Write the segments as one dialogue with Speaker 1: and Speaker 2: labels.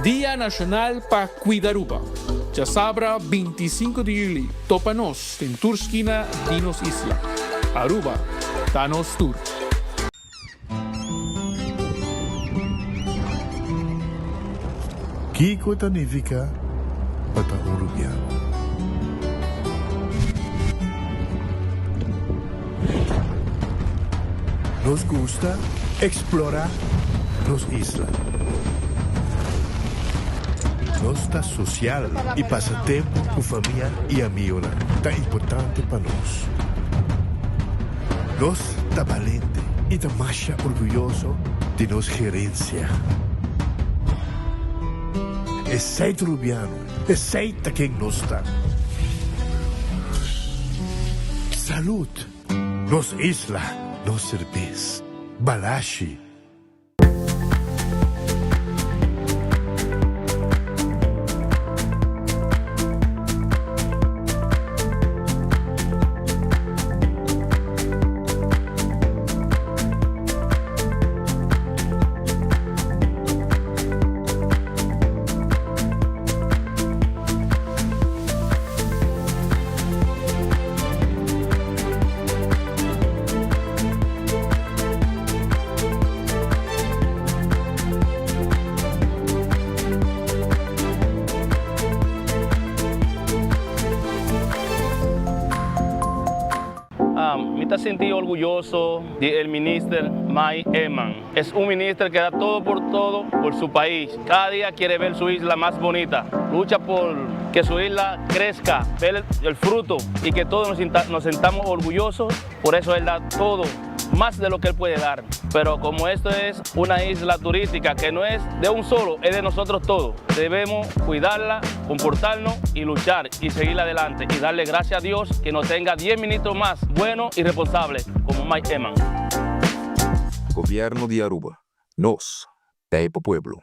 Speaker 1: Dia Nacional pa Cuida Aruba. Djasabra 25 di juli topa nos den tur skina di nos isla. Aruba ta nos tur.
Speaker 2: Kiko ta nifiká pa ta un rubiano? Nos gusta eksplorá nos isla. Nos ta sosial i pasa tempu ku famia i amigonan ta importante pa nos. Nos ta balente i ta masha orguyoso di nos gerensia. Esei ta Rubiano, esei ta ken nos ta. Salud! Nos isla, nos serbes. Balashi.
Speaker 3: Mi ta sinti orguyoso di el minister Mike Eman. Es un minister que da todo por todo por su pais. Cada dia quiere ver su isla mas bonita. Lucha por que su isla crezca, ver el fruto y que todos nos sintamos orgullosos. Por eso él da todo, más de lo que él puede dar. Pero como esto es una isla turística que no es de un solo, es de nosotros todos. Debemos cuidarla, comportarnos y luchar y seguir adelante y darle gracias a Dios que nos tenga 10 ministros más buenos y responsables como Mike Eman.
Speaker 4: Gobierno di Aruba, nos ta e pa pueblo.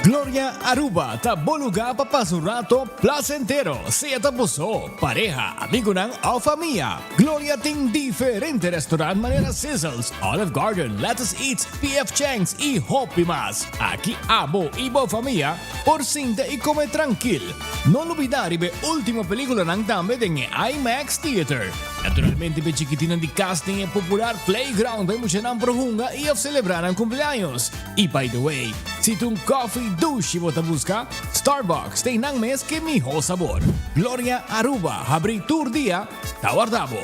Speaker 5: Gloria Aruba ta bo lugar pa pasa un rato placentero, sea ta bo so, pareha, amigonan of famia. Gloria tin diferente restaurant manera Sizzles, Olive Garden, Lettuce Eats, PF Chang's y hopi mas. Aki abo y bo famia por sinta y come trankil. No lubida riba e ultimo peliculanan tambe den e IMAX Theater. Naturalmente p'e chikitinnan di cas tin e popular playground pa e muchanan por hunga y of celebra nan cumpleaños. Y by the way, si ta un coffee dushi bo ta busca, Starbucks ta einan mes ke miho sabor. Gloria Aruba habri tur dia ta warda bo.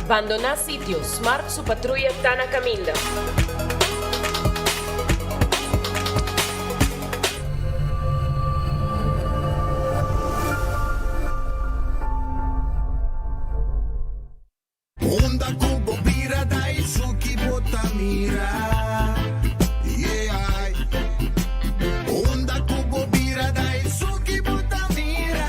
Speaker 6: Bandoná sitio, Smart su patruya ta na kaminda.
Speaker 7: Unda ku bo bira Daisuki bo ta mira Yeah Unda ku bo bira Daisuki bo ta mira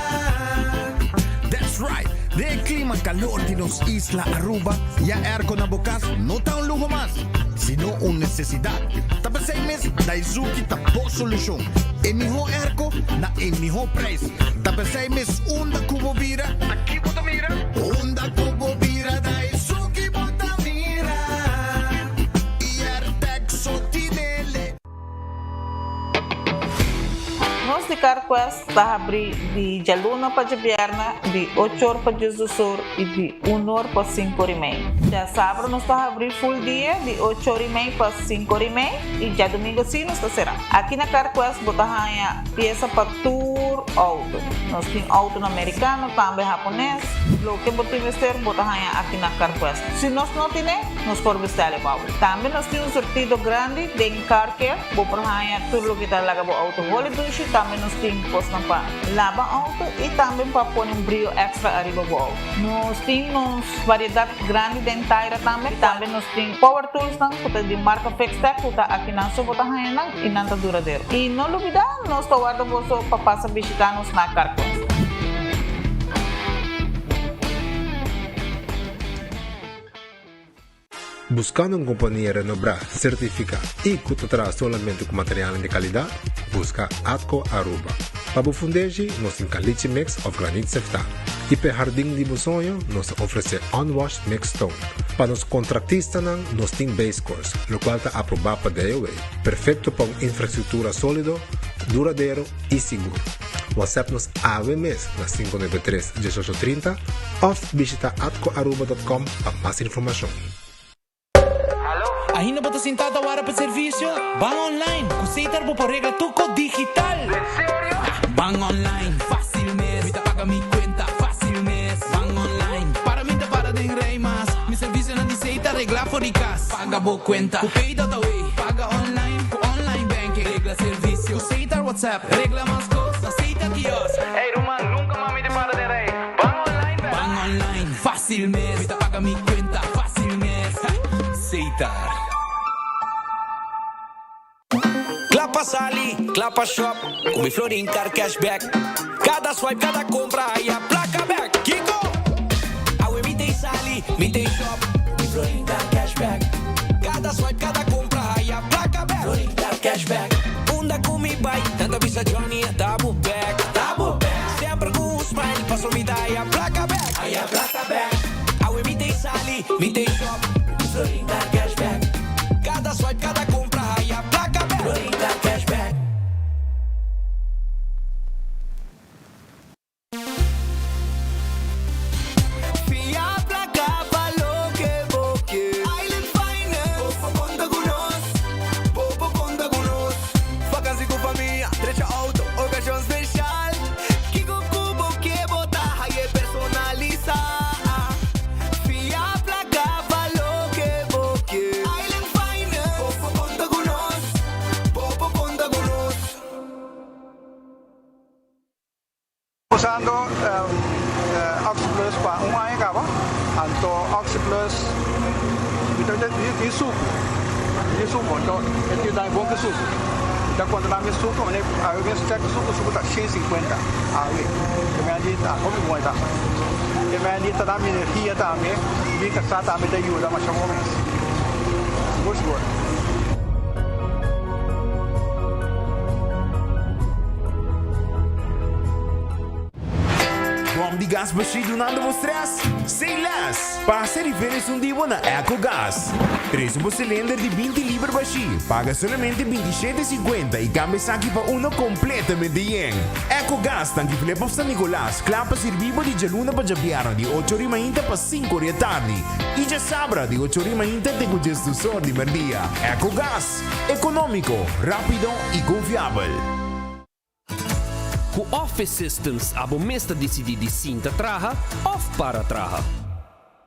Speaker 8: That's right! Den e klima kalor di nos isla Aruba, ya airco na bo kas no ta un luho mas, sino un nesesidat. Ta p'esei mes Daizuki ta bo solushon. E mihó airco na e mihó prijs. Ta. P'esei mes unda ku bo bira, ta ki bo ta mira? Unda ku bo bira, ta esun ki bo ta mira. Airtag so tinele.
Speaker 9: Nos di CarQuest ta habri di djaluna pa djabièrnè di ocho or pa diesdos or i di un or pa sinku or i mei. Djasabra nos ta habri full dia di ocho or i mei pa sinku or i mei i djadumingu si nos ta será. Aki na CarQuest bo ta haña piesa pa tur outo. Nos tin outonan merikano, tambe hapones. Loke bo tin mester bo ta haña aki na CarQuest. Si nos no tine, nos por bestèl e pa bo. Tambe nos tin un surtido grandi den Car Care. Bo por haña tur loke ta laga bo outo holi dushi. Tambe nos tin kosnan pa laba outo i tambe pa pone un brio èkstra ariba bo outo. Nos tin nos variedat grandi den taira tambe. Tambe nos tin power toolsnan ku ta di marka Fixtech ku ta akinan so bo ta haña nan i nan ta duradero. I no lubidá nos ta warda boso pa pasa bishitá nos na Carquest.
Speaker 10: Buscando un compania renobrá, certificá y cu ta traha solamente cu materialnan di calidad? Busca Atco Aruba. Pa bo fundeshi, nos tin caliche mix of granit seftá. Y p'e hardin di bo soño, nos ta ofrece unwashed mixed stone. Pa nos contractistanan, nos tin base course, locual ta aprobá pa DOW, perfecto pa un infrastructura solido, duradero y sigur. WhatsApp nos awe mes na 593 1830 of bishita atcoaruba.com pa mas informacion.
Speaker 11: Ainda bo ta sinta ta wara pa servicio? Ban online! Cu Setar bo por regla tur cos digital! En serio? Ban online, facil mes! Mi ta paga mi cuenta, facil mes! Ban online, para mi ta para den rij mas! Mi servicionan di Setar regla for di cas! Paga bo cuenta cu Pay.awe! Paga online cu online banking! Regla servicio cu Setar WhatsApp! Regla mas cos na Setar kiosk! Ey ruman, nunca mas mi ta para den rij! Ban online bek! Ban online, facil mes! Mi ta paga mi cuenta, facil mes! Setar.
Speaker 12: Kla pa sali, kla pa shop, ku mi Florin Card Cashback. Kada swipe, kada kompra, haya plaka bek. Kiko? Awe mi t'ei sali, mi t'ei shop, ku mi Florin Card Cashback. Kada swipe, kada kompra, haya plaka bek. Florin Card Cashback. Unda ku mi bai, nan ta bisa Johnny a ta bo bek. Ta bo bek. Semper ku un smile, paso mi ta haya plaka bek. Haya plaka bek. Awe mi t'ei sali, mi t'ei shop, ku mi Florin Card Cashback. Kada swipe, kada kompra, haya plaka bek. Florin Card Cashback.
Speaker 7: Fia placa pa loke bo ke. Island Finance. Bo por conta cu nos. Bo por conta cu nos. Vakantie cu famia, drecha auto, ocasion special. Kico cu bo ke bo ta haye personalisa. Fia placa pa loke bo ke. Island Finance. Bo por conta cu nos. Bo por conta cu nos.
Speaker 13: Usando OxyPlus pa un aña caba, anto OxyPlus mi ta tin sucu, mi tin sucu, anto e tin dami bon ki sucu. Mi ta conta dami sucu, mane awe mes check sucu, sucu ta shen sinkuenta awe, e mei di ta hopi bon e ta. E mei di ta dami energia tambe, mi casa tambe ta yuda masha bon mes, sigur sigur.
Speaker 14: Bom di gas bashí dunando bo stress? Say less! Pasa riba esun di bo na Ecogas. Trese bo silinder di 20 liber bashí, paga solamente 27 cincuenta y cambia esaki pa uno completamente yen. Ecogas tanki Flip of San Nicolas, kla pa sirbi bo di djaluna pa djabièrnè di ocho ori mainta pa sinku ori e tardi y djasabra di ocho ori mainta te ku djesdos or di merdia. Ecogas, economico, rapido y confiabel.
Speaker 15: Ku Office Systems abo mes ta disidí di sinta traha òf para traha.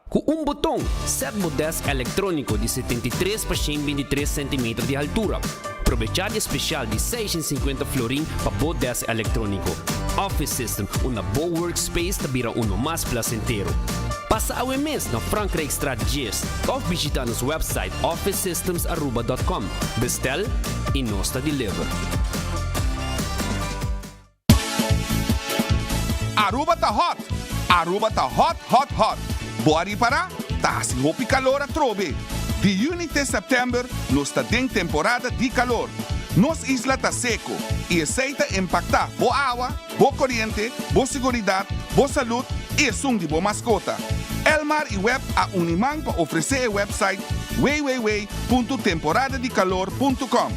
Speaker 15: Ku un boton, sèt bo dèsk elektróniko di 73 pa 123 sentimeter di haltura. Probechá di e spesial di 650 florin pa bo dèsk elektróniko. Office System, unda bo workspace ta bira uno mas plasentero. Pasa awe mes na Frankrijkstraat 10 òf bishitá nos wèpsait officesystemsaruba.com. Bestel y nos ta deliver.
Speaker 16: Aruba ta hot! Aruba ta hot hot hot! Bo a ripara? Ta hasi hopi calor atrobe! Di juni te september nos ta den temporada di calor. Nos isla ta seco y esey ta impacta bo awa, bo coriente, bo seguridad, bo salud y esun di bo mascota. Elmar y web a uni man pa ofrece e website www.temporadadicalor.com.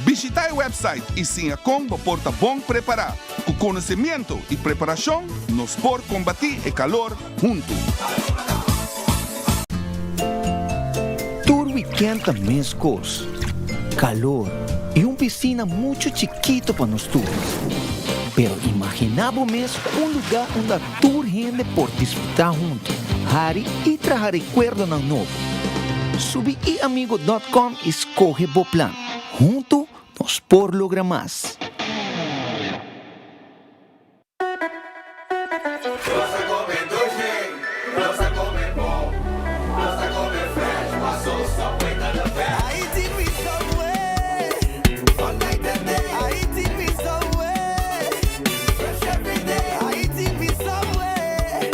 Speaker 16: Bishita e website y siña con bo por ta bon prepara. Cu conocimiento y preparacion nos por combati e calor hunto.
Speaker 17: Tur weekend ta mescos, calor y un piscina mucho chikito pa nos tur. Pero imagina bo mes un lugar unda tur hende por disfruta hunto, hari y traha recuerdonan nobo. Subi iamigo dot com y scoge bo plan. Hunto nos por logra mas.
Speaker 7: Nos ta come dushi, nos ta come bon, nos ta come fresh, paso Subway ta the best. I eating with Subway, all night and day. I eating with Subway, fresh every day. I eating with Subway,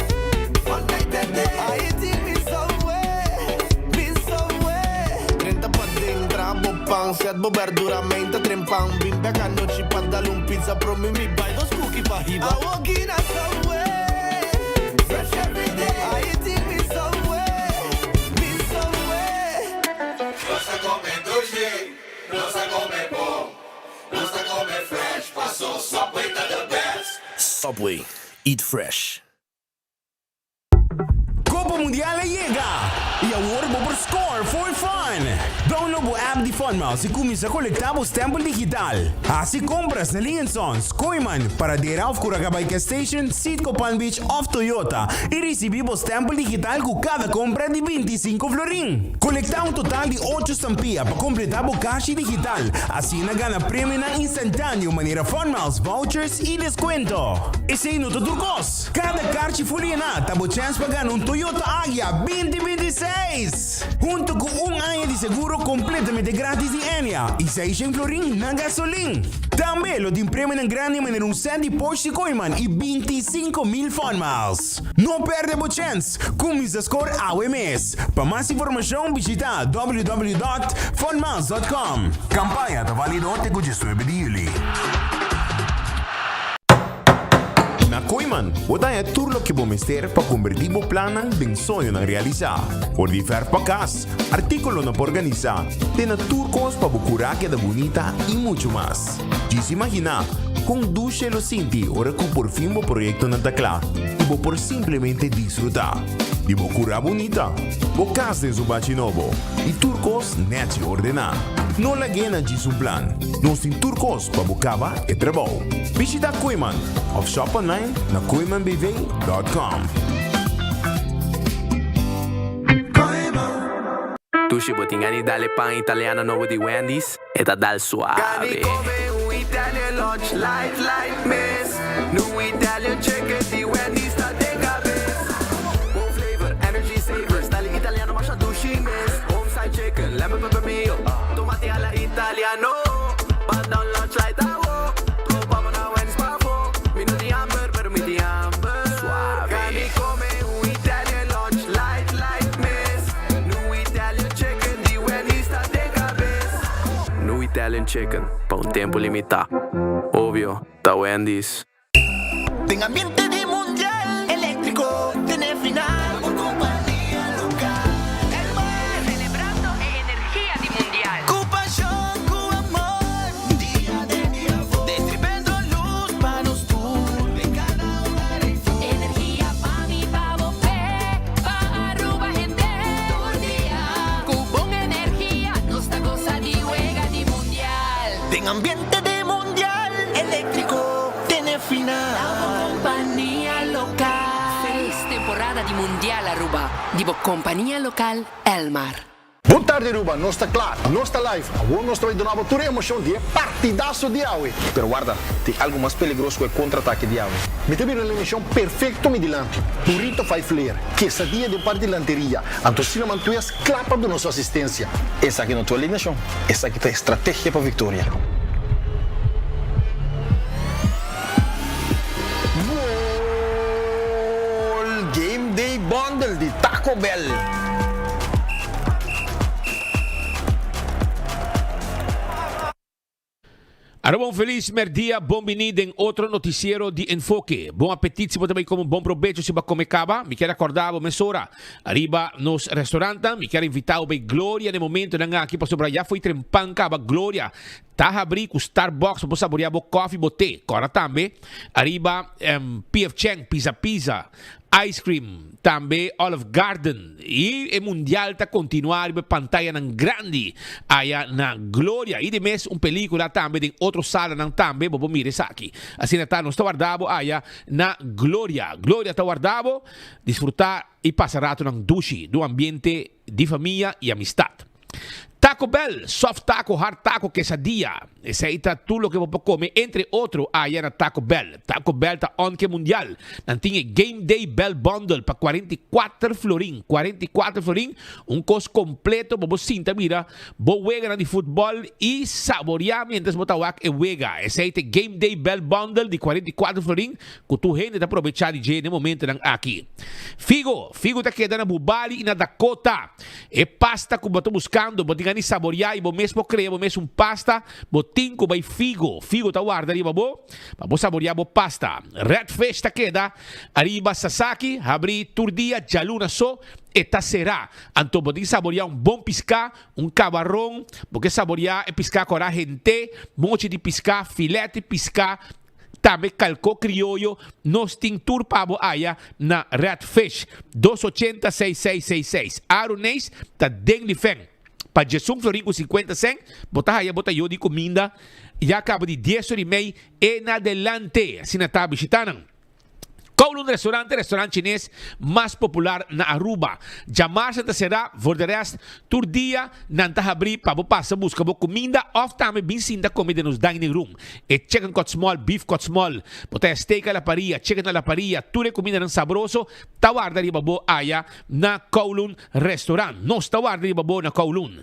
Speaker 7: all night and day. I eating with Subway, with Subway. Drenta paden, traha bo pan, set bo berdura, meinta tren pan. Bin bek anochi pa dal un pizza, promi mi bai dos cookie pa hiba. Awoki na Subway, fresh every day. I eating with Subway, with Subway. Nos ta come dushi, nos ta come bon, nos ta come fresh, paso Subway ta the best.
Speaker 18: Subway, eat fresh.
Speaker 14: Copa Mundial a yega! Y awor bo por score for fun! Download bo app di Funmiles y cuminsa colecta bo stempel digital. Haci compras na Lee Sons, Kooyman, Paradera of Curacabay Gas Station, Citgo Palm Beach of Toyota y ricibi bo stempel digital cu cada compra di 25 florin. Colecta un total di ocho stampia pa completa bo cashi digital, asina gana premionan instantaneo manera Funmiles vouchers y descuento. Esey no ta tur cos! Kada karchi fuliená ta bo chèns pa gana un Toyota Agya binti 26! Hunto ku un aña di seguro kompletamente gratis di Enya i seishen florin na gasolin. Tambe lo tin premionan grandi manera un sèt di Porsche Kooiman i 25,000 Fun Miles. No pèrdè bo chèns! Kuminsá skor awe mes! Pa mas informashon bishitá www dòt funmiles dòt com. Kampaña ta válido te ku 19 di yüli. Na Kooyman, bo ta haña tur loke bo mester pa kombertí bo plannan den soñonan realisá. For di fèrf pa kas, artíkulonan pa organisá, te na tur kos pa bo kurá keda bunita i muchu mas. Djis imaginá kon dushe lo sinti ora ku porfin bo proyektonan ta kla i bo por simplemente disfrutá di bo kurá bunita, bo kas den su bachi nobo i tur kos nèchi ordená. No lag'é na djis un plan, nos tin tur kos pa bo kaba e trabou. Bishita Kooyman of shop online na kooymanbv.com.
Speaker 19: Dushi bo tin gana di dal e pan italiano nobo di Wendy's? E ta dal suave.
Speaker 7: Gana di come un Italian lunch light light mes Nu Italian chicken di Wendy's ta den cabes Bon flavor, energy saver, style italiano masha dushi mes Home style chicken, lemon pepper mayo, tomate alla italiano Banda un lunch light awo, topa bo na Wendy's pafo Mi no tin hamber, pero mi tin hamber Suave. Gana di come un Italian lunch light light mes Nu Italian chicken di Wendy's ta den cabes.
Speaker 19: Nu Italian chicken pa un tempo limita. Obvio, ta Wendy's.
Speaker 7: Den ambiente di mundial eléctrico tene final. Un compania local Elmar.
Speaker 6: Celebrando e energia di mundial.
Speaker 7: Cu pasion, cu amor, dia den dia for. Destribendo luz pa nos tur den cada hogar ei for.
Speaker 6: Energia pa mi, pa bo, p'e, pa Aruba hende tur dia. Cu bon energia nos ta goza di wega di mundial.
Speaker 7: Den ambiente di mundial eléctrico tene final.
Speaker 6: Ta bo compania local. Feliz temporada di mundial Aruba di bo compania local Elmar.
Speaker 20: Bon tardi Aruba, nos ta kla, nos ta live, awor nos ta bai duna bo tur e emocion di e partidazo di awe.
Speaker 21: Pero warda, tin algo mas peligroso ku e kontra-atake di awe.
Speaker 20: Mi ta bira un emocion perfecto mi dilanti, burrito five layer, quesadilla den parti dilanteria, anto cinnamon twist kla pa duna su asistencia.
Speaker 21: Esaki no ta alineacion, esaki ta e strategia pa victoria.
Speaker 20: Gol! Game Day Bundle di Taco Bell!
Speaker 1: Aruba un felis merdia, bon bini den otro noticiero di Enfoke. Bon apetit si bo ta bay come, bon probecho si bo a come caba. Mi kier acorda bo mesora ariba nos restaurantnan. Mi kier invita bo bay Gloria den momentonan aki pasobra ya fo'i trempan caba Gloria ta habri cu Starbucks pa bo saborea bo koffie, bo te. Corda tambe ariba PF Chang, Pizza Pizza, Ice cream, tambe Olive Garden y e mundial ta continua riba e pantayanan grandi aya na Gloria y di mes un pelicula tambe den otro salanan tambe bo por mira esaki. Asina ta nos ta warda bo aya na Gloria. Gloria ta warda bo disfruta y pasa ratonan dushi den un ambiente di famia y amistad. Taco Bell, soft taco, hard taco, quesadilla. Esei ta tur loke bo por come, entre otro, aya na Taco Bell. Taco Bell ta on ke mundial. Nan tin e Game Day Bell Bundle pa 44 florin. 44 florin, un kos kompleto pa bo sinta mira bo weganan di futbòl i saboreá miéntras bo ta wak e wega. Esei ta e Game Day Bell Bundle di 44 florin ku tur hende ta probechá di dje den momentonan aki. Figo, Figo ta keda na Bubali i na Dakota. E pasta ku bo ta buskando, bo tin gana di saboriá i bo mes por krea bo mes un pasta, bo tin ku bai Figo. Figo ta warda riba bo pa bo saboriá bo pasta. Red Fish ta keda ariba Sasaki, habrí tur dia, djaluna so e ta será. Anto bo tin saboriá un bon piská, un kabaron, bo ke saboriá e piská kòrá hent'é, mochi di piská, filèt di piská, Tambe kalko krioyo nos tin tur pa bo aya na Red Fish. Dos ochenta seis seis seis seis. Aruneis ta den di fen. Pa djesun florin ku sinkuenta sen bo ta haya bo tayo di kuminda ya kaba di dies ora i mei en adelante. Asina ta bishitanan. Kowloon Restaurant e restaurant chines mas popular na Aruba. Djamarsa ta será, voor de rest tur dia nan ta habrí pa bo pasa buska bo kuminda òf tambe bin sinta kome den nos dining room. E chicken cut small, beef cut small, bo ta steak a la parilla, chicken a la parilla, tur e kumindanan sabroso ta warda riba bo aya na Kowloon Restaurant. Nos ta warda riba bo na Kowloon.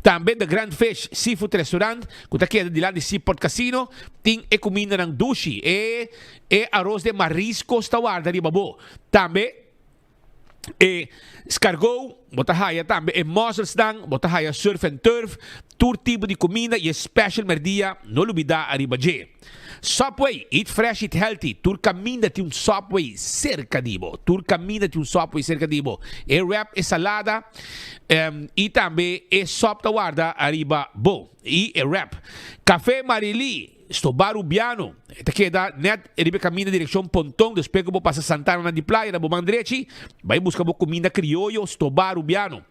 Speaker 1: Tambe The Grand Fish Seafood Restaurant ku ta keda dilanti Seaport Casino tin e kumindanan dushi. E E aros de mariscos ta warda riba bo. Tambe e scargot, bo ta haya tambe e musselsnan, bo ta haya surf and turf, tur tipo di cuminda y e special merdia, no lubida ariba dje. Subway, eat fresh, eat healthy, tur caminda tin un Subway cerca di bo, tur caminda tin un Subway cerca di bo. E wrap, e salada y tambe e sop ta warda ariba bo y e wrap. Cafe Marily. Stobá Rubiano, e ta keda nèt riba e kaminda direkshon Ponton, despues ku bo pasa Santana na di playa na bo man drechi, bai buska bo kuminda krioyo Stobá Rubiano.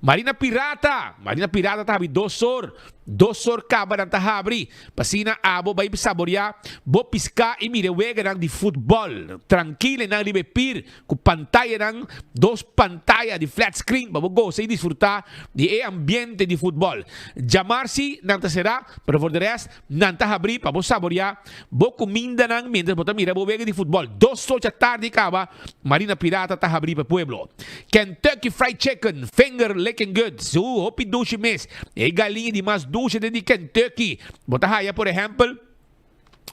Speaker 1: Marina Pirata, Marina Pirata ta habri dos or, dos or kaba nan ta habri, pa asina abo bai saboriá bo piská i mira e weganan di futbòl trankil einan riba e pir ku pantayanan, dos pantaya di flat screen pa bo gosa i disfrutá di e ambiente di futbòl. Djamar si nan ta será, pero for de rèst nan ta habrí pa bo saboriá bo kumindanan miéntras bo ta mira bo wega di futbòl. Dos ocha tardi kaba, Marina Pirata ta habrí pa e pueblo. Kentucky Fried Chicken, finger licking good, su hopi dushi mes. E galiña di mas dushi den di Kentucky. Bo ta haya por ehèmpel.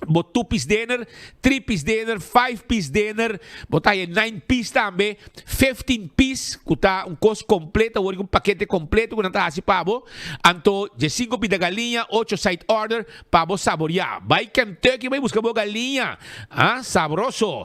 Speaker 1: Bo two piece dinner, three piece dinner, five piece dinner, bo ta haya nine piece tambe, 15 piece ku ta un kos kompleto, awor un pakete kompleto ku nan ta hasi pa bo. Anto diesinko pida galiña, ocho side order pa bo saboriá. Bai Kentucky bai buska bo galiña, ah, sabroso.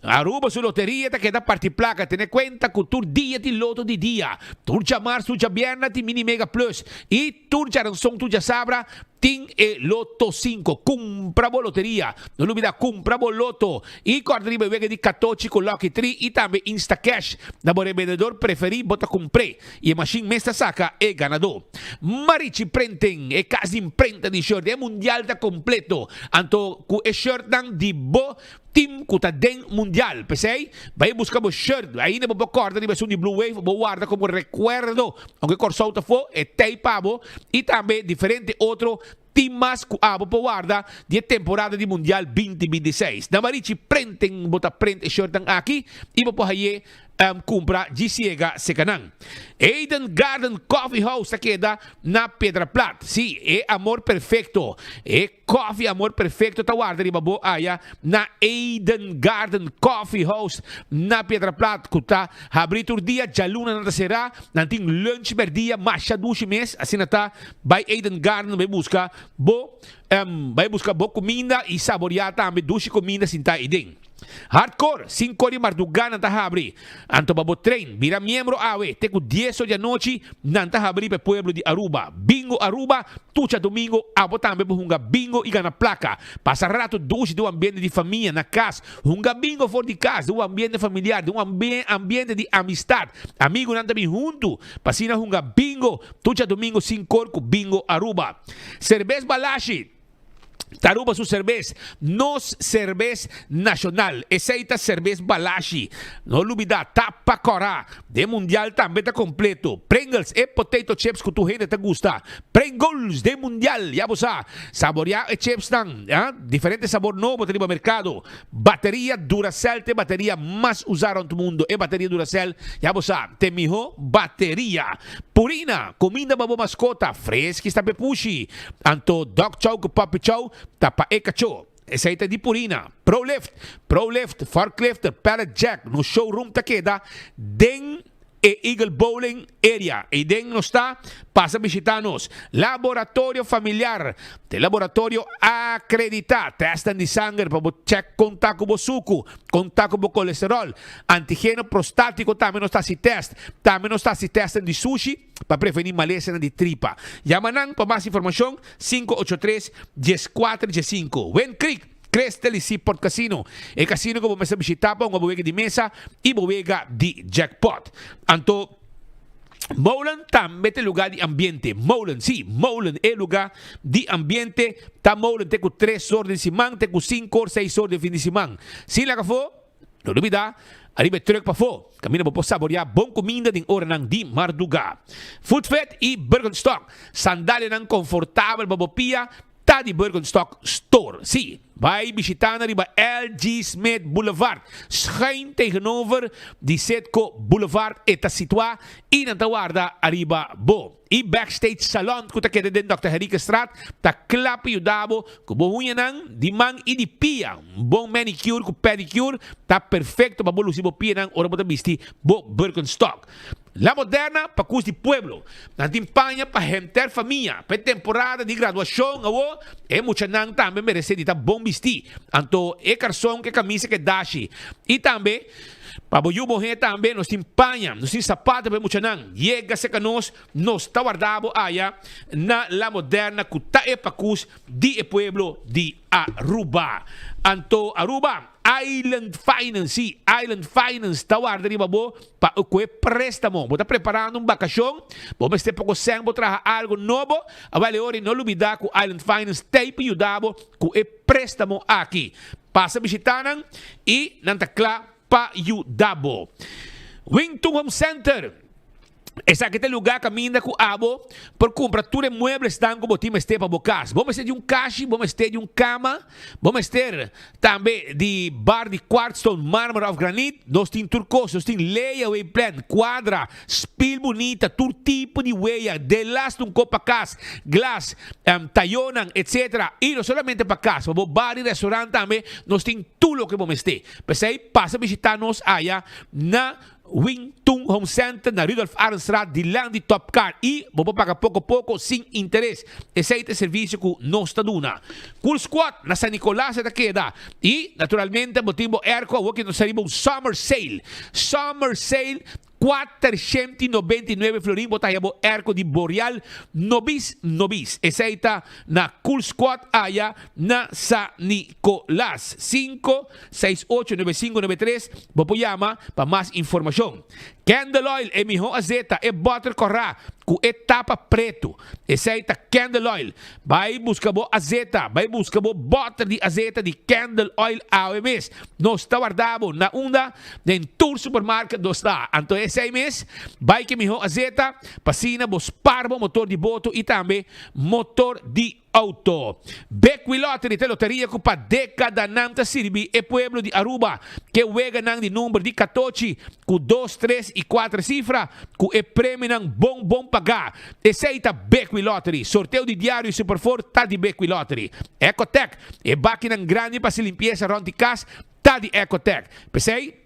Speaker 1: Aruba su loteria ta keda parti plaka, tene kuenta ku tur dia tin loto di dia. Tur djamars, tur djabièrnè tin mini mega plus i tur djaranson, tur djasabra Tin e Loto 5. Cumpra bo loteria. No lubida cumpra bo loto. Y corda riba e wega di catochi cu Lucky Tree y tambe Instacash. Na bo rebendedor preferi bo ta cumpr'e y e machine mes ta saca e ganador. Marichi Printing, e cas di imprenta di shirt. E mundial ta completo. Anto cu e shirtnan di bo Team cu ta den mundial. P'esey, bay busca bo shirt. Ainda bo por corda riba esun di Blue Wave, bo warda como recuerdo. Aunke Corsou ta fo, e tey pa bo y tambe diferente otro team mas cu abo por warda di e temporada di mundial 2026. Na Marichi Printing bo ta print e shirtnan aki y bo por haye. Cumpra dji ciega seca nan. Eden Garden Coffee House ta keda na Piedra Plat. Sí, e amor perfecto, e coffee amor perfecto ta warda riba bo aya na Eden Garden Coffee House na Piedra Plat cu ta habri tur dia, djaluna nan ta cera, nan tin lunch merdia masha dushi mes, asina ta bay Eden Garden bay busca bo bay busca bo cuminda y saboria tambe dushi cuminda sinta eyden. Hardcore, Sinkor di mardugá nan ta habri. Anto pa bo train, bira miembro awe, te ku dies or di anochi nan ta habri pa e pueblo di Aruba. Bingo Aruba, tur djadumingo abo tambe por hunga bingo i gana plaka. Pasa rato dushi den un ambiente di famia na kas. Hunga bingo for di kas den un ambiente familiar, den un ambiente di amistad. Amigunan ta bin huntu pa asina hunga bingo tur djadumingo sinkor ku Bingo Aruba. Serbes Balashi. Taruba su serbes, nos serbes nacional. Esey ta serbes Balashi. No lubida, tapa cora. Den mundial tambe ta completo. Pringles, e potato chips cu tur hende ta gusta. Pringles den mundial, ya bo sa. Saborea e chipsnan, ah, diferente sabor nobo ta riba mercado. Bateria Duracell ta e bateria mas usa rond mundo. E bateria Duracell, ya bo sa, ta e miho bateria. Purina, cuminda pa bo mascota, freschi sta pepushi. Anto dog chow cu puppy chow ta pa e cacho. Esey ta di Purina. Prolift, Prolift, forklifter, pallet jack, nos showroom ta keda den e Eagle Bowling area. Eyden nos ta, pasa bishita nos. Laboratorio Familiar, ta e laboratorio acredita. Testnan di sanger pa bo check con ta cu bo sucu, con ta cu bo colesterol. Antigeno prostatico tambe nos ta haci test. Tambe nos ta haci testnan di sushi pa preveni malesanan di tripa. Yama nan pa mas informacion, 583 14 15. Wind Creek, Crystal y Seaport Casino, e casino cu bo mester bishita pa hunga bo wega di mesa y bo wega di jackpot. Anto Molen tambe ta e lugar di ambiente. Molen, si, Molen e lugar di ambiente. Ta Molen te cu tres or den siman, te cu cinco or, seis or den fin di siman. Sin laga afo, no lubida, ariba e truck pafo, caminda bo por saborea bon cuminda den oranan di marduga. Foodfit y Birkenstock, sandalianan confortabel pa bo pia, Ta di Birkenstock Store. Sí, bai bishita nan riba LG. Smith Boulevard, schuin tegenover di Citgo Boulevard e ta situá i nan ta warda ariba bo. I Backstage Salon ku ta keda den Dòkter Henriquezstraat ta kla pa yuda bo ku bo huñanan di man i di pia. Un bon manicure ku pedicure ta perfekto pa bo lusi bo pianan ora bo ta bisti bo Birkenstock. La Moderna pa kus di pueblo. Nan tin paña pa henter famia. Pa e temporada di graduashon awo, e muchanan tambe meresé di ta bon bistí. Anto e karson ku e kamisa ku e dashi. I tambe pa bo yu muhé tambe nos tin paña, nos tin sapato pa e muchanan. Yega serka nos, nos ta warda bo aya na La Moderna ku ta e pakus di e pueblo di Aruba. Anto Aruba, Island Finance, sí, Island Finance ta warda riba bo pa ku e préstamo. Bo ta preparando un bakashon, bo mester poko sèn bo traha algu nobo, awel e ora no lubidá ku Island Finance t'ei pa yuda bo ku e préstamo aki. Pasa bishitá nan i nan ta kla pa yuda bo. Wington Home Center. Esaki ta e lugá kaminda ku abo por kumpra tur e mueblesnan ku bo tin mester pa bo kas. Bo mester di un kashi, bo mester di un kama, bo mester tambe di bar di kwartstone, marmer òf granit. Nos tin tur kos. Nos tin layaway plan, kuadra, spil bunita, tur tipo di weya, delas un kop pa kas, glas, tayonan, etsetera. I no solamente pa kas, pa bo bar i restaurant tambe nos tin tur loke bo mester. P'esei pasa bishitá nos aya na Wing Tung Home Center na Rudolf Arendstraat dilanti di Top Car y bo por paga poco poco sin interes. Esey ta e servicio cu nos ta duna. Cool Squad na San Nicolas e ta keda y naturalmente bo tin bo airco awor ki nos ta riba un Summer Sale. Summer Sale 499 florin bo ta haya bo airco di Boreal nobis nobis. Esey ta na Cool Squad aya na San Nicolas. Cinco Seis ocho nuebe sinku nuebe tres, Bo por yama pa mas informashon. Candle oil, e mihó azeta, e bòter kòrá ku e tapa pretu. Esei ta candle oil. Bai buska bo azeta, bai buska bo bòter di azeta di candle oil awe mes. Nos ta warda bo na unda? Den tur supermarket nos ta. Anto esei mes, bai ku e mihó azeta pa asina bo spar bo motor di boto i tambe motor di. auto. Bequi Lottery ta e loteria cu pa decadanan ta sirbi e pueblo di Aruba. Ke weganan di number di catochi cu dos, tres y cuater cifra cu e premionan bon bon paga. Esey ta Bequi Lottery. Sorteo di diario y Super Four ta di Bequi Lottery. Ecotec, e bakinan grandi pa haci limpieza rond di cas ta di Ecotec. P'esey.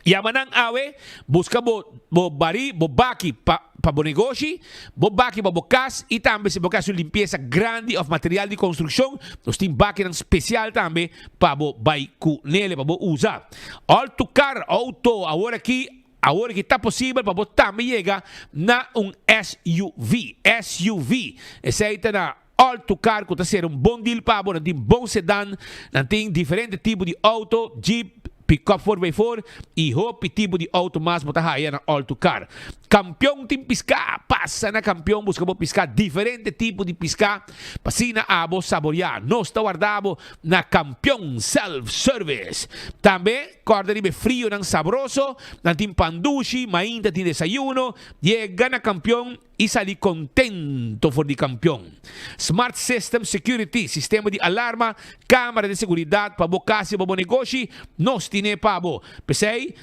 Speaker 1: Yama nan awe, buska bo bo bari, bo baki pa pa bo negoshi, bo baki pa bo kas i tambe si bo ke hasi un limpiesa grandi òf material di konstrukshon, nos tin bakinan spesial tambe pa bo bai ku nele pa bo usa. All to car auto awor aki awor aki ta posibel pa bo tambe yega na un SUV, SUV. Esei ta na All to car ku ta ser un bon deal pa bo, nan tin bon sedan, nan tin diferente tipo di auto, jeep, pick-up four by four y hopi tipo di auto mas bo ta haya na All to Car. Campeon tin pisca, pasa na Campeon busca bo pisca, diferente tipo di pisca pa asina abo saboria. Nos ta warda bo na Campeon Self Service. Tambe corda riba e frionan sabroso, nan tin pan dushi, mainta tin desayuno, yega na Campeon i sali kontento for di kampion. Smart System Security, sistema di alarma, kamera di seguridat pa bo kas i pa bo negoshi, nos tine pa bo. P'esei,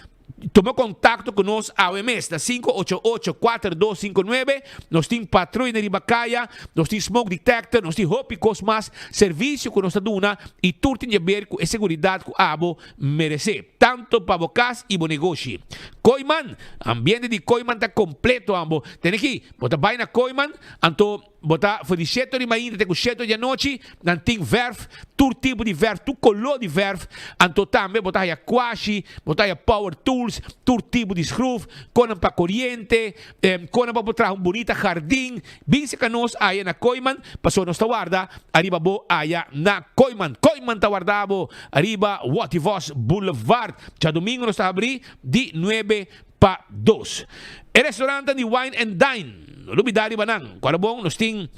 Speaker 1: tuma kontakto ku nos awe mes na 588 4259. Nos tin patruya na riba kaya, nos tin smoke detector, nos tin hopi kos mas servisio ku nos ta duna i tur tin jaber ku e seguridat ku abo meresé, tanto pa bo kas i bo negoshi. Kooiman, Ambiente di Kooiman ta kompleto ambo. Tene ki, bo ta bai na Kooiman, anto bo ta for di sheto di mainta te ku sheto di anochi, nan tin vèrf, tur tipo di vèrf, tur koló di vèrf, anto tambe bo ta haya kwashi, bo ta haya power tools, tur tipo di skruf, konan pa koriente, konan pa bo traha un bunita hardin. Bin seka nos aya na Kooiman, pasobra nos ta warda ariba bo aya na Kooiman. Kooiman ta warda bo ariba Wativos Boulevard. Djadumingu nos ta habrí di nuebe pa dos. E restaurantnan di Wine and Dine, no lubidá riba nan. Ku bon nos tin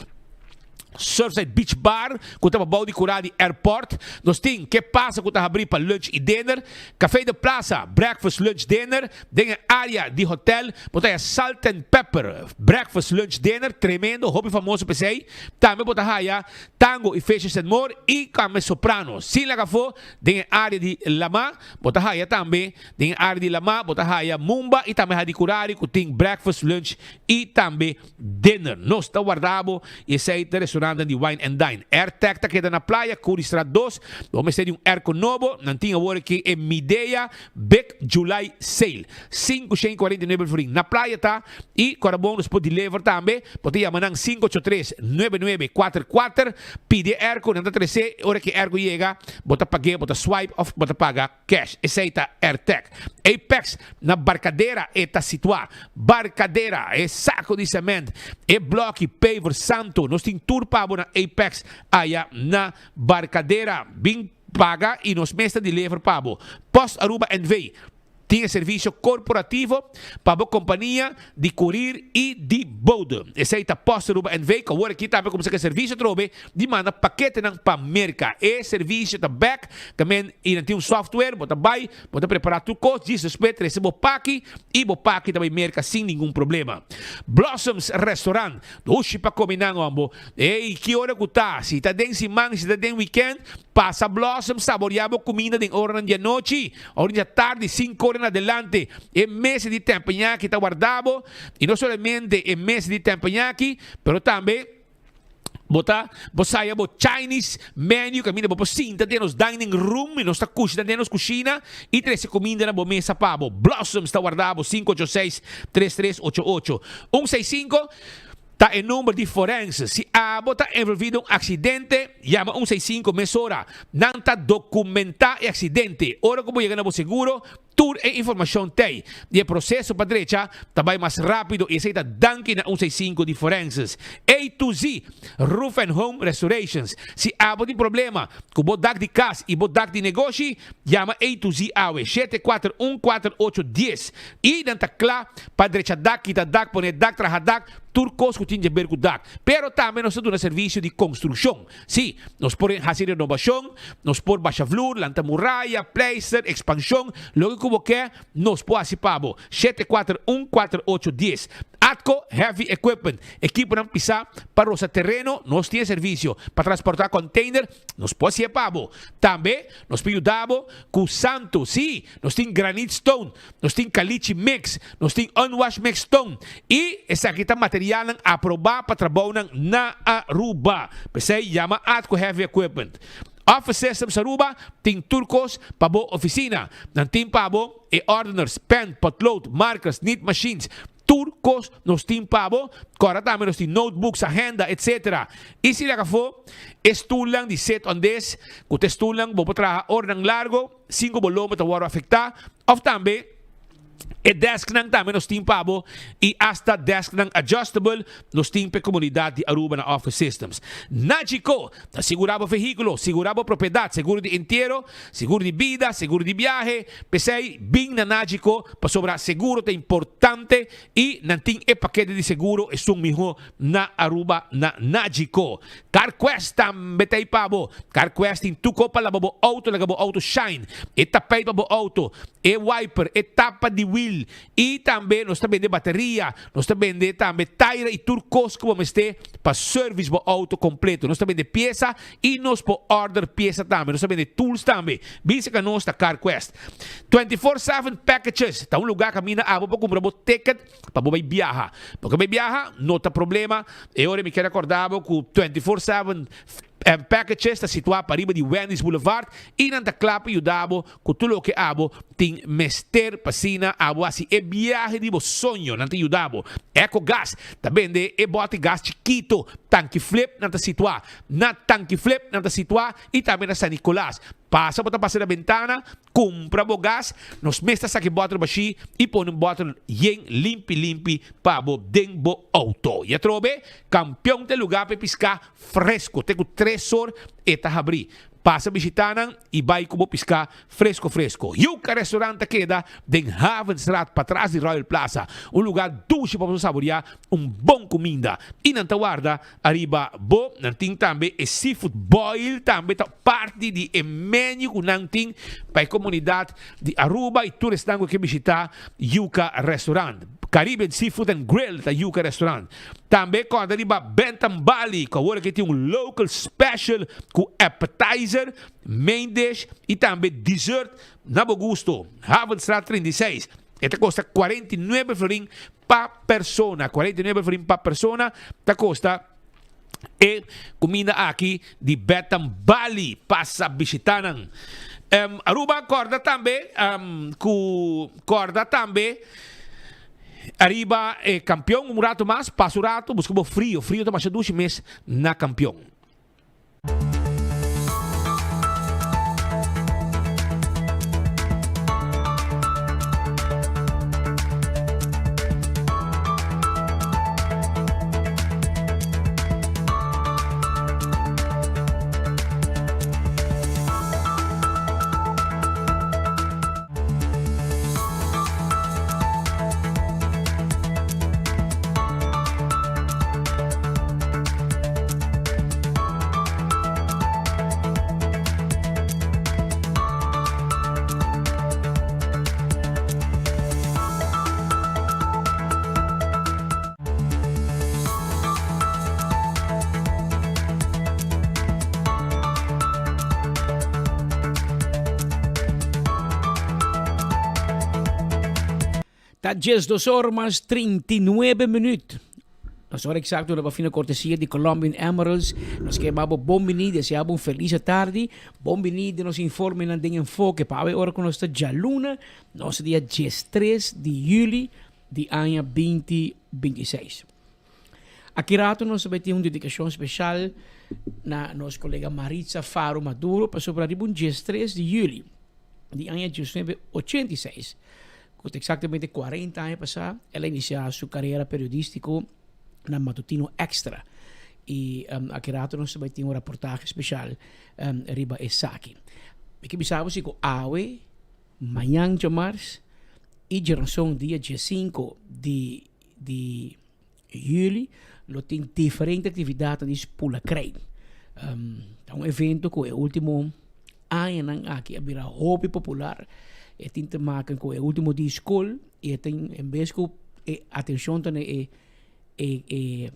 Speaker 1: Surfside Beach Bar ku ta pabou di kurá di airport. Nos tin Ke Pasa ku ta habrí pa lunch i dinner. Café de Plaza, breakfast, lunch, dinner. Den e área di hotel bo ta haya Salt and Pepper, breakfast, lunch, dinner, tremendo, hopi famoso p'esei. Tambe bo ta haya Tango i Fishes and More i tambe Soprano. Sin laga afó, den e área di lamá bo ta haya tambe, den e área di lamá bo ta haya Mumba i tambe Hadicurari ku tin breakfast, lunch i tambe dinner. Nos ta warda bo i esei ta restaurantnan di Wine and Dine. Airtec ta keda na Playa, Curiestraat dos. Bo mester di un airco nobo, nan tin awor aki e Midea Big July Sale. 549 florin. Na Playa ta i kora bon nos por deliver tambe. Bo ta yama nan 583 9944. Pidi e airco, nan ta trese. Ora ki e airco yega, bo ta pag'é, bo ta swipe of bo ta paga cash. Esei ta Airtec. Apex na Barcadera e ta situá. Barcadera, e saco di cement, e bloki, paver, santo. Nos tin tur pa bo na Apex aya na Barcadera. Bin paga y nos mes ta deliver pa bo. Post Aruba NV. Tin e servisio korporativo pa bo kompania di kurir i di bode. Esei ta Post Aruba NV ku awor aki tambe kuminsá ku e servisio atrobe di manda paketenan pa Merka. E servisio ta bek tamen i nan tin un software, bo ta bai, bo ta prepará tur kos, djis despues trese bo paki i bo paki ta bai Merka sin ningun problema. Blossoms Restaurant, dushi pa kome nan hombo. Ey, ki ora ku ta? Si ta den siman, si ta den weekend, pasa Blossom saboreá bo kuminda den oranan di anochi. Ora dja tardi, sinku ora en adelante, e mesa di tempañaki ta warda bo, i no solamente e mesa di tempañaki, pero tambe bo ta bo saya bo Chinese menu kaminda bo por sinta den nos dining room i nos ta kushina den nos kushina i trese kuminda na bo mesa pa bo. Blossoms ta warda bo, 586 3388. 165 Ta e number di forense. Si abo ta envolvi den un aksidente, yama 165 mesora. Nan ta dokumentá e aksidente. Ora ku bo yega na bo seguro, tur e informashon t'ei. Di e proseso pa drecha ta bai mas rápido i esei ta danki na 165 di forenses. A to Z Roof and Home Restorations. Si abo tin problema ku bo dak di kas i bo dak di negoshi, yama A to Z awe, 741 48 dies. I nan ta kla pa drecha dak, kita dak, pone dak, traha dak, tur kos ku tin di haber ku dak. Pero tambe nos ta duna servisio di konstrukshon. Sí, nos por hasi renobashon, nos por basha vlur, lanta muraya, pleister, ekspanshon, loke ku bo ke, nos por hasi pa bo. 741 48 dies. Atco. Atco Heavy Equipment, ekiponan pisá pa rosa tereno, nos tin e servisio pa transportá container, nos por hasié pa bo. Tambe nos por yuda bo ku santu, sí, nos tin granite stone, nos tin caliche mix, nos tin unwash mix stone i esaki ta materialnan aprobá pa trabounan na Aruba. P'esei yama Atco Heavy Equipment. Office Systems Aruba tin tur kos pa bo oficina. Nan tin pa bo e ordeners, pen, potlood, markers, nit machines, tur kos nos tin pa bo. Kòrda tambe nos tin notebooks, agenda, etc. I si laga afó e stulnan di sit on desk ku ta e stulnan bo por traha oranan largo sin ku bo lomba ta wòrdu afektá òf tambe E desknan tambe nos tin pa bo y hasta desknan adjustable nos tin pa e comunidad di Aruba na Office Systems. Nagico ta sigura bo vehiculo, sigura bo propiedad, seguro di entiero, seguro di bida, seguro di biahe. P'esey bin na Nagico pasobra seguro ta importante y nan tin e pakete di seguro esun miho na Aruba na Nagico. CarQuest tambe ta ei pa bo. CarQuest tin tuko pa laba bo auto, laga bo auto shine. E tapijt pa bo auto, e wiper, e tapa di wiel y tambe nos ta bende bateria, nos ta bende tambe taira y tur cos cu bo mester pa service bo auto completo. Nos ta bende pieza y nos por order pieza tambe. Nos ta bende tools tambe. Bisa cu nos ta CarQuest. 24/7 Packages ta un lugar caminda abo por cumpra bo ticket Pa bo bai biaha. Bo ke bai biaha? No ta problema. E ora mi kier acorda bo cu 24/7 Packages ta situa pariba di Wendy's Boulevard y nan ta cla pa yuda bo cu tur loke abo tin mester pa asina abo haci e biahe di bo soño. Nan ta yuda bo. Ecogas ta bende e bote gas chikito. Tanki Flip nan ta situa na Tanki Flip nan ta situa y tambe na San Nicolas. Pasa bo ta pasa na bentana, kumpra bo gas, nos mes ta saki bòter bashí i pone un bòter yen limpi limpi pa bo den bo outo. I atrobe, Kampion ta e lugá pa e piská fresko, te ku tresor e ta habrí. Pasa bishitá nan i bai ku bo piská fresko fresko. Yuca Restaurant ta keda den Havenstraat patras di Royal Plaza, un lugá dushi pa bo saboriá un bon kuminda i nan ta warda Ariba bo nan tin tambe e seafood boil tambe ta parti di e menu ku nan tin pa e komunidat di Aruba i tur esnan ku ke bishita Yuca Restaurant. Caribbean Seafood and Grill ta Yuca Restaurant. Tambe kòrda riba Bentham Bali ku awor aki tin un local special ku appetizer, main dish i tambe dessert na bo gusto. Havenstraat 36. E ta kosta 49 florin pa persona, 49 florin pa persona ta kosta e kuminda aki di Betam Bali. Pasa bishita nan. Um, Aruba korda tambe um, ku korda tambe ariba e kampion un rato mas, pasa un rato, buska bo frio, frio ta masha dushi mes na kampion.
Speaker 2: Ta 12 or mas 39 minuut. Nos hora exacto na fina cortesia di Colombian Emeralds. Nos ke babo bon bini, desea bo un feliz tardi. Bon bini di nos informenan den Enfoke. Pa awe ora ku nos ta djaluna, nos dia 13 di juli di aña 2026. Aki rato nos ta bai tin un dedikashon speshal na nos kolega Maritza Faro Maduro pasobra riba un 13 di juli di aña 1986 ku ta eksaktamente 40 aña pasá el a inisiá su karera periodístiko na Matutino Extra i aki rato nos ta bai tin un raportahe speshal riba esaki. Mi ke bisa bo si ku awe mañan djamars i djaranson dia 15 di di juli lo tin diferente actividadnan di Spula Krei. Ta un evento cu e ultimo añanan aki a bira hopi popular. E tin te maken cu e ultimo di school y e tin en bes cu e atencion ta na e. E e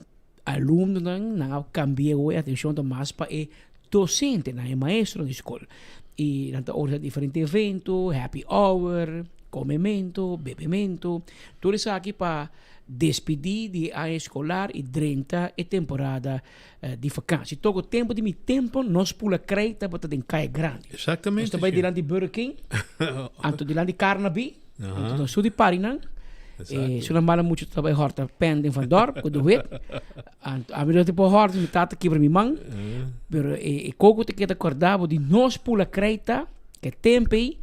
Speaker 2: alumnonan nan a cambia hoy atencion ta mas pa e docentenan, e maestronan di school. Y nan ta organisa diferente evento, happy hour, comemento, bebemento, tur esaki pa despidi di e aña escolar y drenta e temporada di vakantie. Toko tempo di mi tempo nos pula krei tabata den Kaya Grandi.
Speaker 3: Exactamente.
Speaker 2: Nos ta bai dilanti Burger King, anto dilanti Carnaby, anto nos su di parinan. Eh, su nan bala mucho ta bai horta pen den Van Dorp, ku de wit. Anto ami no tipo horta, mi tata kibra mi man. Pero e, e koko te keda kordabo di nos pula krei ta, ke tempo ei,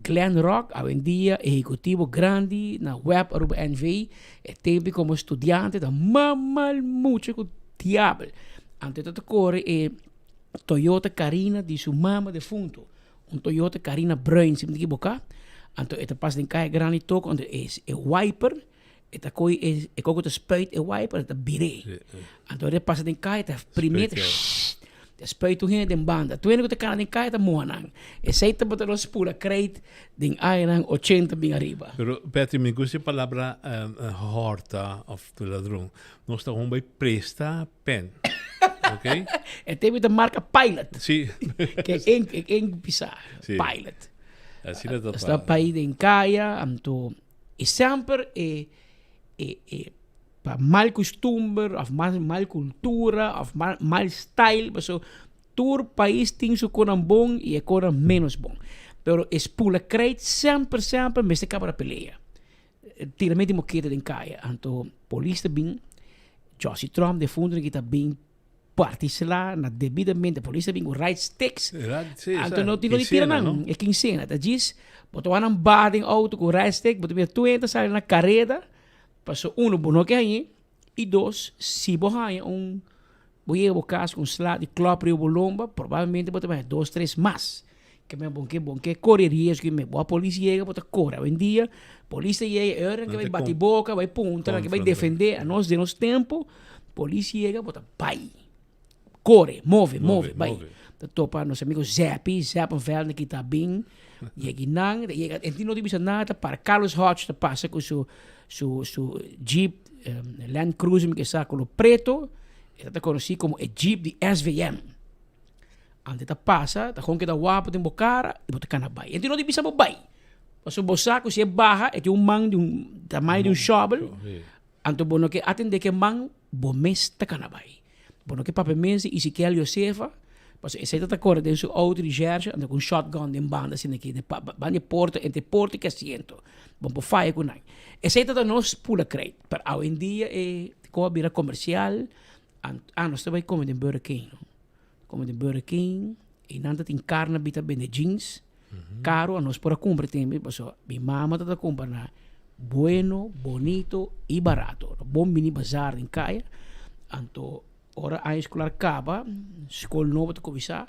Speaker 2: Glenn Rock, awendia ehecutivo grandi na Web Aruba NV, E tempo como estudiante ta mamal mucho cu diabel. Anto ta core e Toyota Carina di su mama defunto. Un Toyota Carina bruin, si mi ta equivoca. Anto e ta pasa den caya grandi toko, anto e, e wiper, e ta coy e, e coco ta spuit e wiper, e ta bire. Anto e pasa den caya, ta primer, Ta spuit tur hende den banda. Tur hende ku ta kana den kaya ta muha nan. Esei tabata nos pura kreit den añanan ochenta bin ariba.
Speaker 3: Pero Patrick, mi gusta e palabra horta of ladron. Nos ta gewoon bai presta pen. Ok?
Speaker 2: E tempo ta marca Pilot.
Speaker 3: Si.
Speaker 2: Ke ink, e ink pisa.
Speaker 3: Si.
Speaker 2: Pilot.
Speaker 3: Asina ta
Speaker 2: Sta pai den kaya, anto e semper e e e Pa mal custumber of mal mal cultura of mal mal style paso tur pais tin su conan bon y e conan menos bon pero e spula krijt semper semper mester caba na pelea tiramento di mokete den caya anto polis ta bin Jossy Tromp defunto ta bin Parti sla na debidamente polis ta bin ku right sticks. Anto no tin no di tira nan. E quincena ta djis bo ta wak nan baha den auto ku right stick bo ta mira tur hende ta sali na kareda paso uno bo no ke hañ'e i dos si bo haña un bo yega bo kas ku un sla di klòp riba bo lomba probablemente bo ta bai haña dos tres mas ke men bo ke bo ke kore riesgo i bo a polis yega bo ta kore awendia polis ta yega e ora nan ke bai bati boka bai puntra nan ke bai defende anos den nos tempo. Polis yega, bo ta bai. Kore, move, move, bai. Ta topa nos amigo Zeppy, Zeppenveld na kita bin. Yega nan, ta yega, en no ta bisa nada, ta para. Carlos Hodge ta pasa ku su, su, su jeep, um, Land Cruiser, mi ke sa, color preto. E ta konosí komo e jeep di SVM. Ante ta pasa, ta gewoon keda wapu den bo kara, i bo ta kana bai. En no ta bisa bo bai. Pasobra bo sa ku si e baha, e tin un man di un tamaño di un shovel. Anto bo no ke atendé ke man, bo mes ta kana bai. Bo no ke papia mes di Ezekiel Josefa, pasobra esei ta ta kore den su outo di Jersey anto ku un shotgun den banda asina aki, den banda di e porta, entre e porta i ke asiento. Bo no por faya ku nan. Esei ta ta nos pula kreit, pero awendia e kos a bira komersial, ah nos ta bai kome den Burger King no. Kome den Burger King i nan ta tin karne bita bende jeans Caro a nos por a cumpra tembe pasobra mi mama ta ta cumpra na bueno, bonito y barato. Bon bini bazaar den caya. Anto ora aña escolar caba, scol nobo ta cuminsa,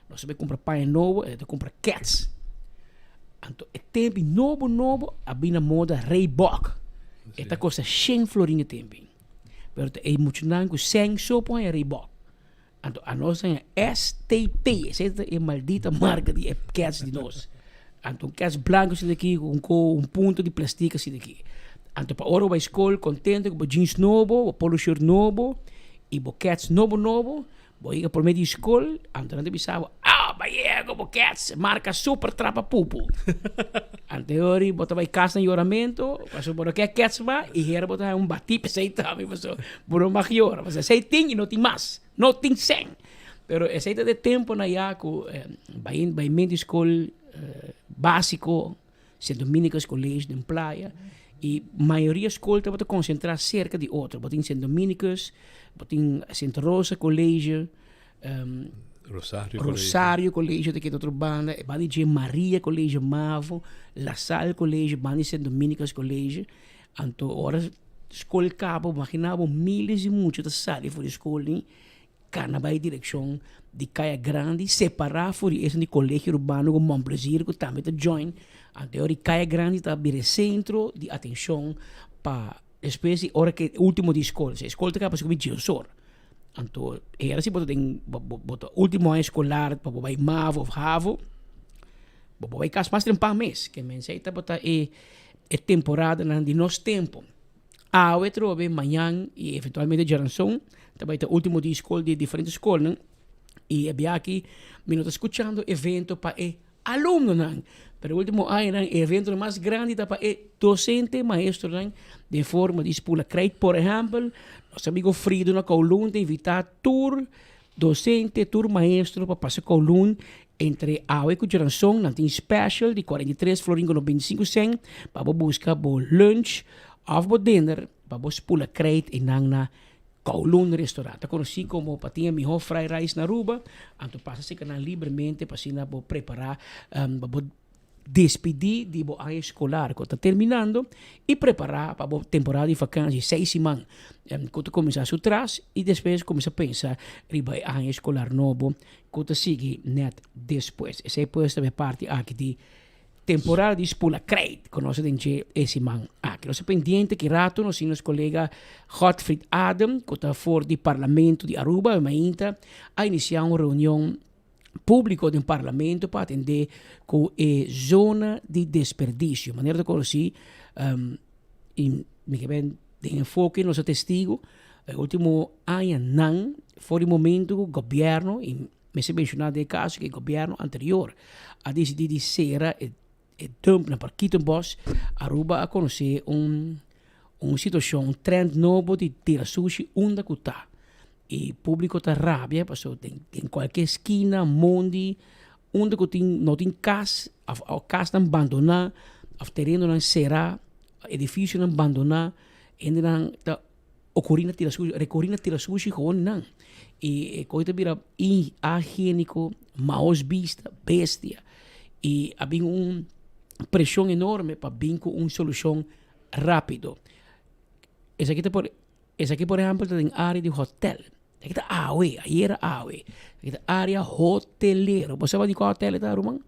Speaker 2: nos ta bay cumpra paña nobo, e ta cumpra kets. Anto e tempi nobo nobo a bin na moda Reebok. E ta costa shen florin e tempi. Pero ta e muchanan cu sèn so por haña Reebok. Anto anos ta haña STP, esei ta e maldita marka di e kets di nos. Anto un kets blanku asina aki ku un ko un punto di plastik asina aki. Anto pa ora bo bai skol kontento ku bo jeans nobo, bo polo shirt nobo i bo kets nobo nobo, bo yega prome di skol, anto nan ta bisa bo, ah bo a yega ku bo kets marka super trapa pupu. Anto e ora bo ta bai kas na yoramento, pasobra bo no ke kets mas i hera bo ta haña un batí p'esei tambe pasobra Bo no mag yora, pasobra esei tin i no tin mas, no tin sèn. Pero esei ta de temponan ya ku bai bai menti skol básiko, Sint Dominicus College den Playa, i mayoria skol tabata konsentrá serka di otro. Bo tin Sint Dominicus, bo tin Sint Rosa College,
Speaker 3: Rosario College.
Speaker 2: Rosario College ta keda otro banda, e banda di dje Maria College Mavo, La Salle College, banda di Sint Dominicus College. Anto ora skol kaba, bo magina bo miles di mucha ta sali for di skol ni kana bai direkshon di Kaya Grandi, separá for di esun di Kolegio Urbano ku Mon Plaisir ku tambe ta join. Anto e ora di Kaya Grandi ta bira e sentro di atenshon pa despues di ora ke ultimo di skol. Si e skol ta kaba pasobra ku mi djensor. Anto e era si bo ta den bo ta ultimo aña eskolar pa bo bai mavo of havo, bo por bai kas mas trempan mes. Ke mensei tabata e. E temporadanan di nos tempo. Awe trobe, mañan y eventualmente djaranson ta bai ta ultimo di skol di e diferente skolnan y e biaha aki mi no ta skuchando evento pa e alumnonan, pero ultimo añanan e eventonan mas grandi ta pa e docente, maestronan den forma di spula krijt. Por ehempel, nos amigo Frido na Kowloon ta invita tur docente, tur maestro pa pasa Kowloon entre awe ku djaranson. Nan tin special di 43 florin ku 95 cent pa bo buska bo lunch of bo dinner pa bo spula krijt einan na Kowloon Restaurant. Ta konosí komo pa tin e mihó fried rice na Aruba, anto pasa serka nan libremente pa asina bo prepará pa bo despidí di bo aña eskolar ku ta terminando i prepará pa bo temporada di vakansi seis siman ku ta kuminsá su tras i despues kuminsá pensa riba e aña eskolar nobo ku ta sigui nèt despues. Esei pues ta e parti aki di Temporada di spula krijt ku nos a den dje e siman aki. Nos ta pendiente ki rato nos tin nos kolega Godfried Adem ku ta for di Parlamento di Aruba. E mainta a inisiá un reunion públiko den Parlamento pa atendé ku e zona di desperdisio. Manera ta konosí i mi ke ben den enfoke nos a testigo e último añanan for di momento ku gobièrnu i Mester menshoná den e kaso ku e gobièrnu anterior a disidí di sera e e dump na Parkietenbos, Aruba a konosé un un situashon, un trend nobo di tira sushi unda ku ta. I públiko ta rabia pasobra den den kualke skina, mondi, unda ku tin no tin kas òf òf kasnan bandoná òf terenonan será, edifisionan bandoná, hendenan ta. Ocurí na tira sushi, recurí na tira sushi gewoon nan. Y e coy ta bira inhigienico, maos bista, bestia. Y a bin un presion enorme pa bin cu un solucion rapido. Esaki ta por, esaki por ehempel ta den area di hotel. Esaki ta awe, ayera awe. Esaki ta area hotelero. Bo sa di cua hotel e ta ruman?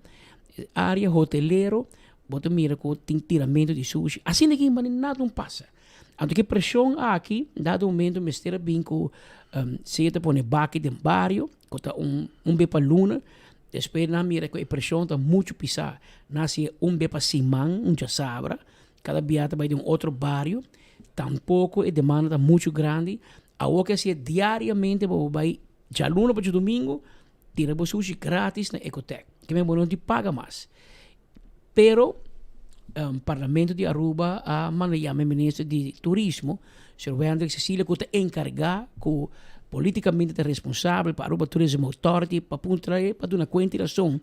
Speaker 2: Area hotelero, bo ta mira cu tin tiramento di sushi. Asina aki mane nada no pasa. Anto ki preshon aki, dado momento mester a bin ku sea ta pone baki den bario, ku ta un un be pa luna, despues nan mira ku e preshon ta muchu pisá, nan hasié un be pa siman, un djasabra, kada bia ta bai den un otro bario, tampoko e demanda ta muchu grandi, awor ke hasié diariamente bo por bai djaluna pa djadumingu, tira bo sushi gratis na Ecotech, ke men bo no tin paga mas. Pero Parlamento di Aruba a manda yama e minister di Turismo, señor Wendrick Cecilia, ku ta enkargá ku politikamente ta responsabel pa Aruba Tourism Authority pa puntra e pa duna kuenta i rason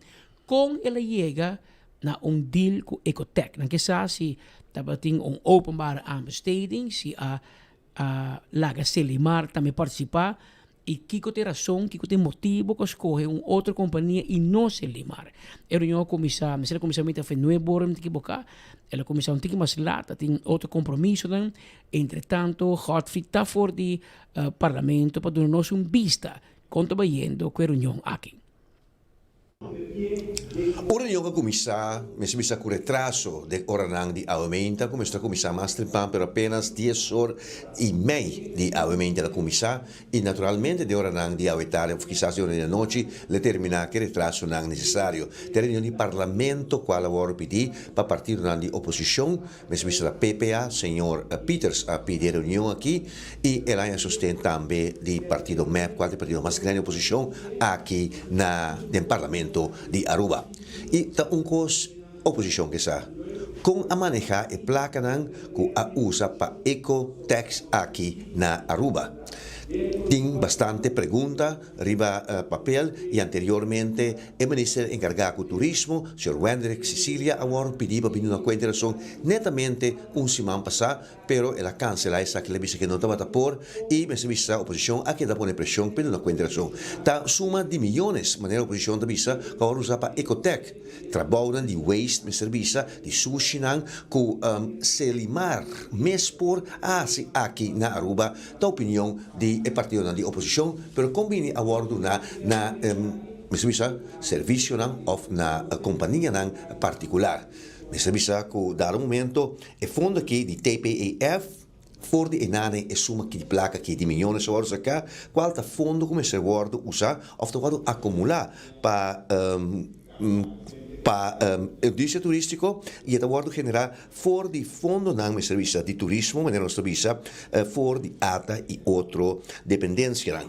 Speaker 2: kon el a yega na un deal ku Ecotech. Nan ke sa si tabatin un openbare aanbesteding, si a a laga Selimar tambe partisipá I kiko ta e rason, kiko ta e motibo ku a skohe un otro kompania i no Selimar? E reunion a kuminsá, mester a kuminsá mita afe nuebe ora, mi ta ekiboká, el a kuminsá un tiki mas lat, a tin otro kompromisonan. Entretanto, Godfried ta for di Parlamento pa duna nos un bista kon ta bayendo ku e reunion aki.
Speaker 4: Un reunion a kuminsá, mester bisa ku retraso den oranan di awementa, ku mester a kuminsá mas trempan, pero apenas dies or i mei di awementa el a kuminsá i naturalmente den oranan di awe tardi òf kisas den ora di anochi lo e terminá ku e retrasonan nesesario. Ta e reunion di parlamento kual a wòrdu pidí pa partidonan di oposishon. Mester bisa ta PPA, señor Pieters a pidi e reunion aki y el a haña sosten tambe di partido mep cual ta e partido mas grandi oposicion aki na den parlamento di Aruba. Y ta un cos oposicion ke sa con a maneha e placanan cu a usa pa eco tax aki na Aruba. Tin bastante pregunta riba papel y anteriormente e minister encarga cu turismo, señor Wendrick Cecilia a worde pidi pa bini na cuenta y razon netamente un siman pasa, pero el a cancela esaki, el a bisa que no tabata por y mester bisa oposicion a keda pone presion p'e duna cuenta y razon. Ta suma di miyones, manera oposicion ta bisa, cu a worde usa pa Ecotec. Trabounan di waste mester bisa di sushinan cu Selimar mes por a haci aki na Aruba, ta opinion di e partidonan di oposicion, pero con bini a wordo duna na mester bisa servicionan of na companianan particular. Mester bisa cu dado momento e fondo aki di TPEF, For di e nane e suma ki di plaka ki di miyones a wòrdu saká, kual ta fondo ku mester wòrdu usá òf ta wòrdu akumulá pa. Pa industria turistico y e ta wordo genera for di fondonan mester bisa di turismo manera nos ta bisa for di ata y otro dependencianan.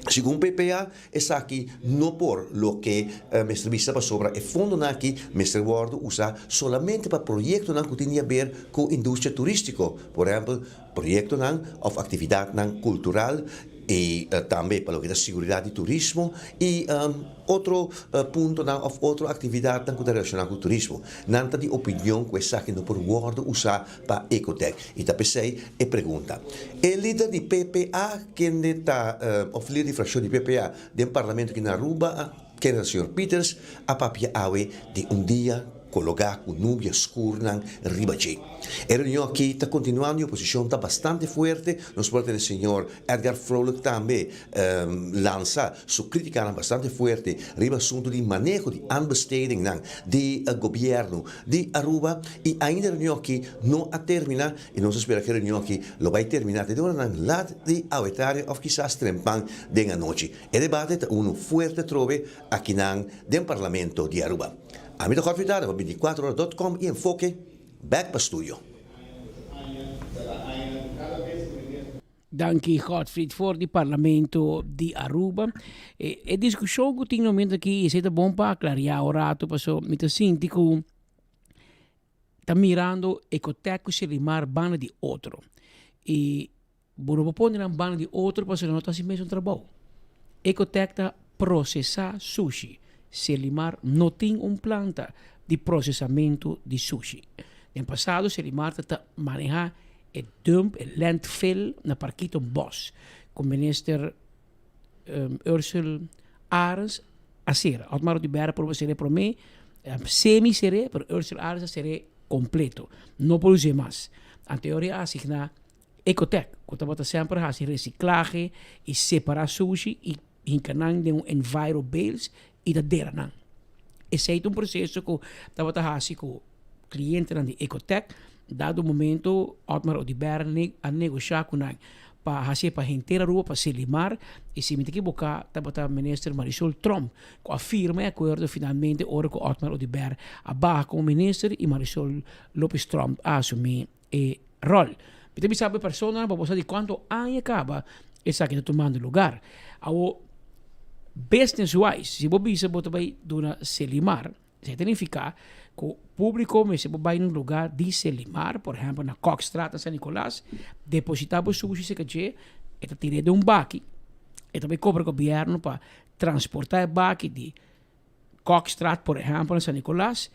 Speaker 4: Segun PPA esaki no por loke mester bisa pasobra e fondonan aki mester wordo usa solamente pa proyectonan cu tin di haber cu industria turistico, por ehempel proyectonan of actividadnan cultural y tambe pa loke ta siguridad di turismo y otro puntonan of otro actividadnan cu ta relaciona cu turismo. Nan ta di opinion cu esaki no por wordo usa pa Ecotec y ta p'esey e pregunta. E lider di PPA kende ta of lider di fraccion di PPA den parlamento aki na Aruba kende ta señor Pieters a papia awe di un dia kologá ku nubia skurnan riba dje. E reunion aki ta kontinuando i oposishon ta bastante fuerte. Nos por a tene señor Edgar Vrolijk tambe lansa su kritikanan bastante fuerte riba asuntu di maneho di aanbestedingnan di gobièrnu di Aruba i ainda e reunion aki no a terminá i nos a spera ku e reunion aki lo bai terminá te den oranan lat di awetario òf kisas trempan den anochi. E debate ta unu fuerte atrobe akinan den Parlamento di Aruba. Ami ta Godfrey Dada pa binticuatro ora dot com y Enfoke bek pa studio.
Speaker 2: Danki Godfried for di Parlamento di Aruba. E, e discusion cu tin momento aki, esey ta bon pa aclaria un rato, paso mi ta sinti cu ta mirando Ecotec cu Selimar banda di otro. Y Bo no por pone nan banda di otro pasobra nan no ta hasi mesun trabou. Ecotec ta procesa sushi. Selimar no tin un planta di procesamentu di sushi. Den pasado Selimar ta ta maneha e dump, e landfill na Parkito Bos cu Minister Ursell Arends a sera. Otmar Oduber a proba sera e prome, semi sere, pero Ursell Arends a sere completo. No por use mas. Anteori a asigna Ecotec, ku tabata semper hasi resiklahe i separá sushi i hinka nan den un enviro bales i ta dera nan. Esei ta un proseso ku tabata hasi ku klientenan di Ecotec. Dado momento Otmar Oduber a negoshá ku nan pa hasié pa henter Aruba, pa Selimar, i si mi ta ekiboká tabata Minister Marisol Tromp ku a firma e akuerdo finalmente ora ku Otmar Oduber a baha komo minister i Marisol Lopez Tromp a asumí e rol. Mi ta bisa bo e personanan pa bo sa di cuanto aña caba esaki ta tumando lugar. Awo, business wise, si bo bisa bo ta bay duna Selimar, esaki ta nifica cu publico mester por bay na un lugar di Selimar, por ehempel na Kokstraat na San Nicolas, deposita bo sushi cerca dje, e ta tira den un baki, e ta bay cobra gobierno pa transporta e baki di Kokstraat por ehempel na San Nicolas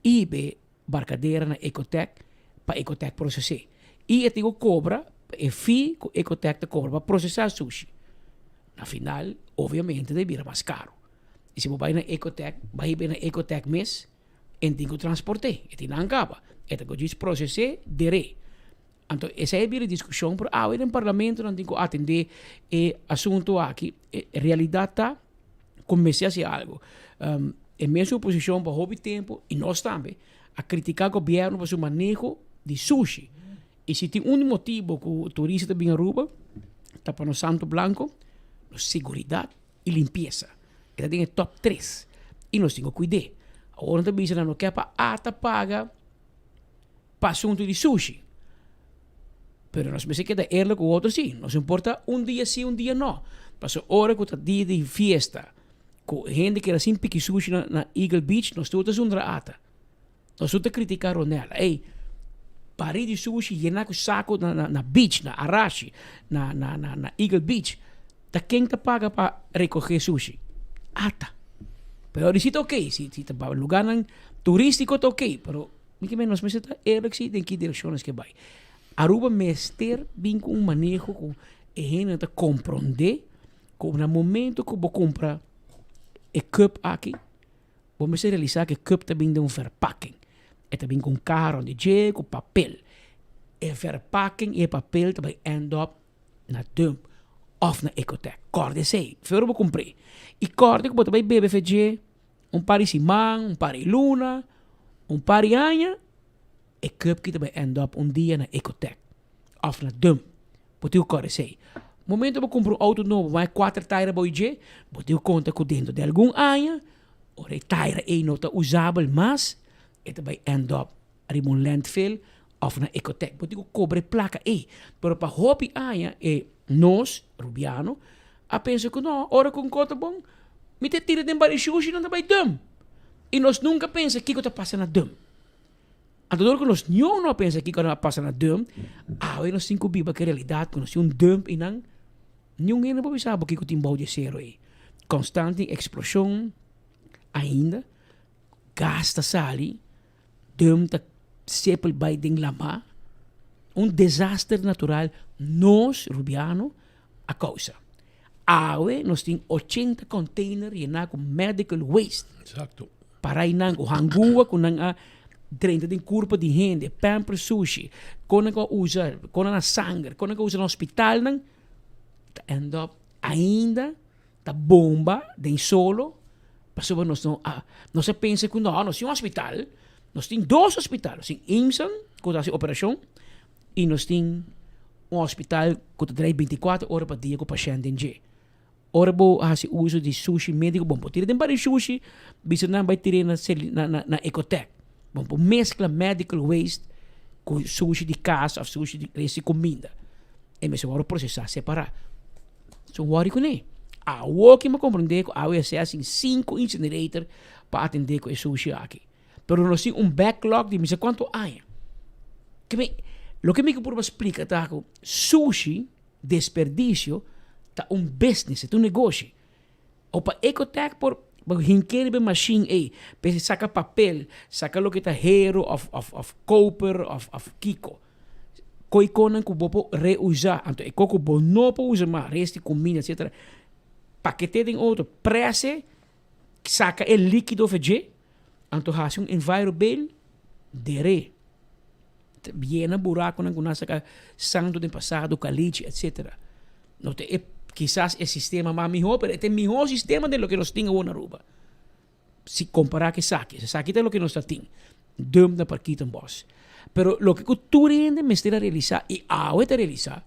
Speaker 2: y be Barkadera na Ecotec pa Ecotec proses'é. I e tin ku kobra e fee ku Ecotec ta kobra pa prosesá sushi. Na final, obviamente ta bira mas karu. I si bo bai na Ecotec, bai hib'é na Ecotec mes, en tin ku transport'é. E tin nan kaba. E ta ku djis proses'é der'é. Anto esei a bira diskushon, pero awe den parlamento nan tin ku atendé e asuntu aki. E realidat ta ku mester hasi algu. E mesun oposishon pa hopi tempu, i nos tambe, a kritiká gobièrnu pa su maneho di sushi. I si tin un motibu ku turista ta bin Aruba, ta pa nos santo blanko, nos seguridat i limpiesa. E ta den e tòp tres. I nos tin ku kuid'é. Awor nan ta bisa nan no ke pa ata paga. pa asuntu di sushi. Pero nos mester keda eerlijk ku otro si. Nos importa un dia si, un dia no. Pasobra ora ku ta dia di fiesta, ku hende keda sin piki sushi na na Eagle Beach, nos tur ta zundra ata. Nos tur ta kritika Ronella. Ey, bari di sushi yena ku sako na na na beach, na Arashi, na na na na Eagle Beach. Ta ken ta paga pa rekoge sushi? Ata. Pero di si ta oké, si si ta pa lugarnan turístiko ta oké, pero Mi ke men nos mester ta eerlijk si den ki direkshon nos ke bai. Aruba mester bin ku un maneho ku e hendenan ta komprondé ku na momento ku bo kumpra e cup aki, bo mester realisá ku e cup ta bin den un verpakking. E ta bin ku un kaha rònt di dje, ku papel. E verpakking i e papel ta bai end up na dump òf na Ecotec. Kòrda esei, for bo kumpr'é. I kòrda ku bo ta bai bebe fe dje. Un par di siman, un par di luna, un par di aña, e cup ki ta bai end up un dia na Ecotec of na dump. Bo tin ku kòrda esei. Momento bo kumpra un outo nobo, bo haña kuater taira bou dje, bo tin ku konta ku dentro di algun aña, Ora e taira ei no ta usabel mas, e ta bai end up riba un landfill of na Ecotec. Bo tin ku kobra e plaka ei. Pero pa hopi aña e nos, Rubiano, a pensa ku no, ora ku un kos ta bon, mi ta tira den bari shushi nan ta bai dump. I nos nunka pensa kiko ta pasa na dump. Anto dor ku nos niun no a pensa kiko a pasa na dump, awe nos tin ku biba ku e realidat ku nos tin un dump einan. Niun hende por bisa bo kiko tin bou di e sero ei. Konstant tin eksploshon ainda, gas ta sali, dump ta sepel bai den lama. Un desaster natural nos, Rubiano, a kousa. Awe nos tin ochenta container yená ku medical waste.
Speaker 3: Exacto.
Speaker 2: Para einan ku hangua ku nan a drenta den kurpa di hende, pampers sushi, kon nan a usa, kon nan a sanger, kon nan a usa na hospitalnan, ta end up ainda ta bomba den solo pasobra nos no a nos a pensa ku no, nos tin un hospital, nos tin dos hospital, nos tin Imsan ku ta hasi operashon i nos tin un hospital ku ta drai bintikuater ora pa dia ku pashènt den dje. Ora bo hasi uso di sushi médiko, bon por tira den bari sushi, bisa nan bai tir'é na na na na Ecotec. Bon por meskla medical waste ku sushi di kas òf sushi di resti kuminda. E mester wòrdu prosesá separá. So wòri kuné. Awor ki mi a komprendé ku AWSS tin sinku incinerator pa atendé ku e sushi aki. Pero nos tin un backlog di mi sa kuantu aña. Ke mi, loke mi ke purba splika ta ku sushi, Desperdicio ta un business, e ta un negoshi. O pa Ecotec por hink'é riba e machine ei, p'e saka papel, saka loke ta hero of of of koper of of kiko. Koi konan ku bo por reusa, anto e kos ku bo no por usa mas, resti kuminda etcetera, paket'é den otro, près'é, saka e likido for dje, anto hasi un envirobail, der'é. Yena buraconan cu nan saca santo den pasado, caliche, etc. No ta e kisas e sistema mas miho, pero e ta e miho sistema den loke nos tin awor na Aruba. Si compara cu esaki, esaki ta loke nos ta tin, dump na Parkietenbos. Pero loke cu tur hende mester a realisa y awe ta realisa,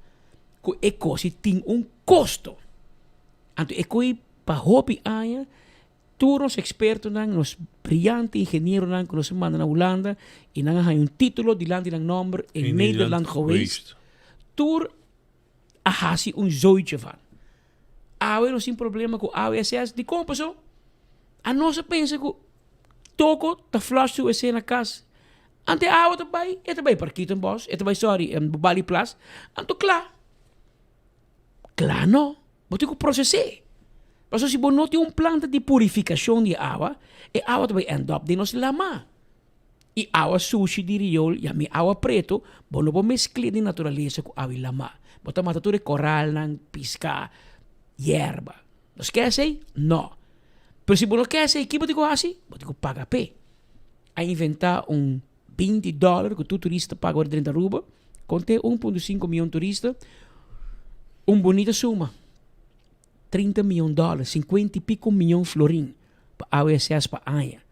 Speaker 2: cu e cosi tin un costo. Anto e coi pa hopi aña Tur nos expertonan, nos briyante ingenieronan cu nos a manda na Hulanda y nan a haña un titulo dilanti nan nomber in Nederland geweest, tur a haci un zooitje van. Awe nos tin problema cu AWSS, dicon paso? Anos a pensa cu toko ta flush su wc na cas, ante awa ta bay, e ta bay Parkietenbos, e ta bay sorry, Bali Plas, anto cla. Kla no, bo tin ku proses'é. Pasobra si bo no tin un planta di purifikashon di awa, e awa ta bai end up den nos lama. I awa sushi di riol, ya mi awa pretu, bo no por meskl'é den naturalesa ku awa i lama. Bo ta mata tur e koralnan, piská, yerba. Nos ke esei? No. Pero si bo no ke esei, ki bo tin ku hasi? Bo tin ku paga p'e. A inventá un 20 dòler ku tur turista paga ora drenta Aruba, konté 1.5 mion turista, un bunita suma, 30 mion dòler, 50 i piko mion florin pa AWSS pa aña,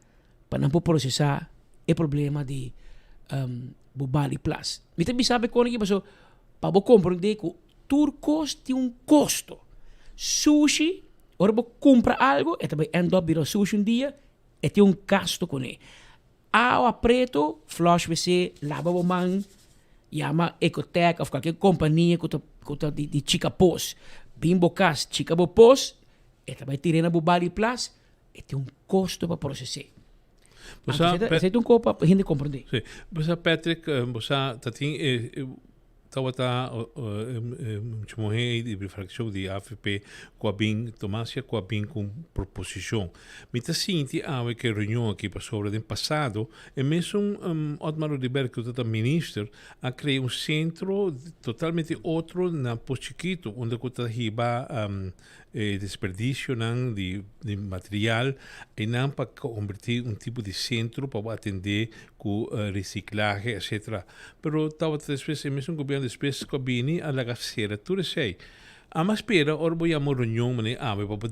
Speaker 2: pa nan por prosesá e problema di um, Bubali Plas. Mi ta bisa bo kon aki pasobra pa bo komprendé ku tur kos tin un kosto. Sushi, ora bo kumpra algu, e ta bai end up bira sushi un dia, e tin un gasto kuné. Awa preto, flush wc, laba bo man, yama Ecotec of cualkier compania cu ta cu ta di di chica pos. Bin bo cas, chica bo pos, e ta bay tira na bo bali plas, e tin un costo pa proces'é.
Speaker 3: Bo sa,
Speaker 2: Anto, esei ta un cos pa hende comprende.
Speaker 3: Sí. Bo sa Patrick, bo sa ta tin e Tabata e mucha muhé ei di frakshon di avp ku a bin, Tomasia ku a bin ku un proposishon. Mi ta sinti awe ku e reunion aki pasobra den pasado e mesun Otmar Oduber ku tabata minister a krea un sentro totalmente otro na Pos Chikitu unda ku ta hiba e desperdicionan di di material einan pa converti un tipo di centro pa bo atende cu reciclahe etcetera pero tabata despues e mesun gobierno despues cu a bini a laga cera tur esey. Ama spera ora bo yama un reunion manera awe pa bo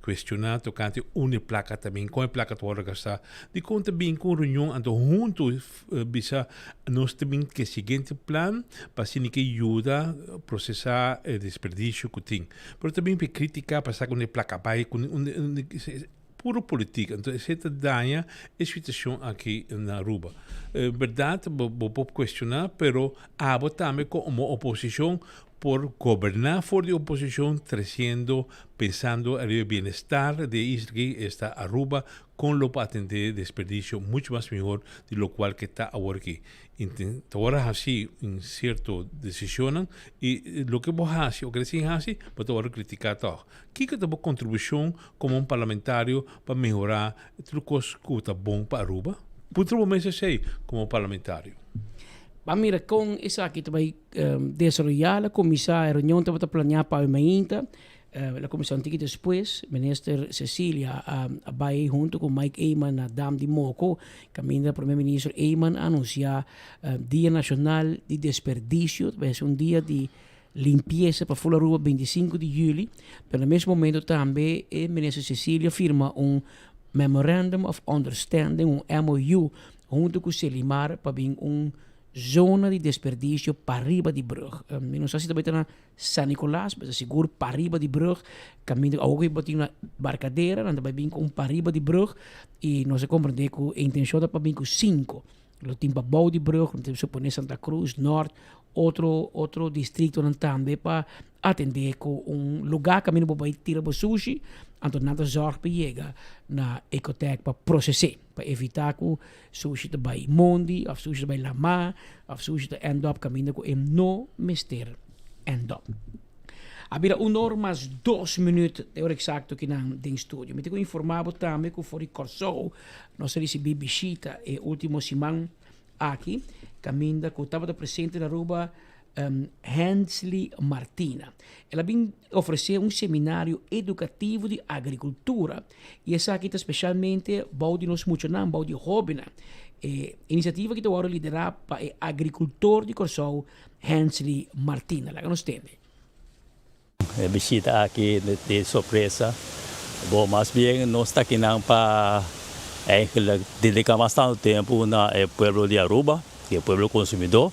Speaker 3: cuestiona tocante unda e placa ta bin, con e placa ta wordo gasta, dicon ta bin cu un reunion anto hunto bisa nos ta bin cu e siguiente plan pa asina ke yuda procesa e desperdicio cu tin. Pero ta bin pe critica pa sa unda e placa bay, unda. puro politiek. Anto esei ta daña e situacion aki na Aruba. Berdad bo bo por cuestiona pero abo tambe como oposicion por goberna for di oposicion treciendo pensando ariba e bienestar di e isla aki esta Aruba con lo por atende desperdicio mucho mas mihor di locual ke ta awor aki. Ta wòrdu hasi un sierto desishonnan i loke bo hasi o kere sin hasi bo ta wòrdu kritiká tòg. Kiko ta bo kontribushon komo un parlamentario pa mehorá tur kos ku ta bon pa Aruba? Puntra bo mes esei komo parlamentario.
Speaker 2: Ban mira kon esaki ta bai desaroyá. La kuminsá e reunion tabata planeá pa awe mainta. El a kuminsá un tiki despues. Minister Cecilia a bai huntu ku Mike Eman na Dam di Moko, kaminda Prome Minister Eman a anunsiá Dia Nashonal di Desperdisio. Ta bai hasi un dia di limpiesa pa ful Aruba 25 di yüli. Pero na mes momento tambe e Minister Cecilia firma un Memorandum of Understanding, un MOU, huntu ku Selimar pa bin un zona di desperdisio pariba di brug. Mi no sa si ta bai ta na San Nicolas, pero sigur pariba di brug, caminda awor cu bo tin una barcadera, nan ta bay bin cu un pariba di brug y nos a comprende cu e intencion ta pa bin cu cinco. Lo tin pa bou di brug, lo tin supone Santa Cruz, Noord, otro otro districtonan tambe pa atende cu un lugar caminda bo bay tira bo sushi, anto nan ta zorg pa yega na Ecotec pa procese, pa evita cu sushi ta bay mondi of sushi ta bay lama of sushi ta end up caminda cu e no mester end up. A bira un or mas dos minuut e ora exacto ki nan den studio. Mi tin cu informa bo tambe cu for di Corsou nos a ricibi bishita e ultimo siman aki caminda cu tabata presente na Aruba Hensley Martina. El a bin ofresé un seminario edukativo di agrikultura i esaki ta spesialmente bou di nos muchanan, bou di hóbennan. E inisiativa aki ta wòrdu liderá pa e agrikultor di Kòrsou, Hensley Martina. Laga nos tende.
Speaker 5: E bishita aki di sorpresa. Bo, mas bien nos ta akinan pa eigenlijk dedica mas tanto tempo na e pueblo di Aruba, e pueblo consumidor,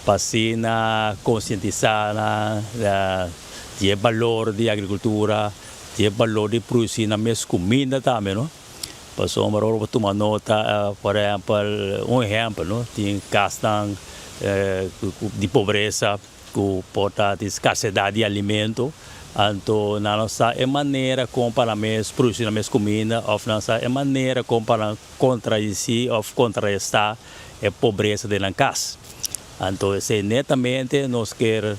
Speaker 5: pa asina concientisa nan di e balor di agricultura, di e balor di produci nan mes cuminda tambe, no. Pasobra ora bo tuma nota, por ehempel, un ehempel, no, tin casnan di pobresa, Ku por ta tin skarsedat di alimento, anto nan no sa e manera kon pa nan mes produsi nan mes kuminda òf nan sa e manera kon pa nan kontradisí òf kontrarestá e pobresa den nan kas. Anto esei netamente nos ker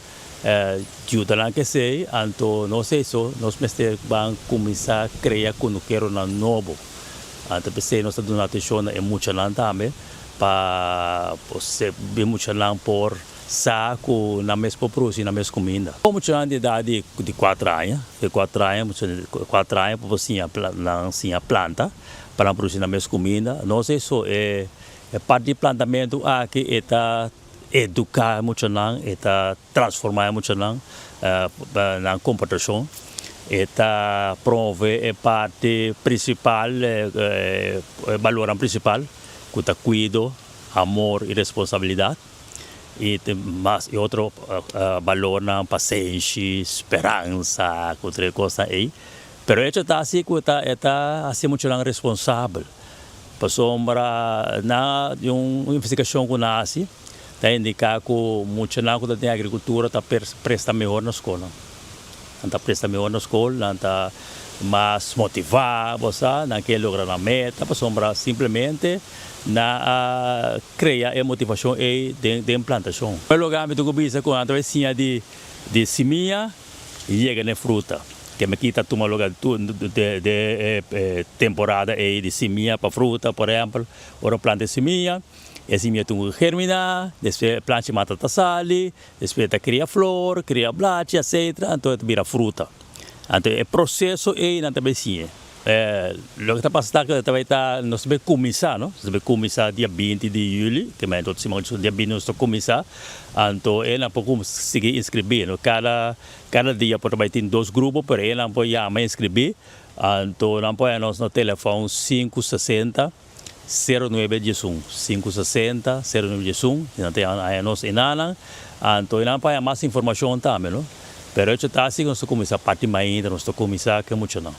Speaker 5: yuda nan ku esei, anto no esei so, nos mester ban kuminsá krea kunukeronan nobo. Anto p'esei nos ta duna atenshon na e muchanan tambe pa e muchanan por Sa ku nan mes por produsi nan mes kuminda. Muchanan di edat di di kuater aña, di kuater aña, kuater aña por siña nan siña planta pa nan produsi nan mes kuminda. No esei so, e parti di plantamentu aki e ta eduká e muchanan, e ta transformá e muchanan nan komportashon, e ta promove e parti prinsipal, e balornan prinsipal ku ta kuido, amor i responsabilidat. I tin mas i otro balornan, pasenshi, speransa, ku tur e kosnan ei. Pero echo ta asi ku ta e ta hasi muchanan responsabel. Pasobra na di un investigashon ku nan hasi ta indiká ku muchanan ku ta den agrikultura ta presta mehor na skolnan. Nan ta presta mehor na skol, nan ta mas motivá, bo sa, nan ke logra nan meta pasobra simplemente nan a krea e motivashon ei den den plantashon. E loga mi tin ku bisa ku nan ta bai siña di di simia yega na e fruta. Ke mi kita tuma loga de de e temporada ei di simia pa fruta, por ehèmpel, ora planta e simia, e simia tin ku germiná, despues e planchi mata ta sali, despues ta kria flor, kria blachi, etcetera, anto e ta bira fruta. Anto e proseso ei nan ta bai siña. Loke ta pasa ta ku ta bai ta nos ta bai kuminsá no, nos ta bai kuminsá dia binti di yüli, ke mei otro siman dia binti nos ta kuminsá, anto e nan por sigui inskribí no, kada kada dia por ta bai tin dos grupo pero e nan por yama inskribí, anto nan por haña nos na telefòn sinku sesenta sero nuebe diesun, sinku sesenta sero nuebe diesun, nan ta haña nos enanan, anto e nan por haña mas informashon tambe no, pero echo ta asi ku nos ta kuminsá parti mainta nos ta kuminsá ke muchanan.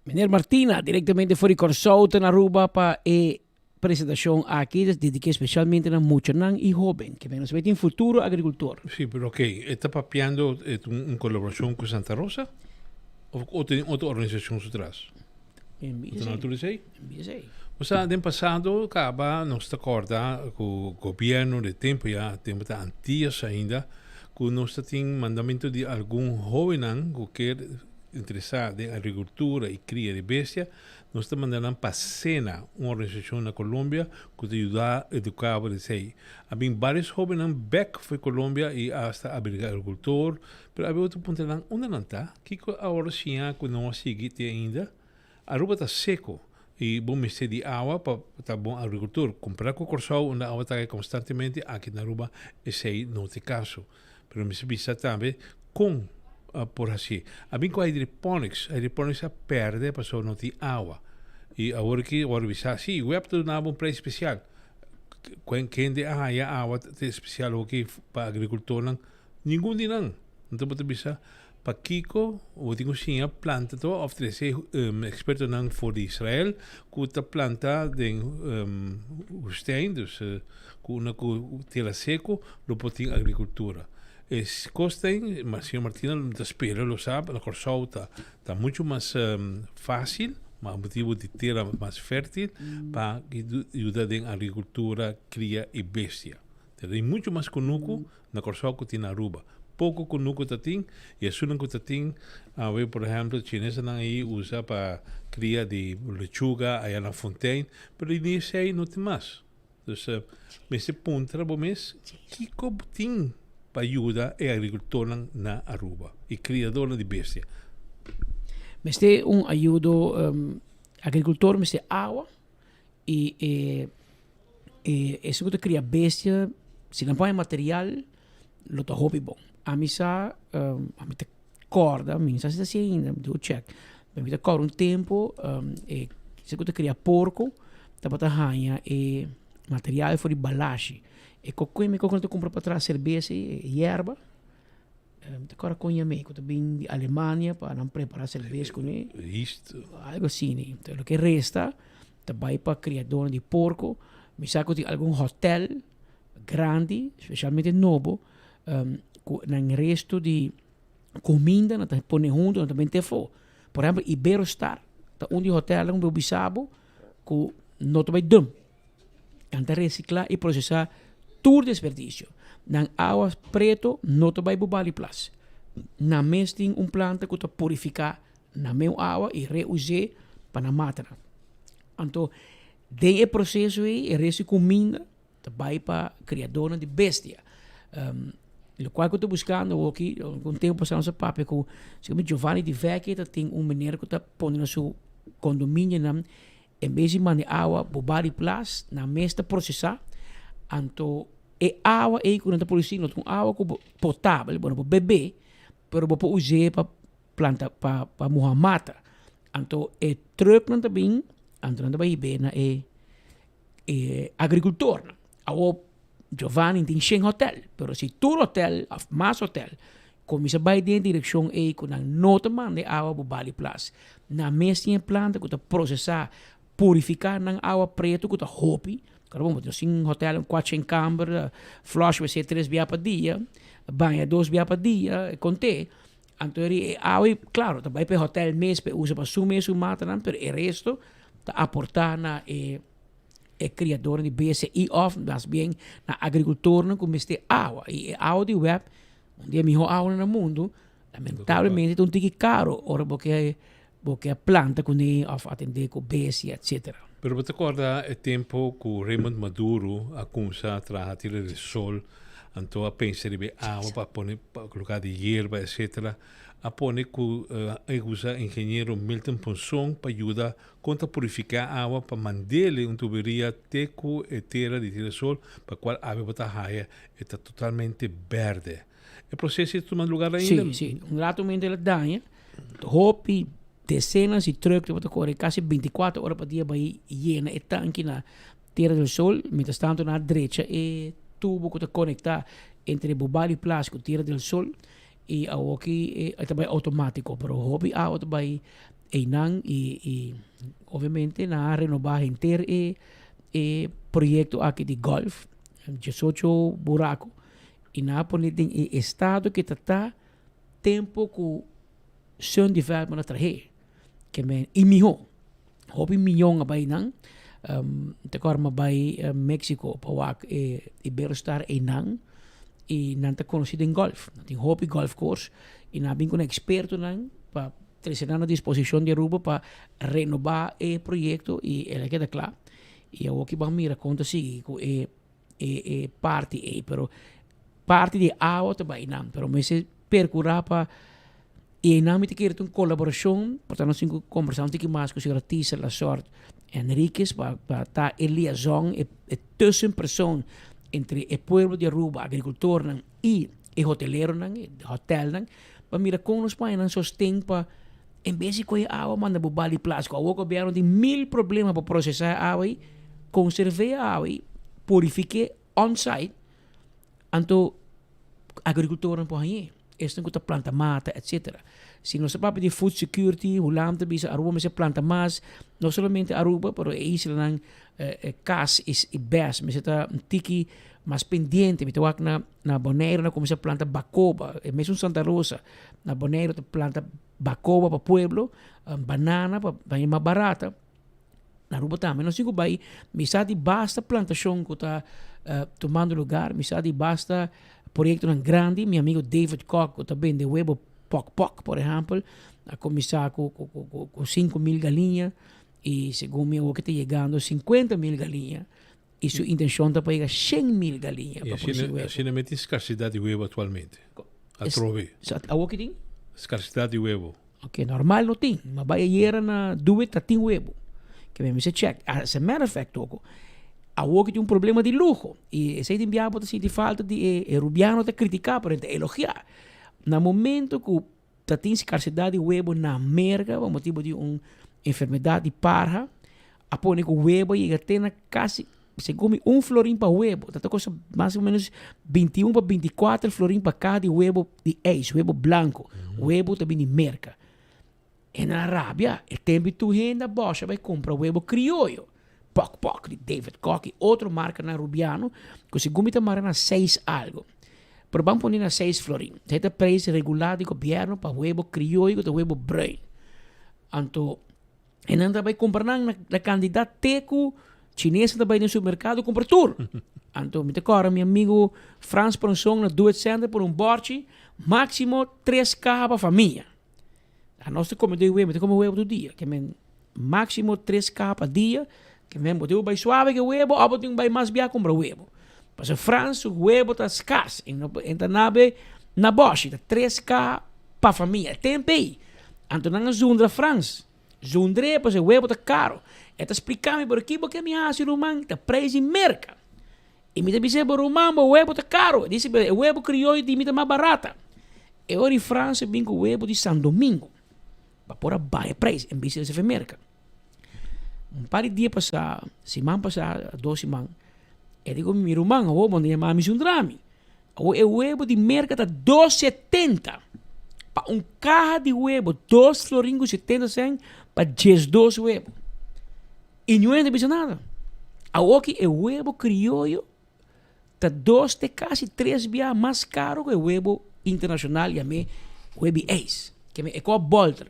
Speaker 2: Meneer Martina, directamente for di Kòrsou ta na Aruba pa e presentacion aki ta dedica specialmente na muchanan y hoben ke men nos bay tin futuro agricultor.
Speaker 3: Sí, pero ok, e ta papiando e ta un colaboracion cu Santa Rosa of o tin otro organisacion su tras?
Speaker 2: En
Speaker 3: Bo ta tur esey?
Speaker 2: En esey.
Speaker 3: Osea, den pasado caba nos ta corda cu gobierno de tempo ya, tempo ta Antillas ainda, cu nos ta tin mandamento di algun hobennan cu kier interesa den agricultura y cria di bestia, nos ta manda nan pa SENA, un organisacion na Colombia cu ta yuda educa bo esey. A bin varios hobennan bek fo'i Colombia y hasta a bira agricultor, pero a otro puntra nan unda nan ta? Kico awor siña cu no a sigui te ainda? Aruba ta seco y bo mester di awa pa ta bon agricultor. Compara cu Corsou unda awa ta cay constantemente, aki na Aruba esey no ta e caso. Pero mester bisa tambe con por haci. A bin cu hydroponics, hydroponics a perde pasobra no tin awa. Y awor aki wor bisa, si, web ta duna bo un prijs special. Kende a haya awa ta especial hoki pa agricultornan? Ningun di nan. Anto bo ta bisa, Pakiko bo tin ku siña planta to òf trese ekspertonan for di Israel ku ta planta den woestijn, dus ku una ku tera seku lo por tin agrikultura. E kos ta ei, señor Martina mi ta spera lo sa, na Kòrsou ta ta muchu mas fásil, pa motibu di tera mas fértil pa yuda den agrikultura, kria i bestia. Tin muchu mas kunuku Na Kòrsou ku tin na Aruba. Poko kunuku ta tin i esunnan ku ta tin awe por ehèmpel chinesenan ei usa pa kria di lechuga aya na Fontein pero di esei no tin mas. Dus mester puntra bo mes kiko bo tin pa yuda e agrikultornan na Aruba i kriadornan di bestia.
Speaker 2: Mester un ayudo agrikultor mester awa I e e esun ku ta kria bestia, si nan pone material lo ta hopi bon. Ami sa ami ta kòrda, mi no sa si ta así ainda, mi debe chèk, pero mi ta kòrda un tempu e esun ku ta kria porko tabata haña e material for di balashi. E koko mi koko nan ta kumpra pa traha serbes ei, e yerba. Mi ta kòrda kon yam'é ku ta bin di Alemania pa nan prepará serbes kuné.
Speaker 3: Yeast.
Speaker 2: Algo asina. Entonces loke resta ta bai pa kriadónan di porko. Mi sa ku tin algun hòtèl grandi, spesialmente nobo, ku nan resto di kuminda nan ta pone huntu, nan ta bente afó. Por ehèmpel Iberostar ta un di hòtèlnan ku mi por bisa bo ku no ta bai dùm. Nan ta recicla y procesa tur desperdicio. Nan awa preto no ta bay Bubali Plas. Nan mes tin un planta cu ta purifica nan meu awa y reuse pa nan matanan. Anto den e proceso ey e resto di cuminda ta bay pa criadornan di bestia. Locual cu ta buscando awoki, un tempo pasa nos a papia cu Giovanni Di Vecchi ta tin un meneer cu ta pone na su condominionan En bes di manda e awa bo bari plas, nan mes ta prosesá, anto e awa ei ku nan ta produsí no ta un awa ku bo potabel, bo no por bebé, pero bo por us'é pa planta pa pa muha mata. Anto e trùknan ta bin, anto nan ta bai hib'é na e e agrikultornan. Awor Giovanni tin shen hotèl, pero si tur hotèl òf mas hotèl kuminsá bai den e direkshon ei ku nan no ta manda e awa bo bali plas, nan mes tin e planta ku ta prosesá, purifiká nan awa pretu ku ta hopi, kòrda bon nos tin hotèl kuatshen kamber, flòsh wc tres bia pa dia, baña dos bia pa dia, kont'é. Anto e awa ei, klaro, ta bai pa e hotèl mes pa e usa pa su mes su matanan, pero e resto ta aportá na e. e kriadornan di bestia i òf mas bien na agrikultornan ku mester awa. I e awa di wèp, un di e mihó awanan na mundu, lamentablemente ta un tiki karo ora bo ke bo ke planta kuné òf atendé ku bestia etsetera.
Speaker 3: Pero bo ta kòrda e tempu ku Raymond Maduro a kumsa traha Tierra del Sol, anto a pensa riba e awa pa pone pa koloká di yerba etsetera, a pone ku a usa ingeniero Milton Ponson pa yuda Kon ta purifiká awa pa mand'el un tuberia te ku e tera di Tierra Sol pa kual awe bo ta haya e ta totalmente bèrdè. E proseso ei ta tuma lugar ainda?
Speaker 2: Sí, sí. Un rato mente el a daña. Hopi decenas di truck tabata kore kasi bintikuater ora pa dia bai yena e tanki na Tierra del Sol. Mientras tanto nan a drecha e tubo ku ta konektá entre Bobali Plas ku Tierra del Sol i awoki e ta bai outomátiko. Pero hopi awa ta bai. Einan y y obviamente nan a renoba henter e e proyecto aki di golf, diesocho buraco, y nan a pone den e estado ke ta ta tempo ku Sun Development a trahe. Ke men y miho. Hopi miyon a bai nan. Ta kor mi a bai Mexico pa wak e Iberostar einan y nan ta conoci den golf. Nan tin hopi golf course y nan a bin cu nan expertonan pa trece nan na disposicion di Aruba pa renoba e proyecto y el a keda cla. Y awoki ban mira con ta sigui cu e e parti ey pero parti di awa ta bai nan pero mester percura pa y eynan mi ta kere ta un colaboracion por ta nos tin cu combersa un tiki mas cu señora Tisa Lasort Henriquez pa pa ta e liaison e tussenpersoon entre e pueblo di Aruba agricultornan y e hoteleronan e hotelnan pa mira con nos por haña nan sosten pa en bes di coge awa manda bo bali plasco awor gobierno tin mil problema pa procesa e awa ey conserve e awa ey purifique on site anto agricultornan por hañ'e esnan cu ta planta mata etcetera si nos ta papia di food security Hulanda ta bisa Aruba mester planta mas no solamente Aruba pero e islanan cas y bes mester ta un tiki mas pendiente mi ta wak na na Bonaire nan a cuminsa planta bacoba e mesun Santa Rosa na Bonaire ta planta bacoba pa pueblo banana pa baña mas barata na Aruba tambe nos tin cu bay mi sa di basta plantacion cu ta tumando lugar mi sa di basta proyectonan grandi mi amigo David Kock cu ta bende webo pok pok por ehempel a cuminsa cu cu 5000 galiña y segun mi awo ta yegando 50000 galiña y su intencion ta pa yega 100000 galiña
Speaker 3: pa produci webo. Y asina mi tin scarcidad di webo actualmente. Atrobe.
Speaker 2: Awo ki tin?
Speaker 3: Scarcidad di webo.
Speaker 2: Ok, normal no tin. Ma bay ayera na Doet ta tin webo. Ke mi mester check. As a matter of fact toko, awo ki tin un problema di luho. Y esey tin bia bo ta sinti falta di e, e rubiano ta critica pero e ta elogia. Na momento cu ta tin scarcedad di webo na Merca pa motibo di un enfermedad di parha, a pone cu webo a yega te na casi, segun mi, un florin pa webo. Ta ta cosa mas o menos 21 pa 24 florin pa cada di webo di ijs, webo blanco. Webo ta bini Merca. E nan a rabia, e tempo tur hende a bosha bay cumpra webo crioyo, Pok Pok di David Kock y otro marcanan Rubiano cu segun mi ta mara na seis algo. Pero ban pone na seis florin. Esey ta prijs regular di gobierno pa webo crioyo cu ta webo bruin. Anto e nan ta bay cumpra nan na cantidad te cu Chineesnan ta bay den supermercado cumpra tur. Anto mi ta corda mi amigo Frans Pronson na Do It Center pone un borchi maximo tres caha pa famia. Anos ta come doi webo, mi ta come webo tur dia. Ke men maximo tres caha pa dia. Ke men bo tin ku bai suave ke webo of bo tin ku bai mas bia kumpra webo. Pasobra Frans su webo ta skars. E no e ta nabe na bòshi. Ta tres caha pa famia. E tempu ei. Anto nan a zundra Frans. Zundr'é pasobra e webo ta karo. E ta splika mi, pero ki bo ke mi hasi ruman? Ta preis di Merka. I mi ta bis'é, bo ruman, bo webo ta karo. E disi, e webo krioyo di mi ta mas barata. E ora di Fransia bin ku webo di San Domingo pa por a baha e preis en bes di esei Merka. Un par di dia pasá, siman pasá, dos siman, e di ku mi, mi ruman, awor bo no yama mi zundra mi. Awor e webo di Merka ta dos setenta pa un kaha di webo, dos florin ku setenta sèn pa diesdos webo. I niun hende bisa nada. Awoki e webo krioyo ta dos te kasi tres bia mas karo ku e webo internashonal yam'é webi eis. Ke men e ko bolter.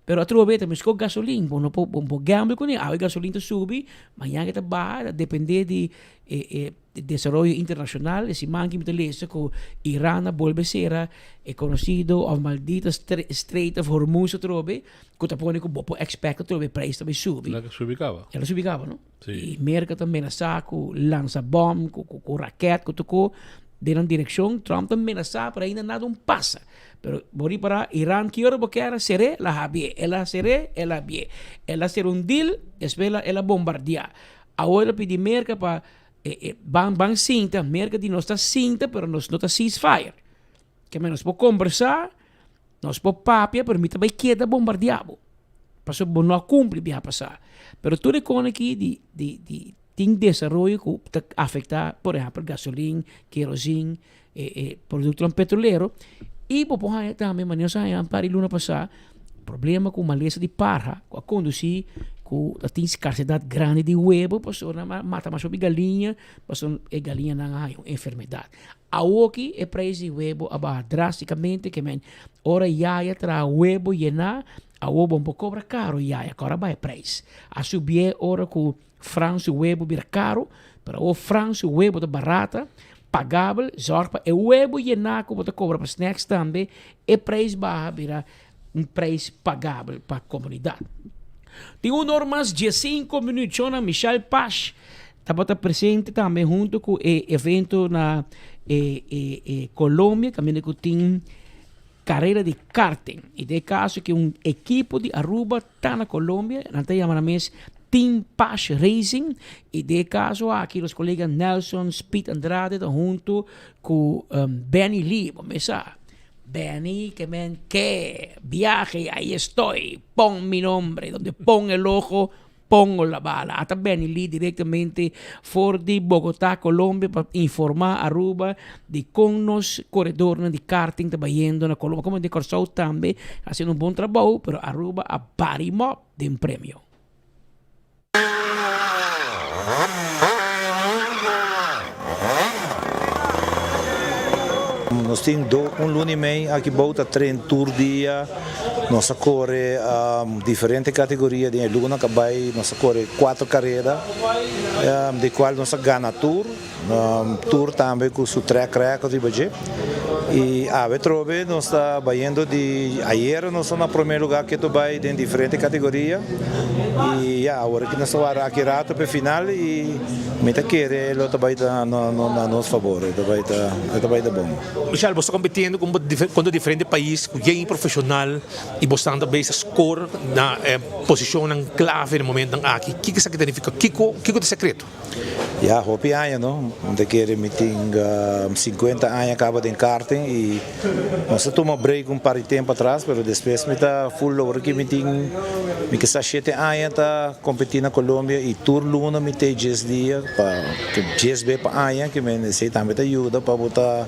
Speaker 2: Pero atrobe ta meskos gasolin, bo no por bo por gamble kuné. Awe gasolin ta subi, mañana e ta baha, ta depende di e e desaroyo internashonal. E siman aki mi ta lesa ku Iran a bolbe sera e konosido òf maldito Strait of Hormuz atrobe. Ku ta pone ku bo por expect atrobe prijs ta bai subi.
Speaker 3: El a subi kaba.
Speaker 2: El a subi kaba, no?
Speaker 3: Sí.
Speaker 2: I Merka ta menasá ku lansa bòm, ku ku ku raket, ku toko den nan direkshon. Trump ta menasá, pero ainda nada un pasa. Pero bo ripará, Iran ki ora bo kier a ser'é, el a habié. El a ser'é, el a habié. El a sera un deal, despues el a el a bombardiá. Awor el a pidi Merka pa e e ban ban sinta. Merka di nos ta sinta, pero nos no ta cease fire. Ke men nos por kombersá. Nos por papia, pero mi ta bai keda bombardiá bo. Pasobra bo no a kumpli biaha pasá. Pero tur e kos aki di, di, di tin desaroyo ku ta afektá, por ehèmpel, gasolin, kerosin, e, e produktonan petrolero. I bo por haña tambe, manera nos a haña un par di luna pasá, Problema ku malesa di parha ku a kondusí ku ta tin skarsedat grandi di webo pasobra nan a mata mas hopi galiña pasobra e galiñanan a haña un enfermedat. Awoki e preis di webo a baha drástikamente ke men ora yaya traha webo yená awo bo por kobra karo yaya ku ora baha e preis. A subié ora ku Frans su webo bira karo pero awo Frans su webo ta barata pagabel zòrg pa e webo yená ku bo ta kobra pa snacks tambe e preis baha bira un prijs pagabel pa comunidad. Tin un or mas diesinco minuut shona Michelle Pash tabata presente tambe hunto cu e evento na e e e Colombia caminda cu tin carera di karting y den e caso cu un ekipo di Aruba ta na Colombia nan ta yama nan mes Team Pash Racing y den e caso aki nos colega Nelson Speed Andrade ta hunto cu Benny Lee bo mes sa. Benny ke men ke viaje ahí estoy pon mi nombre donde pon el ojo pongo la bala ata Benny Lee directamente for di Bogota Colombia pa informa Aruba di con nos coredornan di karting ta bayendo na Colombia como di Corsou tambe haciendo un bon trabou pero Aruba a bari mop den premio.
Speaker 8: Nos tin do un luna y mei aki bou ta train tur dia. Nos a core diferente categoria den e luna cu a bay. Nos a core cuatro careda di cual nos a gana tur. Tur tambe cu su track record riba dje. Y awe trobe nos ta bayendo di ayer nos ta na prome lugar keto bay den diferente categoria. Y ya awor aki nos ta wara aki rato p'e final y mi ta kere lo ta bay ta na nos fabor, e ta bay ta e ta bay ta bon.
Speaker 1: Michel, bo sta competiendo contra diferente pais cu yen profesional y bo stan ta bezig score na posicionnan clave na momentonan aki. Kiko esaki ta nifica? Kiko ta e secreto?
Speaker 8: Ya hopi aña no, mi ta kere mi tin 50 aña kaba den karting y nos a tuma break un par di tempo atras pero despues mi ta full logro ki mi tin mi kisa shete aña ta kompeti na Colombia y tur luna mi tei djes dia pa djes be pa aña ke men esei tambe ta yuda pa bo ta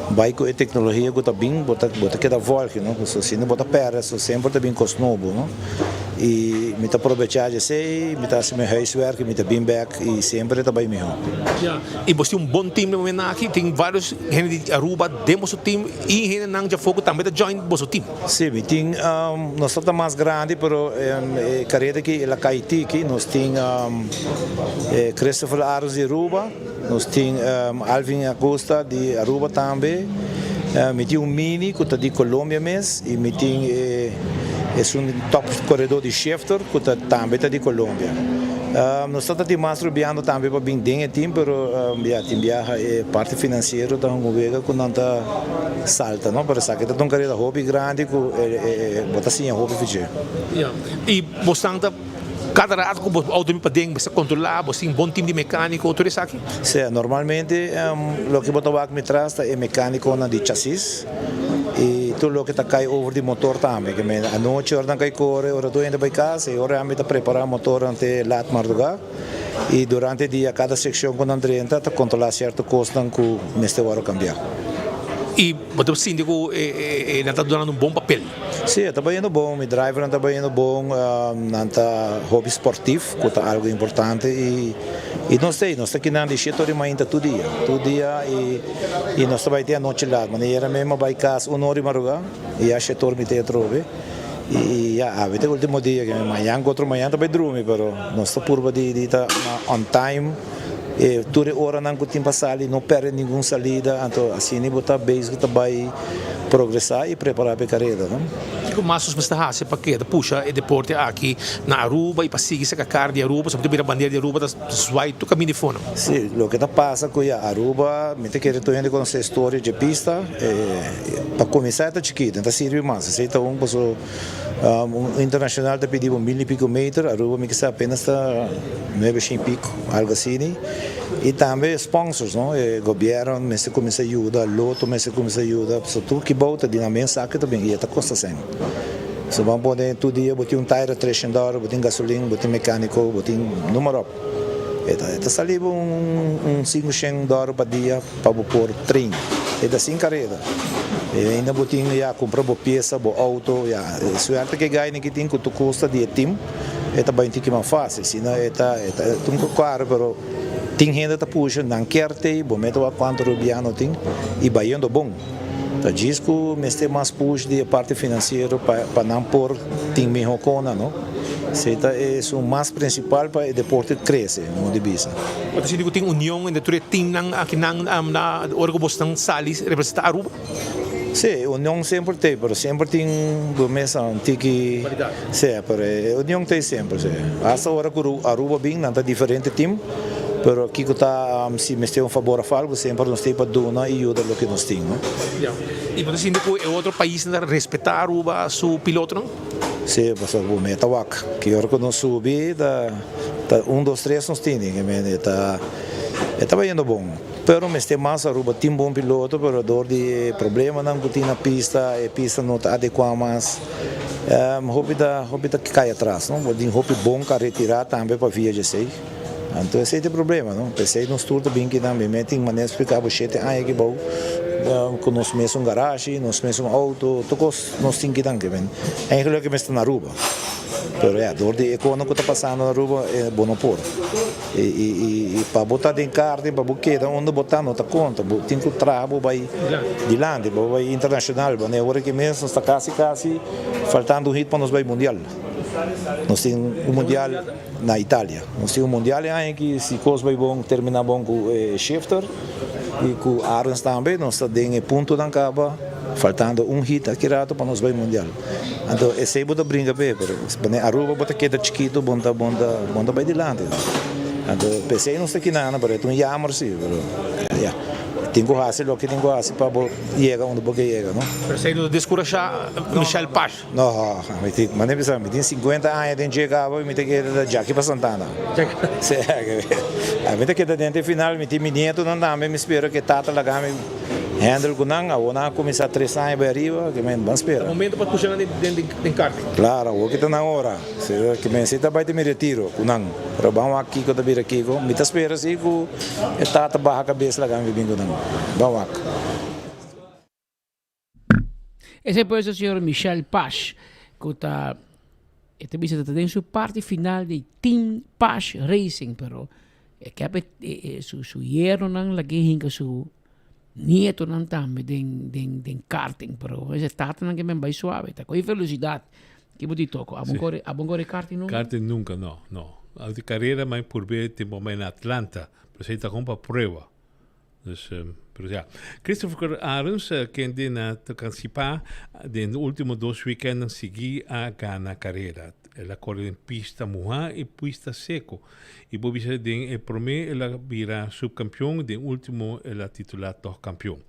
Speaker 8: bai ku e teknologia ku ta bin bo ta bo ta keda volge no pasobra si no bo ta perde so semper ta bin kos nobo no. Y mi ta probecha dje esey, mi ta haci mi huiswerk y mi ta bin bek y semper e ta bay miho.
Speaker 1: Ya, y bos tin un bon team den momento aki, tin varios hende di Aruba den boso team y hendenan djafor cu tambe ta join boso team.
Speaker 8: Si, mi tin, nos ta ta mas grandi pero e careda aki el a cay tiki, nos tin Christopher Arends di Aruba, nos tin Alvin Acosta di Aruba tambe, mi tin un mini cu ta di Colombia mes y mi tin e. Esun top koredó di shifter ku ta tambe ta di Colombia. Nos ta ta tin mas rubiando tambe pa bin den e team pero ya tin biaha e parti finansiero ta hunga wega ku nan ta salta no pero esaki ta un karera hopi grandi ku bo ta siña hopi fich'é.
Speaker 1: Ya y bosnan ta kada rato ku bo auto bin paden bo ta kontrolá bo tin bon team di mekaniko tur esaki?
Speaker 8: Si, normalmente loke bo ta wak mi tras ta e mekanikonan di chasis. Y tur loke ta cay over di motor tambe. Ke men anochi ora nan cay core, ora tur hende bay cas, e ora ami ta prepara motor ante laat marduga. Y durante dia cada seccion cu nan drenta ta controla cierto cosnan cu mester worde cambia.
Speaker 1: Y bo ta sinti cu e nan ta dunando un bon papel?
Speaker 8: Si, e ta bayendo bon. Mi drivernan ta bayendo bon. Nan ta hopi sportief, cu ta algo importante. Y nos ta ey, nos ta kinan di shete ora di mainta tur dia. Tur dia y. I nos ta bai te anochi lat. Manera mi a bai kas un ora di maruga i ya shetor mi te atrobe. I ya awe ta e ultimo dia ke mañan ku otro mañan ta bai drumi pero nos ta purba di di ta on time e tur e oranan ku tin pa sali no perde ningun salida anto asina bo ta bezig ta bai progresa i prepara pa e kareda no.
Speaker 1: Kiko mas nos mester hasi pa keda pusha e deporte aki na Aruba i pa sigui saka kar di Aruba pasobra bo ta mira bandera di Aruba ta Zwaai tur kaminda di fono.
Speaker 8: Sí, loke ta pasa ku ya Aruba, mi ta kere tur hende konosé storia dje pista. Pa kuminsá e ta chikitu, no ta sirbi mas. Esei ta un paso un internashonal ta pidi bo mil i piko meter, Aruba mi kisa apenas ta nuebe shen i piko, algo asini. I tambe sponsors, no? E gobièrnu mester kuminsá yuda, Lotto mester kuminsá yuda, pasobra tur kibou ta di nan mes saki ta bin i e ta kosta sèn. So ban pone tur dia bo tin un taira treshen dòler, bo tin gasolin, bo tin mekániko, bo tin número op. E ta e ta sali bo un un sinku shen dòler pa dia pa bo por train. E ta sin kareda. E ainda bo tin ya kumpra bo piesa, bo outo, ya. Suerte ku e gainan ki tin ku tur kosta di e tim e ta bai un tiki mas fásil. Si no e ta e ta un poco karo pero tin hende ta pusha, nan kier tei, bo mete wak kuantu rubiano tin i bayendo bon. Ta djis ku mester mas push di e parti finansiero pa pa nan por tin miho kona no. Esei ta esun mas prinsipal pa e deporte krese, mi di bisa.
Speaker 9: Bo ta sinti ku tin union entre tur e teamnan akinan na ora ku bosnan sali representa Aruba?
Speaker 8: Sí, union semper t'ei, pero semper tin bo mes un tiki, sí, pero e union t'ei semper, sí. Hasta ora ku Aruba bin nan ta diferente team. Pero kiko ta si mester un fabor of algo semper nos tin pa duna y yuda loke nos tin, no?
Speaker 9: Ya. Y bo ta sinti cu e otro paisnan ta respeta Aruba su pilotonan?
Speaker 8: Si, pasobra bo meta wak. Ki ora cu nos subi ta ta un dos tres nos tini, ke men e ta e ta bayendo bon. Pero mester mas Aruba tin bon piloto pero dor di e problemanan cu tin na pista e pista no ta adecua mas. Hopi ta hopi ta cay atras, no? Bo tin hopi bon cu a retira tambe pa via djesey. Anto esei ta e problema, no? P'esei nos tur ta bin kinan. Mi mes tin manera spliká bo shete aña aki bou ku nos mes un garashi, nos mes un outo, tur kos nos tin kinan. Ke men eigenlijk e mester na Aruba. Pero ya, dor di e kono ku ta pasando na Aruba bo no por. I i i pa bo ta den karting, pa bo keda unda bo ta no ta konta. Bo tin ku traha bo bai dilanti, bo bai internashonal. Bo ora aki mes nos ta kasi kasi faltando un hit pa nos bai mundial. Nos tin un mundial. Na Italia. Nos tin un mundial e aña aki, si kos bai bon, termina bon ku e Shifter i ku Arends tambe, nos ta den e puntonan kaba, faltando un hit aki rato pa nos bai mundial. Anto esei bo ta brinka p'e, pero pone Aruba bo ta keda chikitu, bo ta bo ta bo ta bai dilanti. Anto p'esei nos ta kinana, pero e ta un yamer si, pero ya. Tin ku hasi loke tin ku hasi pa bo yega unda bo ke yega, no.
Speaker 9: Pero esei no ta deskurashá Michel Pash?
Speaker 8: No, mi tin, mane bisa, mi tin 50 aña den dje cabo y mi ta keda ta djaki pa Santana. Sí, mi ta keda den te final, mi tin mi nietonan tambe, mi spera ke tata laga mi handle ku nan, awor nan a kuminsá tres aña bai ariba, ke men ban spera.
Speaker 9: Ta momento pa pusha nan den den karting.
Speaker 8: Claro, awor ke ta nan ora, ke men si ta bai te mi retiro ku nan, pero ban wak kiko ta bira kiko, mi ta spera si ku e tata baha kabes laga mi bin ku nan, ban wak.
Speaker 2: Esei pues e señor Michel Pash ku ta e ta bisa ta den su parti final di Team Pash Racing pero e kep e e su su yernonan lag'é hinka su nietonan tambe den den den karting pero e tatanan ke men bai suave ta kohe velosidad ke bo di toko abo kore abo kore karting nunka?
Speaker 3: Karting nunka no no di karera mai purbe tempo mai na Atlanta pero esei ta kon pa prueba. Dus, pero ja. Christopher Arends, kende na Tocancipá den ultimo dos weekendnan sigui a gana carera. El a core den pista muhá y pista seco. Y por bisa den e prome el a bira subcampeon, den ultimo el a titula tog campeon.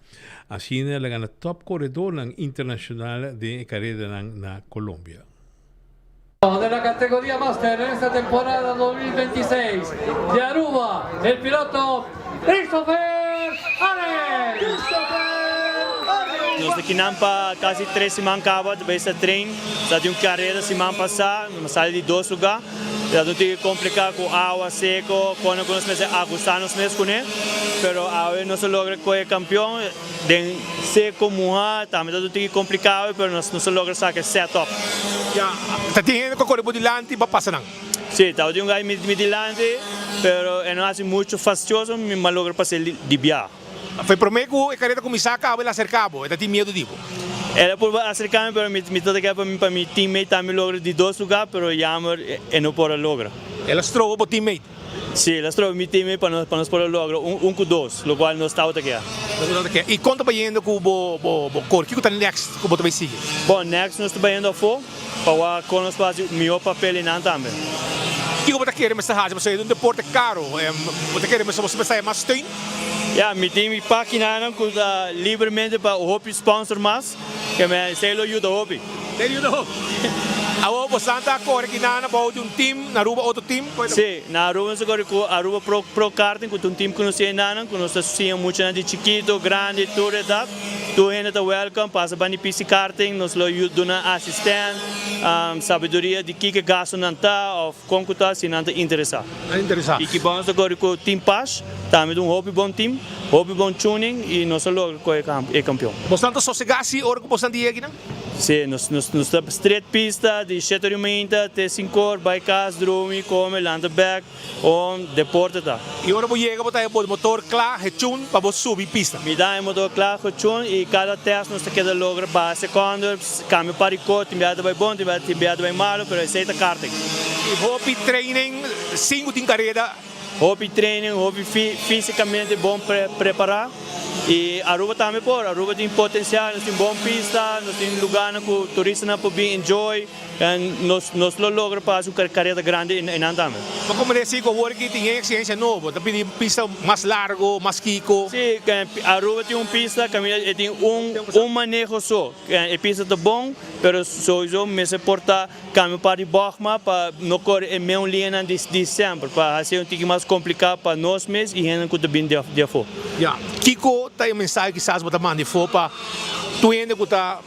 Speaker 3: Asina el a gana top coredornan internacional den e careranan na Colombia.
Speaker 22: De la categoría Master en esta temporada 2026 de Aruba, el piloto Christopher Arends.
Speaker 23: Nos ta kinan pa casi tres siman caba ta bay sa train, sa tin un careda siman pasa, nos a sali di dos lugar, ta un tiki complica cu awa seco, con cu nos mester ahusta nos mes cune, pero awe nos a logra coge campeon. Den seco muha tambe ta un tiki complicado pero nos nos a logra saca e set up.
Speaker 9: Ya, ta tin hende cu a core bo dilanti pa pasa nan?
Speaker 23: Si, tabatin un guy mi dilanti pero e no haci mucho fastioso mi a logra pasa di bia.
Speaker 9: Fue prome cu e careta cuminsa caba el a acerca bo, e ta tin miedo di bo?
Speaker 23: El a purba acerca mi pero mi ta ta kere pa mi teammate tambe logra di dos lugar pero jammer e no por a logra.
Speaker 9: El a stroba bo teammate?
Speaker 23: Sí, nos troba mi teammate pa nos pa nos por a logra un un ku dos, lokual nos tabata kea.
Speaker 9: Nos tabata kea. I kon ta bayendo ku bo bo bo kor? Kiko ta next ku bo ta bay sigui?
Speaker 23: Bon, next nos ta bayendo afó pa wak kon nos por hasi mihó papel einan tambe.
Speaker 9: Kiko bo ta kere mester hasi? Pasobra e ta un deporte karo. Bo ta kere mester bo mester haya mas steun?
Speaker 23: Ya, mi tin mi páginanan ku ta libremente pa hopi sponsor mas, ke me esei lo yuda hopi.
Speaker 9: Esei lo yuda hopi. Awor bosan ta kore kinan bou di un team na Aruba otro team?
Speaker 23: Si, na Aruba nos ta kore ku Aruba Pro Pro Karting ku ta un team ku nos tin enanan ku nos ta siña muchanan di chikito, grandi, tur edat. Tur hende ta welcome, pasa ban di pisi karting, nos lo yuda duna asistent, sabiduria di kiko e gastunan ta of kon ku ta si nan ta interesa.
Speaker 9: Interesa.
Speaker 23: I ki bon nos ta kore ku Team Pash, tambe ta un hopi bon team, hopi bon tuning i nos a logra kohe e kampion.
Speaker 9: Bosnan ta sosega si ora ku bosnan di yega kinan?
Speaker 23: Si, nos nos ta stret pista di shete ora i meinta te sinkor, bai kas, drumi, kome, lanta bek. Un deporte ta.
Speaker 9: I ora bo yega bo ta haña bo motor kla hechun pa bo subi pista.
Speaker 23: Mi ta haña motor kla hechun i kada test nos ta keda logra baha sekondo, kambia par di kos, tin biaha ta bai bon, tin biaha ta bai malo, pero esei ta karting.
Speaker 9: I hopi training sin ku tin kareda.
Speaker 23: Hopi training, hopi fisikamente bon prepara. I Aruba tambe por, Aruba tin potensial, nos tin bon pista, nos tin lugarnan ku turistanan por bin enjoy. Nos nos lo logra pa haci un careda grandi einan tambe.
Speaker 9: Ma como deci cu awor aki tin e exigencia nobo, ta pidi pista mas largo, mas kico.
Speaker 23: Si, Aruba tin un pista caminda e tin un un maneho so. E pista ta bon, pero souiso mester por ta cambia un par di bochtma pa no core e meun liñanan di di semper, pa haci un tiki mas complica pa nos mes y hendenan cu ta bin di afo.
Speaker 9: Ya, kico ta e mensahe kisas bo ta manda afo pa tur hende cu ta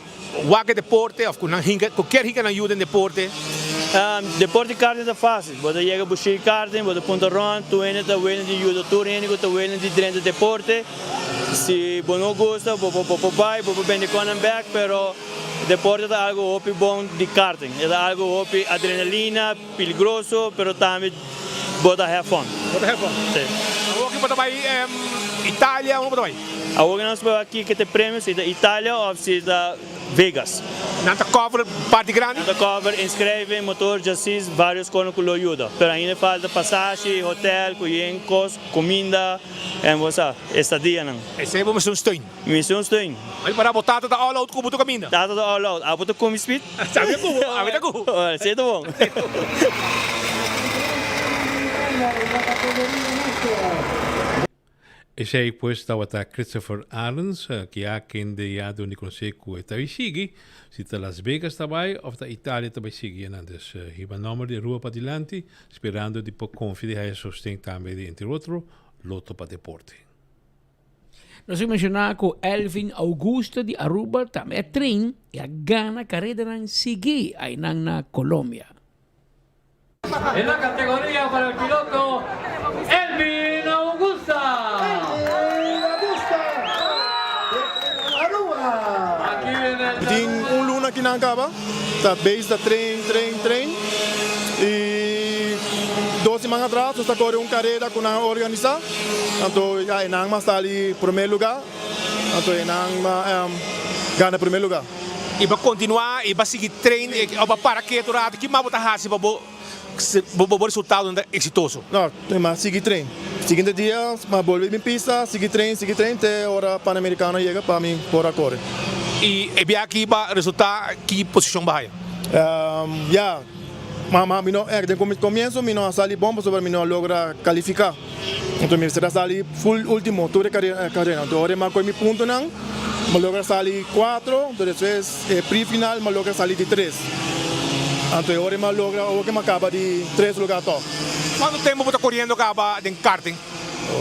Speaker 9: Wak e deporte of ku nan hinka ku kier hinka nan yu den deporte?
Speaker 23: Deporte karting ta fásil. Bo ta yega bushí karting, bo ta punta rònt, tur hende ta willing di yuda tur hende ku ta willing di drenta deporte. Si bo no gusta, bo por bo por bai, bo por bende kònan bèk, pero deporte ta algu hopi bon di karting. E ta algu hopi adrenalina, peligroso, pero tambe bo ta have fun.
Speaker 9: Bo ta have fun?
Speaker 23: Sí.
Speaker 9: Awor ki bo ta bai Italia, unda bo ta bai?
Speaker 23: Awor ki nos por wak ki ta e premio, si ta Italia of si ta Vegas.
Speaker 9: Nan ta cover parti grandi?
Speaker 23: Nan ta cover inschrijving, motor, chassis, varios cosnan cu lo yuda. Pero ainda falta pasashi, hotel, cu yen cos, cuminda en bo sa, estadianan.
Speaker 9: Esey bo mester un steun.
Speaker 23: Mi mester un steun.
Speaker 9: Bay para bo tata ta all out cu bo tur caminda.
Speaker 23: Tata ta all out. Abo ta cumi speed?
Speaker 9: Ami ta cu bo, ami ta cu bo.
Speaker 23: Esey ta bon.
Speaker 3: Esei pues tabata Christopher Arends, ki a kende ya duna di konosé ku e ta bai sigui, si ta Las Vegas ta bai òf ta Italia ta bai sigui enan. Dus hiba nòmber di Aruba padilanti, sperando di por konfia di haya sosten tambe di entre otro Lotto pa Deporte.
Speaker 2: Nos a menshoná ku Elvin Augusto di Aruba tambe a train i a gana karedanan sigui ainan na Colombia.
Speaker 22: En la categoría para el piloto Elvin Augusta.
Speaker 13: Elvin Augusta de Aruba.
Speaker 22: Aquí viene el
Speaker 10: Tin un luna ki nan kaba ta base ta train train train y dos siman atras nos ta kore un kareda ku nan a organisa anto ya e nan mas sali primer luga anto e nan gana primer luga.
Speaker 9: I bo kontinuá i bo sigui train òf bo para ketu rato? Ki mas bo ta hasi pa bo bo resultadonan ta eksitoso?
Speaker 10: No, mi a sigui train. Siguiente dia mi a bolbe bin pista, sigui train, sigui train te ora Panamericano yega pa mi por a kore.
Speaker 9: I e biaha aki bo a resultá ki posishon bo a haya?
Speaker 10: Ya, ma mi no, den komienso mi no a sali bon pasobra mi no a logra kalifiká. Anto mi mester a sali full ultimo tur e carera. Anto ora mi a coge mi puntonan, mi a logra sali cuatro, anto despues e pre-final mi a logra sali di tres. Anto e ora mi a logra awor cu mi a caba di tres lugar toch.
Speaker 9: Cuanto tempo bo ta coriendo caba den karting?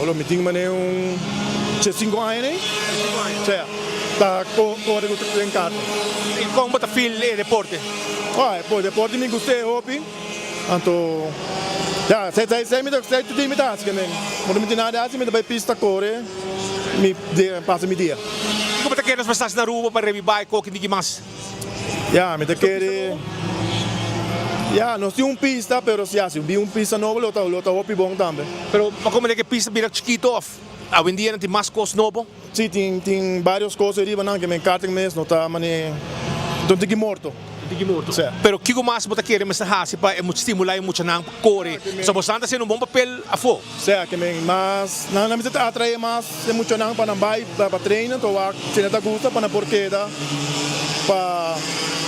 Speaker 10: Olo mi tin manera un diescinco aña nei. Sea, ta core den karting.
Speaker 9: Y con bo ta feel e deporte?
Speaker 10: Oh, e deporte mi gusta e hopi. Anto, ya, sei, sei, sei mi ta, sei tur mi ta hasi kemen. Ora mi tin nada di hasi, mi ta bai pista kore, mi dia, pasa mi dia.
Speaker 9: Kiko bo ta kere nos mester hasi na Aruba pa reviva e koki diki mas?
Speaker 10: Ya, mi ta kere, ya, nos tin un pista, pero si hasi un pista nobo lo ta, lo ta hopi bon tambe.
Speaker 9: Pero pa como den ke pista bira chikito of awendia nan tin mas kos nobo?
Speaker 10: Si, tin, tin varios kos ariba nan ke men karting mes no ta mane, ta un tiki morto.
Speaker 9: Tiki morto. Pero kiko mas bo ta kere mester hasi pa e stimula e muchanan pa kore? Pasobra bo san ta hasiendo un bon papel afó.
Speaker 10: Sea, ke men mas, nan nan mester ta atrae mas e muchanan pa nan bai pa trainen, to wak si nan ta gusta pa nan por keda pa,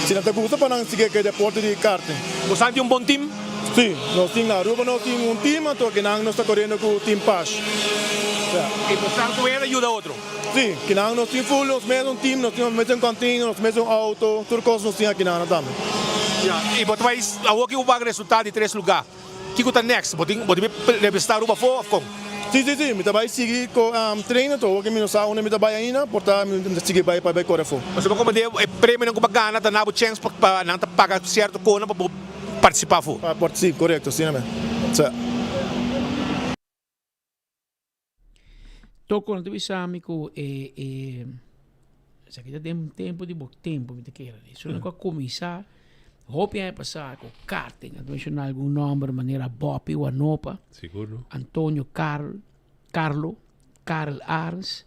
Speaker 10: si nan ta gusta pa nan sigui ke deporte di karting.
Speaker 9: Bo san tin un bon team?
Speaker 10: Si, nos tin na Aruba nos tin un team, anto kinan nos ta koriendo ku Team Pash. Sea.
Speaker 9: I bo san ku hende yuda otro?
Speaker 10: Si, kinan nos tin full nos mes un team, nos tin nos mes un container, nos mes un auto, tur cos nos tin akinan tambe.
Speaker 9: Ya, y bo ta bay awor ki bo wak resultado di tres lugar, kico ta next? Bo tin bo tin representa Aruba afo of con?
Speaker 10: Si, si, si, mi ta bay sigui co train anto awor ki mi no sa unda mi ta bay ainda, por ta mi ta sigui bay pa bay core afo.
Speaker 9: Pasobra bo como e premionan cu bo a gana ta na bo chens pa nan ta paga cierto conan pa bo participa afo.
Speaker 10: Pa si, corecto, asina mes. Sa.
Speaker 2: Toko no ta bisa mi ku e e esaki ta den tempo di bo tempo mi ta kere. Esuna ku a kuminsá hopi aña pasá ku karting. A menshoná algun nòmber manera Boppy Wanopa,
Speaker 3: Sigur.
Speaker 2: Antonio Carl, Carlo, Karel Arns,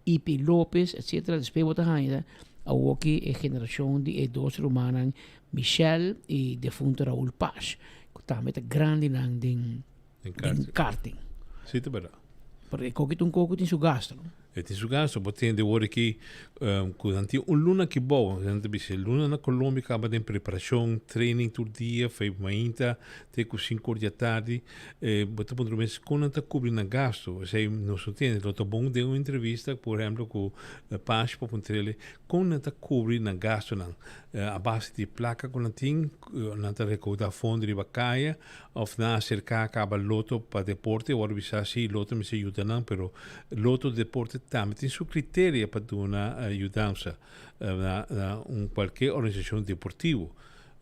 Speaker 2: Ipi Lopez, etcetera. Despues bo ta haña awoki e generashon di e dos rumannan Michel i defunto Raul Pasch ku tambe ta grandinan den Den karting.
Speaker 3: Sí, ta berdad.
Speaker 2: Pero e koki ta un koko tin su gasto, no?
Speaker 3: E tin su gasto. Bo tende wor aki ku nan tin un luna aki bou. Nan ta bisa luna na Colombia kaba den preparashon, training tur dia, fei mainta te ku sinku or di atardi. Bo ta puntra bo mes kon nan ta kubri nan gasto. Esei nos no tende. Lo ta bon den un entrevista, por ehemplo, ku Pash pa puntr'el kon nan ta kubri nan gastonan. A base di plaka ku nan tin, nan ta rekouda fondo riba kaya. Of nan a acerca caba Lotto pa deporte, awor bisa si Lotto mester yuda nan, pero Lotto deporte tambe tin su criteria pa duna yudansa na na un cualkier organisacion deportivo.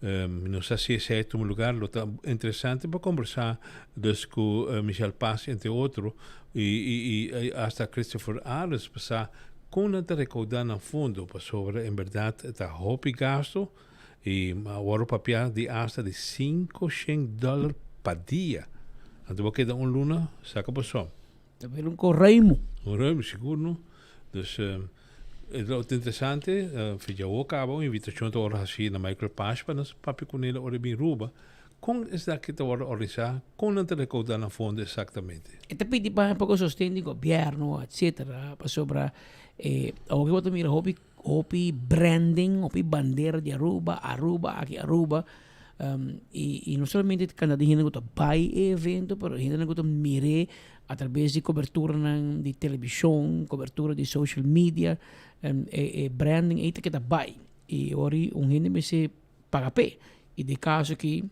Speaker 3: Mi no sa si esey a tuma lugar, lo ta interesante pa combersa dus cu Michel Paz entre otro y y y hasta Christopher Arends pa sa con nan ta recauda nan fondo, pasobra en berdad ta hopi gasto. I a wòrdu papiá di asta di 500 dòler pa dia. Anto bo keda un luna, saka bo som.
Speaker 2: Ta bira un koreimu.
Speaker 3: Un reimu, sigur no. Dus e ta otro interesante, fecha awor kaba un invitashon ta wòrdu hasí na Michael Pash pa nos papia kuné ora e bin Ruba. Kon esaki ta wòrdu organisá? Kon nan ta rekoudá nan fondo eksaktamente?
Speaker 2: E ta pidi pa poko sosten di gobièrnu, etsetera, pasobra awor ki bo ta mira hopi Hopi branding, hopi bandera di Aruba, Aruba aki Aruba. Y y no solamente ta cantidad di hende cu ta bay e evento, pero hendenan cu ta mir'é a traves di coberturanan di television, cobertura di social media, e e branding ey ta keda bay. Y ora un hende mester paga p'e. Y den caso aki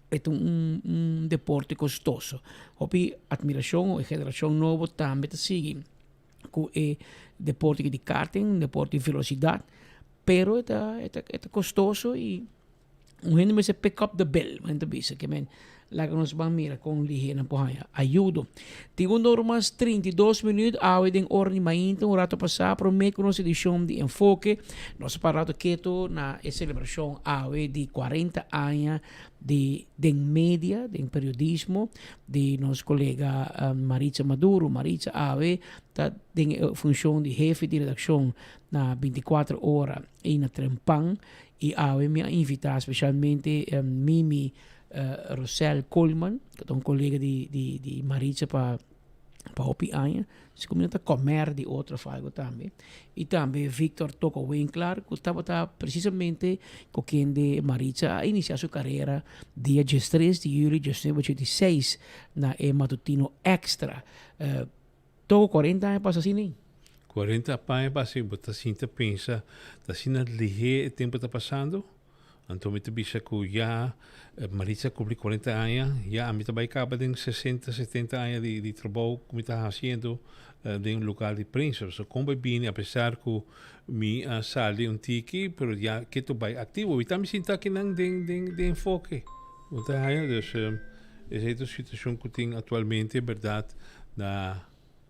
Speaker 2: e ta un un deporte costoso. Hopi admiracion, e generacion nobo tambe ta sigui. ku e deporte di karting, deporte di velosidat, pero e ta e ta e ta kostoso i un hende mester pick up the bill, men ta bisa ke men laga nos ban mira kon lihé nan por haña ayudo. Tin un ora mas 32 minuut awe den ora di mainta un rato pasá promé ku nos edishon di Enfoke nos a para rato keto na e selebrashon awe di 40 aña di den media, den periodismo di nos kolega Maritza Maduro. Maritza awe ta den e funshon di hefe di redakshon na 24 Ora i na Trempan i awe mi a invitá speshalmente Mimi Rosel Koolman, ku ta un kolega di di di Maritza pa pa hopi aña. Si ku mi no ta kòmèr di otro of algo tambe. I tambe Victor Toko Winklaar ku tabata presisamente ku kende Maritza a inisiá su karera dia diestres di yüli diesnuebe ochenta i seis na e matutino Extra. Toko kuarenta aña pasa asina ei.
Speaker 3: Kuarenta aña pasa bo ta sinta pensa ta asina lihé e tempu ta pasando? Anto mi ta bisa ku ya Maritza a kumpli kuarenta aña, ya ami ta bai kaba den sesenta, setenta aña di di trabou ku mi ta hasiendo den un lokal di prensa. So kon bai bini apesar ku mi a sali un tiki pero ya ketu bai aktivo. Mi tambe sinta akinan den den den enfoke. Bo ta haya? Dus esei ta un situashon ku tin aktualmente bèrdat na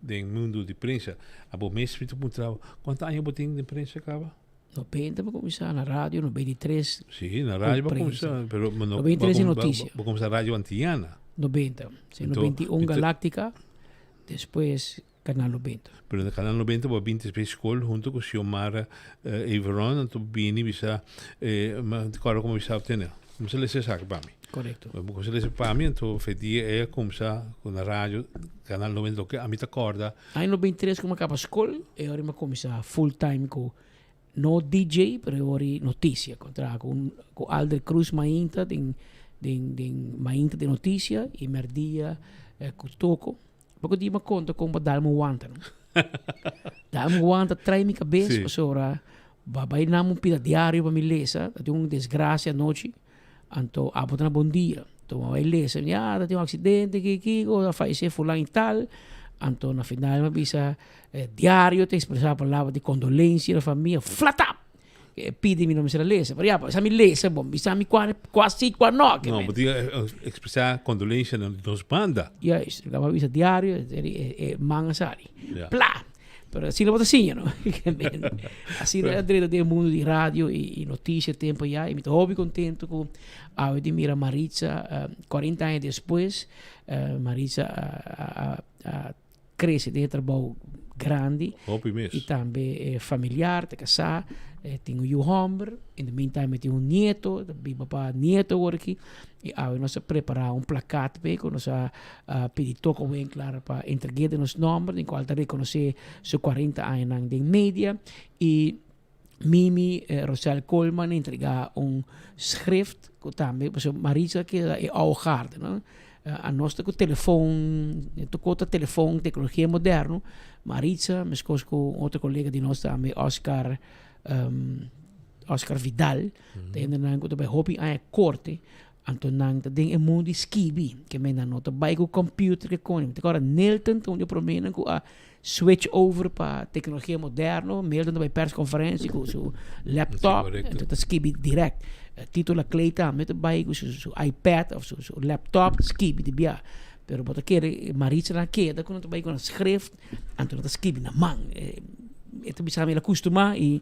Speaker 3: den mundu di prensa. Abo mes mi ta puntra bo, kuantu aña bo tin den prensa kaba?
Speaker 2: 90 bo kuminsá na radio, 93.
Speaker 3: Sí, na radio bo kuminsá, pero
Speaker 2: no, 93 e noticia.
Speaker 3: Bo kuminsá radio Antiana.
Speaker 2: 90, sí, 91 Galáctica, despues Canal 90.
Speaker 3: Pero na Canal 90 bo a binti despues skol hunto ku Xiomara eh, Everon, anto bini bisa, eh, ma kòrda komo bisa tene, kuminsá lesa esaki pa mi.
Speaker 2: Korekto.
Speaker 3: Bo kuminsá lesa pa mi, anto fe dia e a kuminsá ku na radio Canal 90, loke ami ta kòrda.
Speaker 2: Aña 93 ku mi a kaba skol, e ora mi a kuminsá full time ku No DJ, pero e ori noticia. Cu traha cu un cu Alder Cruz mainta den den den mainta den noticia y merdia cu Toco. Poco dia mi conta con pa dalme un wanta no. Dalme un wanta trae mi cabes pasobra ba bay nam un pida diario pa mi lesa, ta tin un desgracia anochi. Anto abo ta na Bon Dia. Anto mi a bai lesa, mi di, ah, ta tin un aksidente ki kiko, a fayesé fulan i tal. Anto na final mi a bisa, diario ta ekspresá palabra di kondolensia na famia, flatap! E pidi mi no mester a lesa, pero ya, sa mi lesa bon, bisa mi kua kua si kua no.
Speaker 3: No, bo tin ekspresá kondolensia na nos banda.
Speaker 2: Juist, mi a bisa diario, e man a sali. Pla! Pero asina bo ta siña, no? Asina a drenta den e mundo di radio i notisia tempo ya, i mi ta hopi contento ku awe di mira Maritza cuarenta aña despues, Maritza a crece den e trabou grandi.
Speaker 3: Hopi mes.
Speaker 2: I tambe familiar, ta casá, tin un yu homber, in the meantime e tin un nieto, ta biba pa nieto awor aki. I awe nos a prepará un plakat p'e ku nos a pidi Toko Winklar pa entreg'é den nos nòmber, den kual ta rekonosé su kuarenta añanan den media. I Mimi Rosel Koolman a entregá un schrift ku tambe, pasobra Maritza keda e oude garde, no? Anos ta ku telefon, tur kos ta telefon, teknologia moderno. Maritza, meskos ku un otro kolega di nos tambe, Oscar Oscar Vidal, Ta hendenan ku ta bai hopi aña korte, anto nan ta den e mundu di skibi. Ke men nan no ta bai ku computer ke koni. Mi ta kòrda Nilton ta un di e proménan ku a switch over pa teknologia moderno. Milton ta bai persconferentie ku su laptop, anto ta skibi direct. Tito Laclay tambe ta bai ku su iPad of su laptop skibi di bia. Pero bo ta kere Maritza nan a keda ku nan ta bai ku nan schrift, anto nan ta skibi na man. E ta bisa mi el a kustumá i.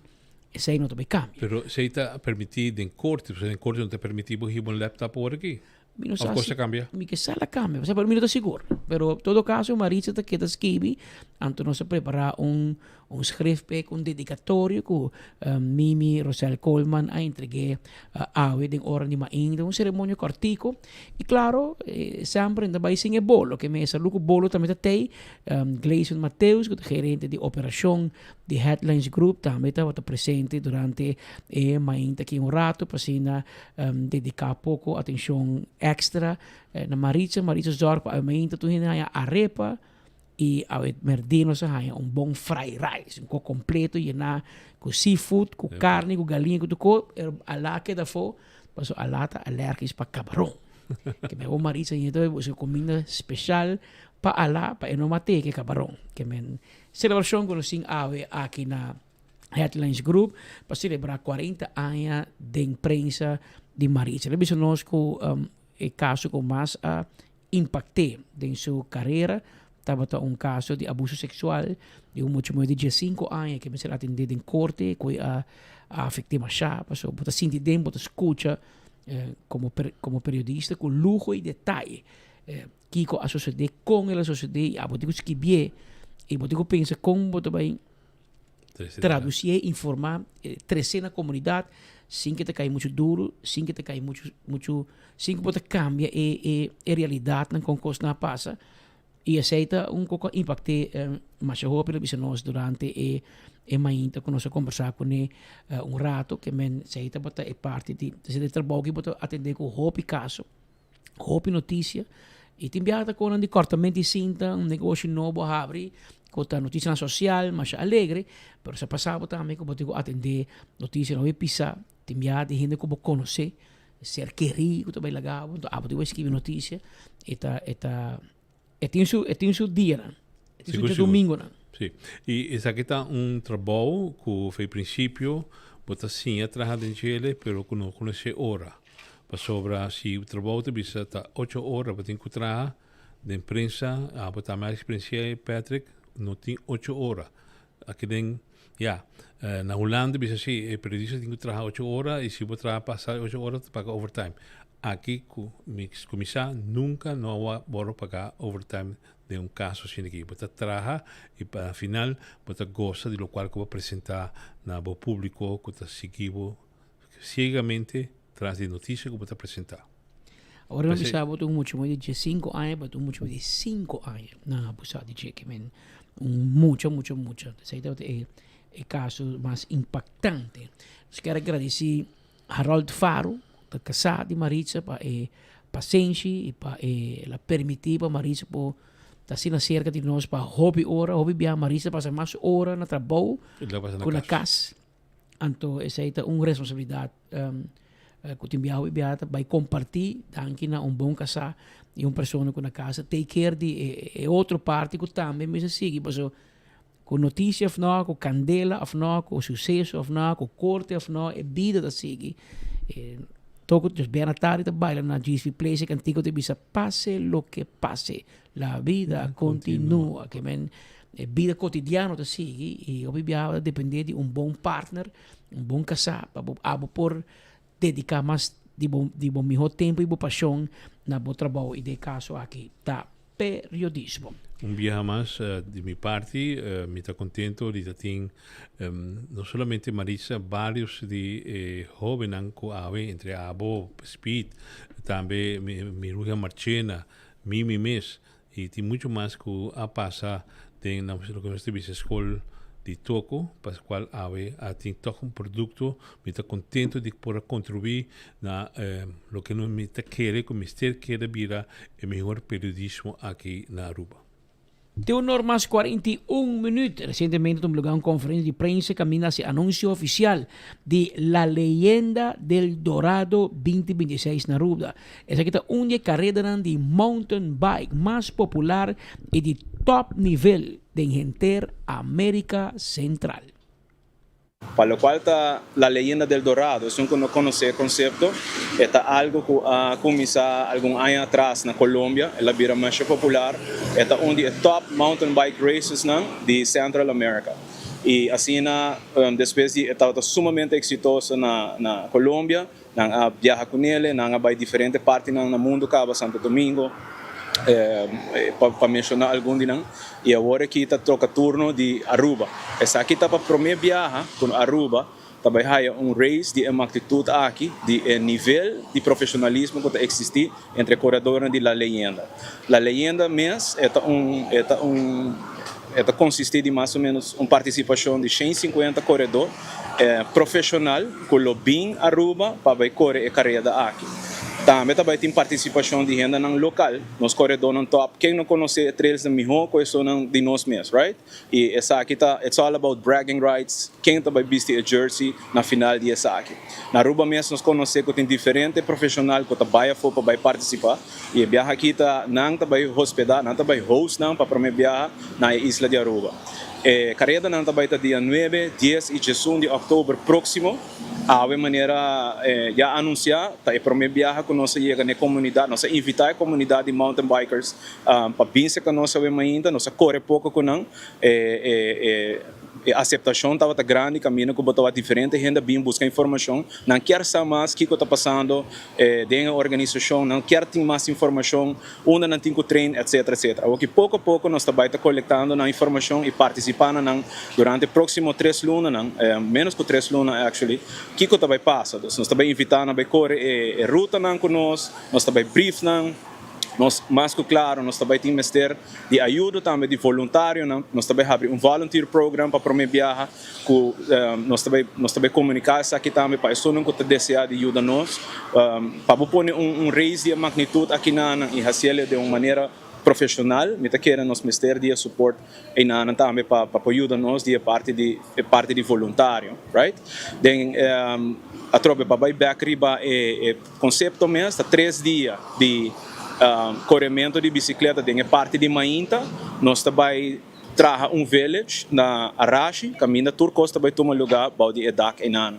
Speaker 2: Esei no ta bay cambia.
Speaker 3: Pero esei ta permiti den corte, pasobra den corte no ta permiti bo hiba un laptop awor aki.
Speaker 2: Mi no
Speaker 3: Of
Speaker 2: sa
Speaker 3: cos
Speaker 2: si
Speaker 3: a cambia?
Speaker 2: Mi ke sa la cambia, pero mi no ta sigur. Pero todo caso Maritza ta keda skibi, anto nos a prepara un un schrift p'e cu un dedicatorio cu Mimi Rosel Koolman a entreg'é awe den ora di mainta, un ceremonia cortico. Y claro, semper nan ta bay sin e bolo, ke mesa luku bolo tambe ta tey. Gleison Mateus cu ta gerente di operacion Di Headlines Group tambe tabata presente durante e mainta aki un rato pa asina dedica poco atencion extra na Maritza. Maritza zorg pa awe mainta tur hende haña arepa y awe merdé nos a haña un bon fried rice, un kos completo yená cu seafood, cu carni, cu galiña, cu tur kos, pero Alá a keda afó pasobra Alá ta alergisch pa cabaron. Ke mehor Maritza yendo ta busca cuminda special pa Alá pa e no mat'é ke cabaron. Ke men Celebracion cu nos tin awe aki na Headlines Group pa celebra 40 aña den prensa di Maritza. El a bisa nos cu e caso cu mas a impact'é den su carera tabata un caso di abuso sexual di un mucha muher di diescinco aña cu mester atende den corte cu a afect'é masha pasobra bo ta sinti den bo ta scucha como como periodista cu luho y detaye. Kiko a sosodé, kon el a sosodé i abo tin ku skibié i bo tin ku pensa kon bo ta bai tradusié, informá, tresé na komunidat sin ke ta kai muchu duru, sin ke ta kai muchu muchu, sin ku bo ta kambia e e e realidatnan kon kosnan a pasa. I esei ta un kos ku a impakté masha hopi lo bisa nos durante e e mainta ku nos a kombersá kuné un rato ke men esei tabata e parti di e trabou ku bo ta atendé ku hopi kaso. Hopi noticia y tin biaha ta conan di cortamento di cinta, un negoshi nobo a habri cu ta noticianan social masha alegre, pero sa pasa bo tambe cu bo tin cu atende noticianan hopi pisa, tin biaha di hende cu bo conoce, ser keri cu ta bay laga bo, enton abo tin cu bay scribi noticia, e ta e ta e tin su e tin su dianan, e tin su djadomingonan.
Speaker 3: Si, y esaki ta un trabou cu for e principio bo ta siña traha den djele pero cu no conoce ora. Pasobra si trabou ta bisa ta ocho ora bo tin ku traha den prensa, abo tambe a eksperensiá Patrick, no tin ocho ora. Aki den, ya, na Hulanda bisa si e periodista tin ku traha ocho ora i si bo traha pasa e ocho ora ta paga overtime. Aki ku mi kuminsá nunka no a wòrdu pagá overtime den un kaso asina aki. Bo ta traha i pa final bo ta gosa di lokual ku bo a presentá na bo públiko ku ta sigui bo Ciegamente tras di noticia cu bo ta presenta.
Speaker 2: Ora mi bisa bo ta un mucha muher di diescinco aña, bo ta un mucha muher di cinco aña nan a abusa di dje. Men un mucha, mucha, mucha. Esei tabata e e caso mas impactante. Nos kier a gradici Harold Faro, ta casá di Maritza, pa e pasenshi y pa e el a permiti pa Maritza por ta asina cerca di nos pa hopi ora. Hopi bia Maritza pasa mas ora na trabou cu na cas. Anto esei ta un responsabilidad. Ku tin biaha hopi biaha ta bai kompartí danki na un bon kasá i un persona ku na kasa take care di e otro parti ku tambe mester sigui paso ku notisia òf no, ku kandela òf no, ku suseso òf no, ku korte òf no, e bida ta sigui. Toko dus bia na tardi ta baila na GSV Place e kantiko ta bisa pase lo ke pase la vida continua ke men e bida kotidiano ta sigui i hopi biaha ta depende di un bon partner. Un bon kasá pa bo abo por dediká mas di bo di bo mihó tempu i bo pashon na bo trabou i den e kaso aki ta periodismo.
Speaker 3: Un biaha mas di mi parti mi ta contento di ta tin no solamente Maritza varios di e hobennan cu awe entre abo Speed tambe Miruja Marchena Mimi mes Y tin mucho mas cu a pasa den loke nos ta bisa scol di toko, pa cual awe a tin toch un producto. Mi ta contento di por a contribui na loke mi ta kere cu mester keda bira e mehor periodismo aki na Aruba.
Speaker 2: Te un or mas 41 minuut. Recientemente ta lugar un conferencia di prensa caminda haci anuncio oficial di La Leyenda del Dorado 2026 na Aruba. Esaki ta un di e karedanan di mountain bike mas popular i di top nivel den henter Amerika Sentral.
Speaker 11: Pa lokual ta La Leyenda del Dorado, esun ku no konosé e konsepto, e ta algu ku a kuminsá algun aña atras na Colombia, el a bira masha popular, e ta un di e top mountain bike racesnan di Central America. I asina despues di e tabata sumamente eksitoso na Colombia, Nan a biaha ku nele, nan a bai diferente partinan na mundu kaba, Santo Domingo, pa menshoná algun di nan, i awor aki ta toka turno di Aruba. Esaki ta pa promé biaha ku Aruba ta bai haya un race di e magnitut aki, di e nivel di profeshonalismo ku ta eksistí entre e koredornan di La Leyenda. La Leyenda mes e ta un e ta un e ta konsistí di mas o ménos un partisipashon di 150 koredó profeshonal ku lo bin Aruba pa bai kore e kareda aki. Tambe ta bai tin partisipashon di hendenan lokal, nos koredónan tòp, ken no konosé e trailsnan mihó ku esunnan di nos mes, right? I esaki ta, it's all about bragging rights, ken ta bai bisti e jersey na final di esaki. Na Aruba mes nos konosé ku tin diferente profeshonal ku ta bai afó pa bai partisipá i e biaha aki ta nan ta bai hospedá, nan ta bai host nan pa promé biaha na e isla di Aruba. E karedanan ta bai ta dia nuebe, dies i diesun di òktober próksimo. Awe manera ya anunsiá ta e promé biaha ku nos a yega na e komunidat, nos a invitá e komunidat di mountain bikers pa bin serka nos awe mainta, nos a kore poko ku nan. E E aseptashon tabata grandi kaminda ku bo tabata diferente hende a bin buska informashon. Nan kier sa mas kiko ta pasando den e organisashon, nan kier tin mas informashon, unda nan tin ku train, etsetera, etsetera. Awoki poko a poko nos ta bai ta kolektando nan informashon i partisipá na nan durante e próksimo tres lunanan, ménos ku tres luna actually, kiko ta bai pasa. Dus nos ta bai invitá nan bai kore e rutanan ku nos, nos ta bai brief nan. Nos mas ku klaro nos ta bai tin mester di ayudo tambe di voluntarionan. Nos ta bai habri un volunteer program pa prome biaha ku nos ta bai nos ta bai komuniká esaki tambe pa esunnan ku ta deseá di yuda nos pa bo pone un un race di e magnitut akinanan i hasiel den un manera profeshonal. Mi ta kere nos mester di e support einanan tambe pa pa por yuda nos di e parti di e parti di voluntario, right? Den atrobe pa bai bek riba e e. Konsepto mes ta tres dia di korementu di bisikleta den e parti di mainta. Nos ta bai traha un village na Arashi kaminda tur kos ta bai tuma lugá bou di e dak einan.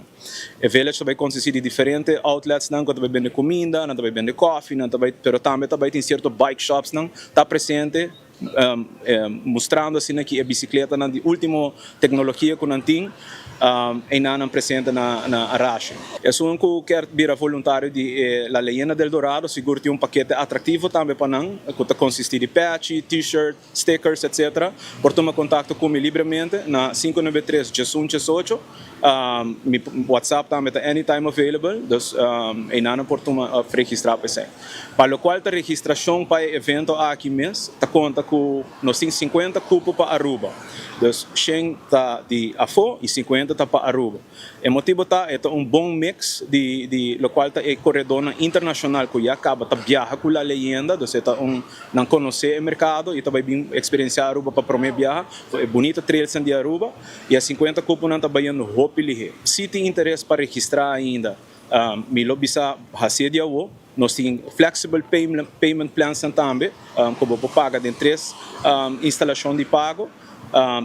Speaker 11: E village ta bai konsistí di diferente outletsnan ku ta bai bende kuminda, nan ta bai bende kòfi, nan ta bai pero tambe ta bai tin sierto bike shopsnan ta presente mustrando asina ki e bicicletanan di ultimo tecnologia cu nan tin eynan nan presente na Arashi. Esun cu kier bira voluntario di e La Leyenda del Dorado sigur tin un pakete atractivo tambe pa nan cu ta consisti di pechi, t-shirt, stickers etc. Por tuma contacto cu mi libremente na 593 1118. Mi WhatsApp tambe ta anytime available, dus einan nan por tuma of registra pa esei. Pa lokual ta registrashon pa e evento aki mes ta konta ku nos tin sinkuenta kupo pa Aruba. Dus shen ta di afó i sinkuenta ta pa Aruba. E motibu ta e ta un bon mix di di lokual ta e koredónan internashonal ku ya kaba ta biaha ku La Leyenda, dus e ta un nan konosé e merkado i ta bai bin eksperensiá Aruba pa promé biaha, e bunita trailsnan di Aruba. I e sinkuenta kuponan ta bayendo hopi lihé. Si tin interes pa registrá ainda. Mi lo bisa hasié di awo. Nos tin flexible payment plansnan tambe ku bo por paga den tres instalashon di pago.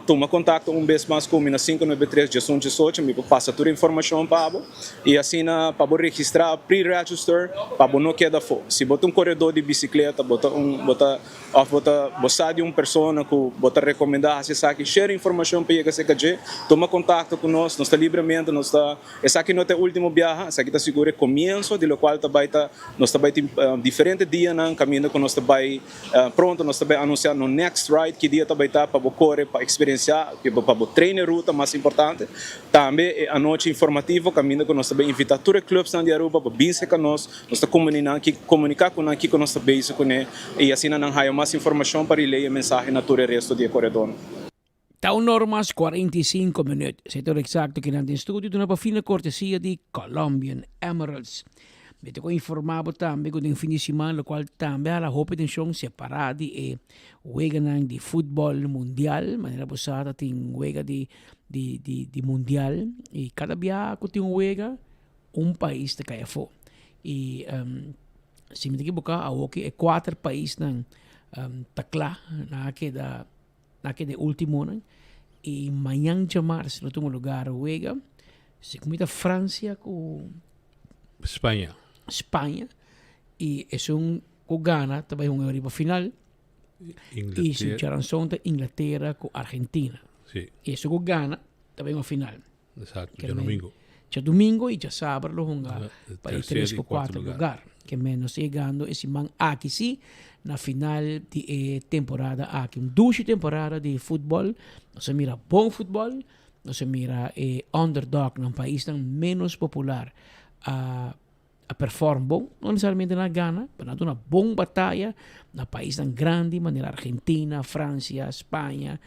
Speaker 11: Tuma kontakto un bes mas ku mi na 593 11 18, mi por pasa tur e informashon pa bo i asina pa bo registrá, pre-register, pa bo no keda afó. Si bo ta un koredó di bisikleta, bo ta un bo ta òf bo ta bo sa di un persona ku bo ta rekomendá hasi esaki, share informashon pa yega serka dje, tuma kontakto ku nos, nos ta libremente, nos ta. Esaki no ta e ultimo biaha, esaki ta sigur e comienzo di locual ta bay ta, nos ta bay tin diferente dianan caminda cu nos ta bay pronto nos ta bay anuncia no next ride ki dia ta bay ta pa bo core pa experiencia pa bo train e ruta mas importante. Tambe e anochi informativo caminda cu nos ta bay invita tur e clubsnan di Aruba pa bin cerca nos, nos ta comunica cu nan kico nos ta bezig cune y asina nan haya mas informacion pa relay e mensahe na tur e resto di e coredornan.
Speaker 2: Ta un or mas 45 minuut. Sector exacto kinan den studio duna pa fina cortesia di Colombian Emeralds. Mi ta informa bo tambe cu den fin di siman locual tambe hala hopi atencion separa di e weganan di futbol mundial. Manera bo sa ta tin wega di di di di mundial y cada bia cu tin un wega un pais ta cay afo. Y um, si mi ta equivoca awoki e cuater paisnan um, ta cla nan a keda Na keda e ultimonan y mañan djamars lo tuma lugar wega segun mi ta Francia cu
Speaker 3: Spaña.
Speaker 2: Spaña y esun cu gana ta bay hunga riba final y su charanzon ta Inglaterra cu Argentina.
Speaker 3: Sí.
Speaker 2: Y esun cu gana ta bay hunga final.
Speaker 3: Exacto, djadomingo.
Speaker 2: Djadomingo y djasabra lo hunga pa e tres cu cuatro lugar. Ke men nos ta yegando e siman aki si na final di e temporada aki. Un dushi temporada di futbol. Nos a mira bon futbol. Nos a mira e underdognan, paisnan menos popular a a perform bon. No necesariamente nan a gana, pero nan a duna bon bataya na paisnan grandi manera Argentina, Francia, Spaña,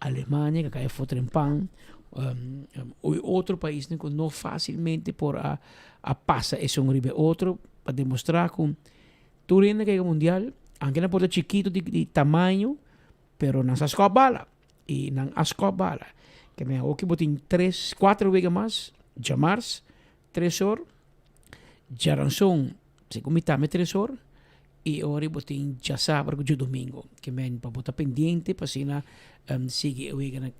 Speaker 2: Alemania ku a kai afó trempan, i otro paisnan ku no fásilmente por a a pasa esun riba e otro pa demostrá ku tur hende ku a yega mundial, aunke nan por ta chikito di di tamaño, pero nan sa skòp bala i nan a skòp bala. Ke men awoki bo tin tres, kuater wega mas, djamars, Tres or, djaranson segun mi tambe tres or y ora bo tin djasabra cu djadomingo. Ke men pa bo ta pendiente pa asina sigui e weganan.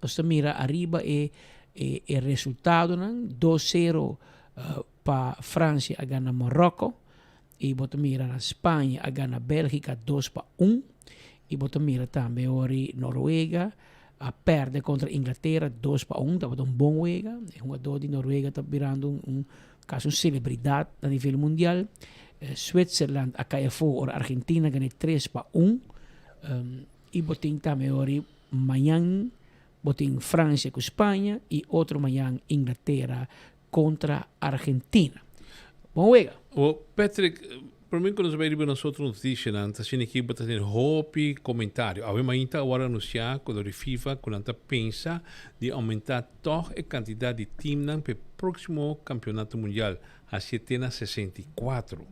Speaker 2: Nos ta mira ariba e e resultadonan, dos sero pa Francia a gana Morocco y bo ta mira na Spaña a gana Belgica dos pa un y bo ta mira tambe ora Noruega a perde contra Inglatera dos pa un, tabata un bon wega, e hugador di Noruega ta birando un un casi un celebridad na nivel mundial, Switzerland a cay afo ora Argentina gana tres pa un, y bo tin tambe ora mañan bo tin Francia cu Spaña y otro mañan Inglatera contra Argentina. Bon wega!
Speaker 3: Bo Patrick, prome cu nos bay riba nos otro noticianan, ta asina aki bo ta tene hopi comentario. Awe mainta a worde anuncia cu dor di FIFA cu nan ta pensa di aumenta tog e cantidad di teamnan pa e proximo campeonato mundial, haci te na 64.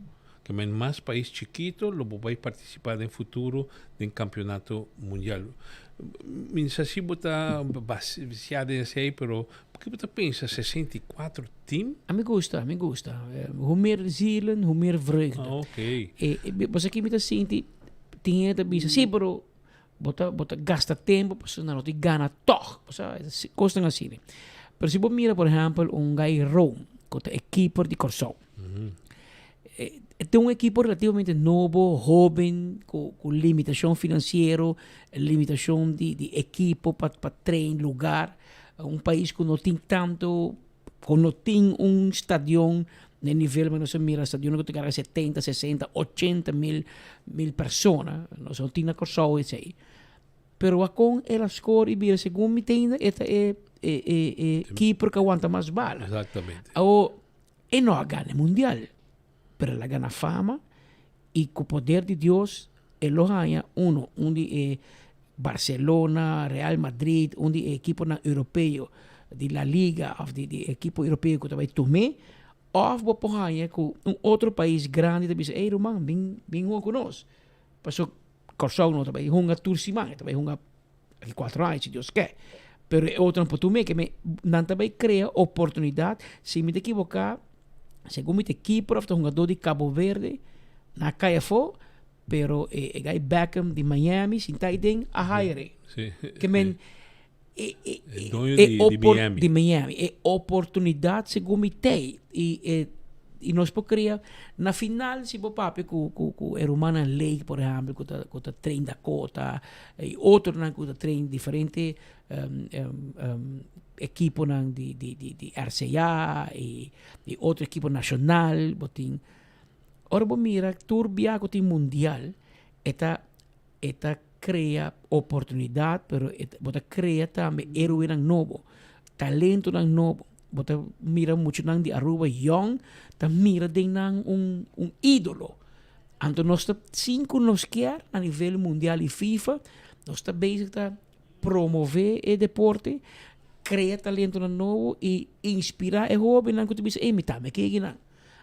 Speaker 3: Ke men mas pais chikito lo bo bai participa den futuro den campeonato mundial. Mi no sa si bo ta basiá den esei, pero ke bo ta pensa 64 team?
Speaker 2: A mi gusta, a mi gusta. Hoe meer zielen, hoe meer vreugde.
Speaker 3: Ah, ok.
Speaker 2: E, e, bo sa ki mi ta sinti, tin hende ta bisa, sí, pero bo ta, bo ta gasta tempo pasobra nan no tin gana tog. Bo sa, kosnan asina. Pero si bo mira, por ehempel, un Guy Room, ku ta e keeper di Kòrsou. E ta un ekipo relativamente nobo, hoben, ku ku limitashon finansiero, limitashon di di ekipo pa pa train, lugar. Un pais ku no tin tantu, ku no tin un stadion na e nivel ku nos a mira stadionnan ku ta karga setenta, sesenta, ochenta mil mil persona. Nos no tin na Kòrsou esei. Pero wak kon el a score i bira segun mi tende e ta e e e e keeper ku a wanta mas bala.
Speaker 3: Exactamente.
Speaker 2: Awor E no a gana e mundial, pero el a gana fama y cu poder di Dios e lo haña uno, un di e Barcelona, Real Madrid, un di e ekiponan europeo di La Liga of di di ekipo europeo cu ta bay tum'é, of bo por haña cu un otro pais grandi ta bisa, ey ruman bin bin hunga cu nos, paso Kòrsou no ta bay hunga tur siman, e ta bay hunga aki cuatro aña si Dios ke. Pero e otronan por tum'é, ke men nan ta bai krea oportunidat, si mi ta ekiboká, segun mi ta keeper òf ta hungadó di Cabo Verde, nan a kai afó, pero e e guy Beckham di Miami sinta ei den a hire. Ke men e e
Speaker 3: E doño di di Miami.
Speaker 2: Di Miami. E oportunidat segun mi t'ei i e i nos por krea na final si bo papia ku ku ku e rumannan Lake por ehèmpel ku ta ku ta train Dakota i otronan ku ta train diferente ekiponan di di di di RCA i i otro ekipo nashonal bo tin ora bo mira tur bia ku tin mundial e ta E ta crea oportunidad, pero e bo ta crea tambe heroenan nobo, talentonan nobo. Bo ta mira muchanan di Aruba yong ta mira den nan un un idolo. Anto nos ta sin cu nos kier a nivel mundial y FIFA nos ta bezig ta promove e deporte, crea talentonan nobo y inspira e hobennan cu ta bisa ey mi tambe ke ekinan.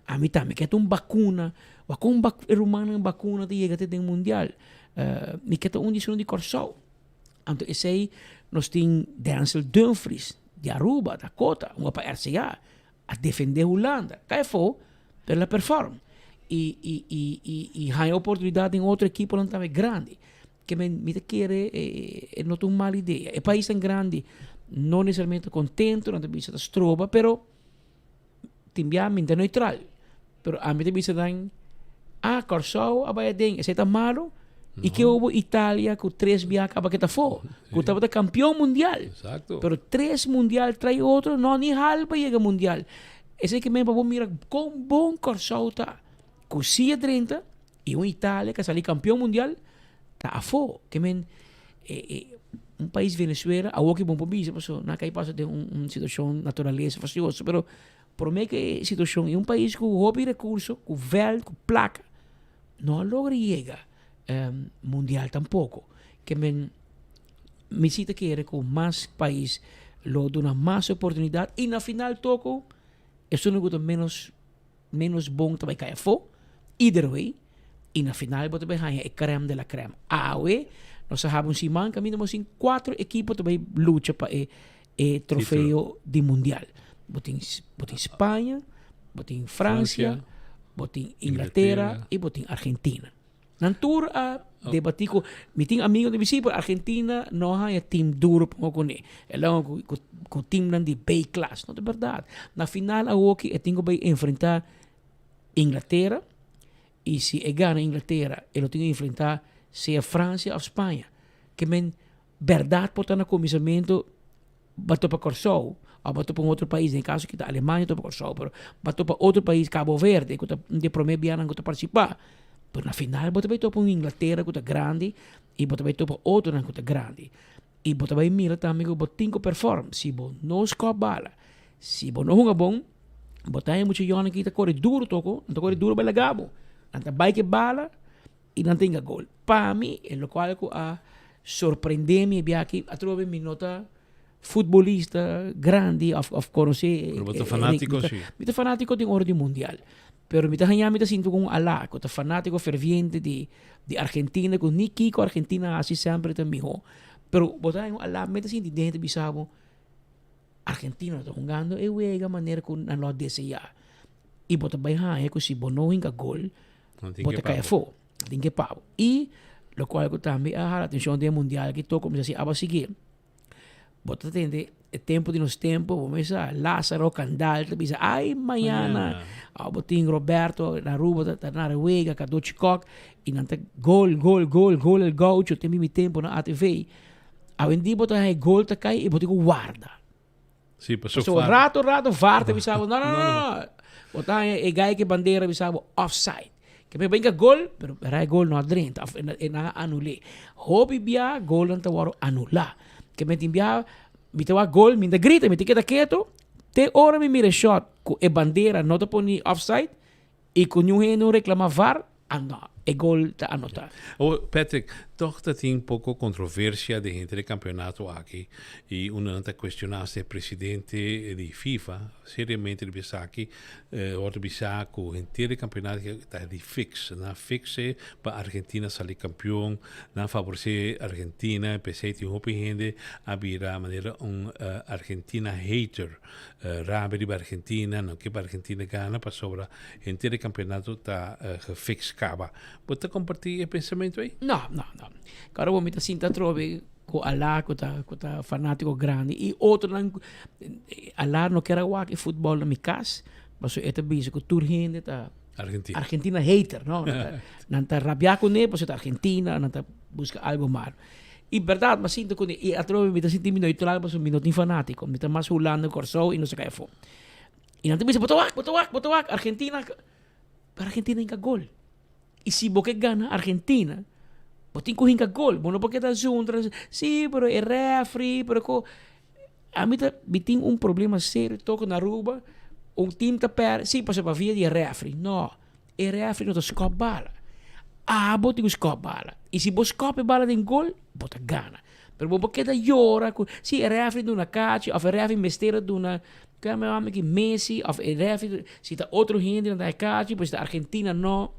Speaker 2: Ami tambe ke ta un bakuna. Wak kon e rumannan bakuna ta yega te den mundial. Mi ke ta un di esun di Kòrsou. Anto esei nos tin Denzel Dumfries di Aruba, Dakota, hunga pa RCA, a defende Hulanda. Kai afó, pero el a perform. I i i i i haña oportunidat den otro ekiponan tambe grandi. Ke men mi ta kere e no ta un mal idea. E paisnan grandi no nesesariamente ta kontento, nan ta bisa ta stroba, pero Tin bia mi ta neutral, pero ami ta bisa nan, ah, Kòrsou a bai aden, esei ta malu? I ke obo Italia ku tres bia kaba ke ta afó, ku tabata kampion mundial. Pero tres mundial trai otro, no ni hal pa yega mundial. Esei ke men pa bo mira kon bon Kòrsou ta, ku si a drenta i un Italia ke a sali kampion mundial ta afó. Ke men un pais Venezuela, awor ki bon por bisa pasobra nan a kai pasa den un situacion naturalesa fastioso, pero prome ku e situacion i un pais ku hopi recurso, ku veld, ku placa, no a logra yega mundial tampoco. Ke men mi si ta kere ku mas pais lo duna mas oportunidad i na final toko esun ku ta menos Menos bon ta bai kai afó, either way, i na final bo ta bai haña e crème de la crème. Awe nos a haba un siman kaminda nos tin kuater ekipo ta bai lucha pa e e trofeo di mundial. Bo tin bo tin Spaña, bo tin Francia, bo tin Inglatera i bo tin Argentina. Nan tur a debati ku mi tin amigo di mi si, pero Argentina no a haña team duro pa hunga kuné. El a hunga ku ku teamnan di B klas. No ta bèrdat. Na final awoki e tin ku bai enfrentá Inglatera i si e gana Inglatera e lo tin ku enfrentá sea Francia òf Spaña. Ke men bèrdat por ta na kuminsamentu Ba topa Kòrsou òf ba topa un otro pais, den e kaso aki ta Alemania topa Kòrsou, pero ba topa otro pais, Cabo Verde, ku ta un di e promé bianan ku ta partisipá. Pero na final bo ta bai topa un Inglatera ku ta grandi i bo ta bai topa otronan ku ta grandi. I bo ta bai mira tambe ku bo tin ku perform. Si bo no skòp bala, si bo no hunga bon, bo ta haña mucha yònan ki ta kore duru toko, nan ta kore duru bai laga bo. Nan ta bai ku e bala i nan ta hinga gol. Pa mi, e lokual ku a sorprende mi e biaha aki, atrobe mi no ta futbolista grandi of of konosé.
Speaker 3: Pero bo ta fanátiko si.
Speaker 2: Mi ta fanátiko den ora di mundial. Pero mi ta haña mi ta sinti ku un alá, ku ta fanátiko ferviente di di Argentina, ku ni kiko Argentina hasi semper ta mihó. Pero bo ta haña un alá, mi ta sinti den ta bisa bo, Argentina no ta hungando e wega manera ku nan lo a deseá. I bo ta bai haña ku si bo no hinka gol, bo ta kai afó. Tin ke pabo. I lokual ku tambe a hala atenshon den e mundial aki toko mi sa si aba sigui. Bo ta tende e tempu di nos tempu bo mes sa Lázaro Candal ta bisa ai mañana awo bo tin Roberto na Aruba ta ta nara wega Cadochi Kock i nan ta gol gol gol gol el gaucho tin mi tempu na ATV. Awendia bo ta haña e gol ta kai i bo tin ku warda.
Speaker 3: Sí, paso
Speaker 2: So, rato, rato, VAR ta bisa bo, no, no, no, no. Bo ta haña e guy ke bandera bisa bo offside. Ke me benga gol, pero era e gol no a drenta, of e nan a anul'é. Hopi bia golnan ta wòrdu anulá. Ke me tin bia, mi ta wak gol, mi ta grita, mi ta keda ketu, te ora mi mira e shot ku e bandera no ta poni offside, i ku niun hende no reklama VAR, ah no. E gol ta anota.
Speaker 3: Awor, Patrick, tog ta tin poco controversia den henter e campeonato aki y unda nan ta cuestiona hasta e presidente di FIFA seriamente riba esaki. Worde bisa cu henter e campeonato aki ta di fix. Nan a fix e pa Argentina sali campeon, nan a favorece Argentina y p'esey tin hopi hende a bira manera un Argentina hater. Rabia riba Argentina, no ke pa Argentina gana pasobra Henter e campeonato ta gefixt caba. Bo ta comparti e pensamento ei?
Speaker 2: No, no, no. Claro bo mi ta sinta atrobe cu Alá cu ta cu ta fanatico grandi y otronan Alá no kier a wak e futbol na mi cas pasobra e ta bisa cu tur hende ta
Speaker 3: Argentina.
Speaker 2: Argentina hater, no? Nan ta rabia cune pasobra ta Argentina, nan ta busca algo malo. Y berdad mi a sinta cune y atrobe mi ta sinti mi neutral pasobra mi no tin fanatico, mi ta mas Hulanda, Corsou y no sa caya afo. Y nan ta bisa, bo ta wak, bo ta wak, bo ta wak, Argentina, pero Argentina hinka gol. Y si bo ke gana Argentina, bo tin ku hinka gol, bo no por keda zundra, sí, pero e refri, pero ko. Ami ta, mi tin un problema serio toko na Aruba, un team ta perde, sí, pasobra pa via di e refri. No, e refri no ta skòp bala. Abo tin ku skòp bala. Y si bo skòp e bala den gol, bo ta gana. Pero bo por keda yora ku, sí, e refri duna kachi, òf e refri mester a duna Kua mi mami ki Messi of e refi si ta otro hende nan ta e kachi pero si ta Argentina no.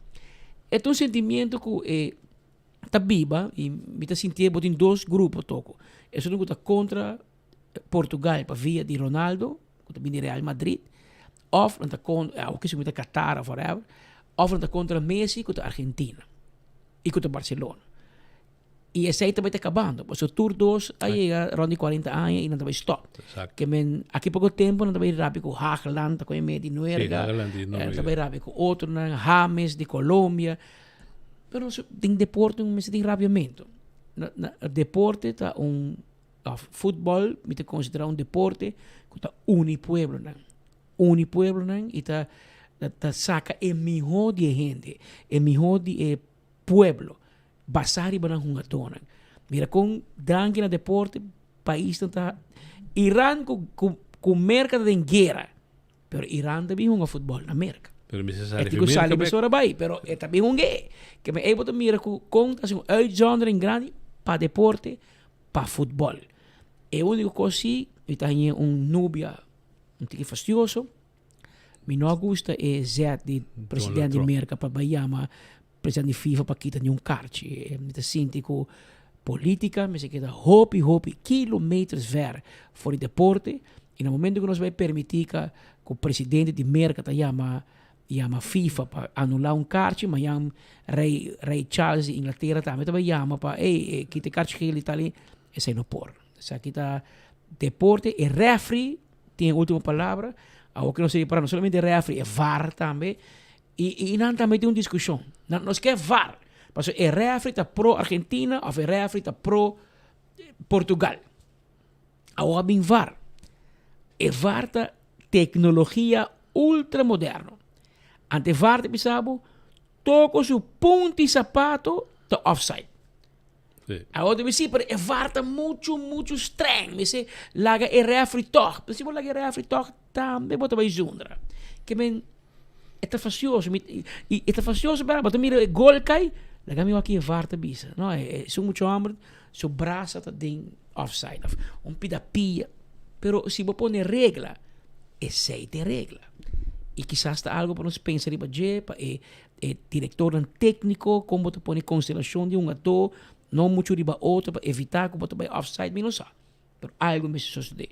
Speaker 2: E ta un sentimiento ku e ta biba y mi ta sintié bo tin dos grupo toko. Esun ku ta kontra Portugal pa via di Ronaldo ku ta bini di Real Madrid of nan ta kontra awo kisu mi ta Qatar of whatever of nan ta kontra Messi ku ta Argentina y ku ta Barcelona. Y esey ta bay ta cabando, pasobra tur dos a yega rond di cuarenta aña y nan ta bay stop. Ke men aki poco tempo nan ta bay rabia cu Haaland ta coge medio di Noruega, nan ta bay rabia cu otronan, James di Colombia. Pero den deporte un mester tin rabiamento. Deporte ta un, of futbol mi ta considera un deporte cu ta uni pueblonan. Uni pueblonan y ta ta saca e miho di e hende, e miho di e pueblo. Basá riba nan hungadónan. Mira kon danki na deporte paisnan ta Iran ku ku ku Merka ta den guera pero Iran ta bin hunga futbòl na Merka.
Speaker 3: Pero mester sali
Speaker 2: E tin ku
Speaker 3: fi Merka
Speaker 2: sali
Speaker 3: bek.
Speaker 2: mesora bai pero e ta bin hung'é. Ke men ei bo ta mira ku kon ta hasi un uitzondering grandi pa deporte pa futbòl. E úniko kos si mi ta haña un nubia un tiki fastioso. Mi no a gusta e zet di president di Merka pa bai yama President di FIFA pa kita niun karchi. Mi ta sinti ku politika mester keda hopi hopi kilometers ver for di deporte i na momento ku nos bai permití ka ku presidente di Merka ta yama yama FIFA pa anulá un karchi mañan rei rei Charles di Inglatera tambe ta bai yama pa ey kita e karchi geel di tal i esei no por. Esaki ta deporte e refri tin e ultimo palabra awor ku nos ta para no solamente e refri e var tambe I nan ta mete un diskushon. Nan nos ke var. Pasobra e refri ta pro Argentina of e refri ta pro Portugal. Awor a bin var. E var ta teknologia ultra moderno. Ante e var ta bisa bo, toko su punti sapato ta offside. Awor ta bisa, pero e var ta muchu muchu streng. Mester laga e refri tog. Pero si bo laga e refri tog tambe bo ta bai zundra. Ke men E ta fastioso, mi, i e ta fastioso bera, bo ta mira e gol kai, laga mi wak e VAR ta bisa. No, e, e, su mucho homber, su brasa ta den offside, of un pida pia. Pero si bo pone regla, esei ta e regla. I kisas ta algo pa nos pensa riba dje, pa e, e directornan técnico, kon bo ta pone constelacion di hungadó, no mucho riba otro, pa evita ku bo ta bai offside, mi no sa. Pero algo mester sosodé.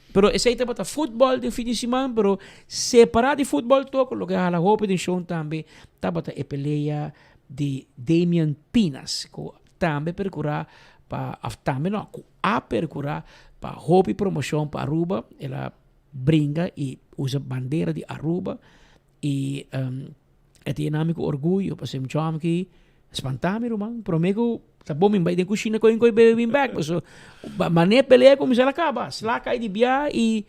Speaker 2: Pero esei tabata futbol den fin di siman, pero separá di futbol toko loke a hala hopi atenshon tambe tabata e pelea di Damian Pinas ku tambe perkurá pa òf tambe no, ku a perkurá pa hopi promoshon pa Aruba. El a bringa i usa bandera di Aruba i E ta yena mi ku orguyo pasobra mi chòmi ki spantá mi ruman. Promé ku ta bon mi bai den kushina kohe kohe bebe bin bèk pasobra manera e pelea kuminsá el a kaba. Sla kai di bia i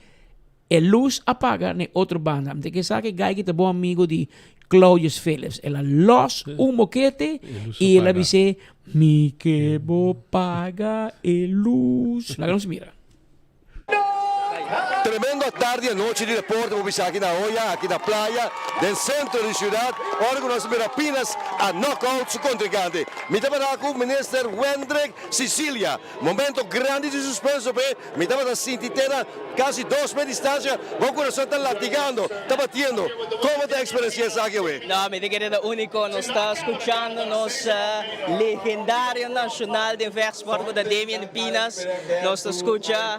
Speaker 2: e lus a paga na e otro banda. Mi ta ke sa ku e gai ki ta bon amigo di Claudius Philips. El a lòs un mokete i el a bis'é, Mi ke bo paga e lus. Laga nos mira.
Speaker 4: Tremendo atardi y anochi di deporte por bisa aki na Hoya, aki na playa, den centro di ciudad, ora cu nos a mira Pinas a knock out su contrincante. Mi ta para cu Minister Wendrick Cicilia. Momento grandi di suspenso p'e, mi tabata sinti te na casi dos mes distancia, bo curason ta latigando, ta batiendo. Como ta experiencia esaki awe?
Speaker 12: No, mi ta kere ta unico, nos ta scuchando nos legendario nacional den vechtsport cu ta Damian Pinas, nos ta scucha.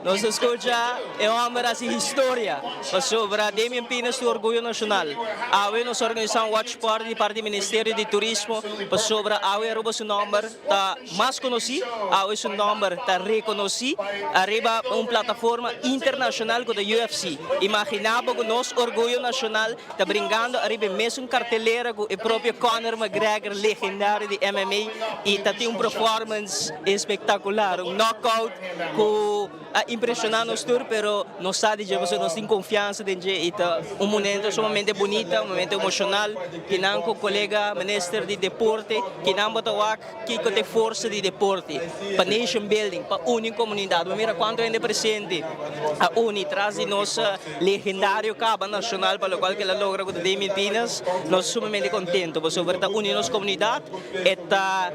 Speaker 12: Nos ta scucha e homber haci historia pasobra Damian Pinas ta orguyo nacional. Awe nos a organisa un watch party di parti di Ministerio di Turismo pasobra awe Aruba su nomber ta mas conoci, awe su nomber ta reconoci ariba un plataforma internacional cu ta UFC. Imagina bo cu nos orguyo nacional ta bringando ariba e mesun cartelera cu e propio Conor McGregor legendario di MMA y ta tin un performance espectacular, un knockout cu a impresiona nos tur, pero nos sa di dje pasobra nos tin confiansa den dje y ta un momento sumamente bunita, un momento emocional, kinan cu colega minister di deporte, kinan bo ta wak kico ta e forsa di deporte pa nation building, pa uni comunidad. Bo mira cuanto hende presente a uni tras di nos legendario caba nacional pa locual cu el a logra cu ta Damian Pinas, nos sumamente contento pasobra ta uni nos comunidad, e ta.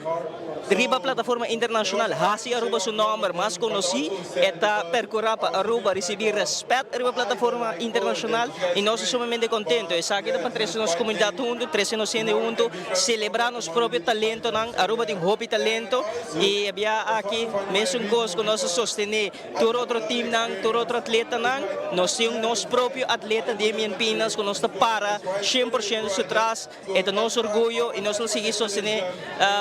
Speaker 12: Riba plataforma internacional haci Aruba su nomber mas conoci, e ta percura pa Aruba ricibi respet riba plataforma internacional y nos ta sumamente contento. Esaki ta pa trece nos comunidad hunto, trece nos hende hunto, celebra nos propio talentonan. Aruba tin hopi talento y e bia aki mesun cos cu nos ta sostene tur otro teamnan, tur otro atletanan. Nos tin nos propio atleta Damian Pinas cu nos ta para 100% su tras. E ta nos orguyo y nos lo sigui sostene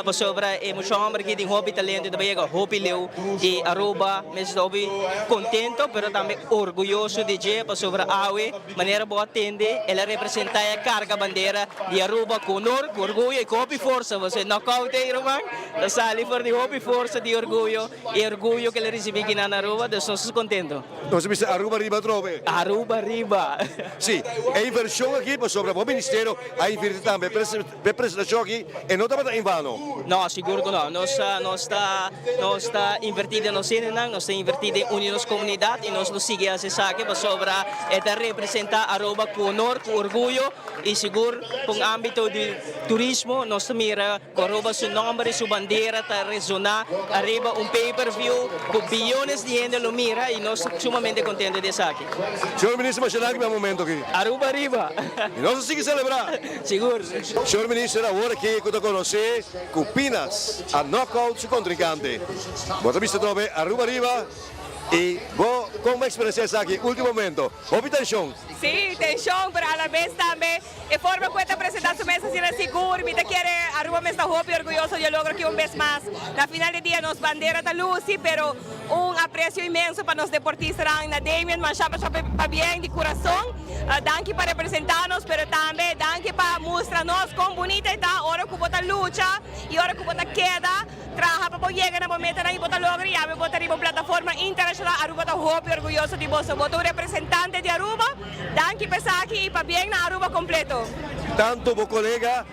Speaker 12: pasobra e mucha homber aki tin hopi talento y ta bay yega hopi leu y Aruba mester ta hopi contento pero tambe orguyoso di dje pasobra awe manera bo a tende el a representa y a carga bandera di Aruba cu honor, cu orguyo y cu hopi forsa pasobra e knockout ey ruman ta sali for di hopi forsa di orguyo y e orguyo cu el a ricibi aki na Aruba dus nos ta contento.
Speaker 4: Nos a bisa Aruba riba atrobe.
Speaker 12: Aruba riba.
Speaker 4: Sí, e inversion aki pasobra bo ministerio a inverti tambe p'e presentacion aki e no tabata en vano.
Speaker 12: No, sigur cu no. Nos nos ta nos ta inverti den nos hendenan, nos ta inverti den uni nos comunidad y nos lo sigui haci esaki pasobra e ta representa Aruba cu honor, cu orguyo y sigur pa un ambito di turismo nos ta mira Cu Aruba su nomber y su bandera ta resona ariba un pay per view cu biyones di hende lo mira y nos ta sumamente contento di esaki.
Speaker 4: Señor Minister masha danki pa e momento aki.
Speaker 12: Aruba ariba!
Speaker 4: Y nos a sigui celebra.
Speaker 12: Sigur.
Speaker 4: Señor Minister awor aki cu ta conoce cu Pinas a knock out su contrincante. Bo ta bisa trobe Aruba ariba y bo con bo experiencia esaki ultimo momento. Hopi tension.
Speaker 15: Si, tension pero alabes tambe. E forma cu e ta presenta su mes asina sigur, mi ta kere Aruba mes ta hopi orguyoso di e logro aki un bes mas. Na final di dia nos bandera ta luci, pero un aprecio inmenso pa nos deportistanan na Damien, masha masha pabien di curason. Danki pa representa nos, pero tambe danki pa mustra nos con bunita e ta ora cu bo ta lucha y ora cu bo ta keda. Traha pa bo yega na bo metanan y bo ta logra y awe bo ta riba un plataforma internacional. Aruba ta hopi orguyoso di boso. Bo ta un representante di Aruba. Danki pa esaki y pabien na Aruba completo.
Speaker 4: Tanto bo colega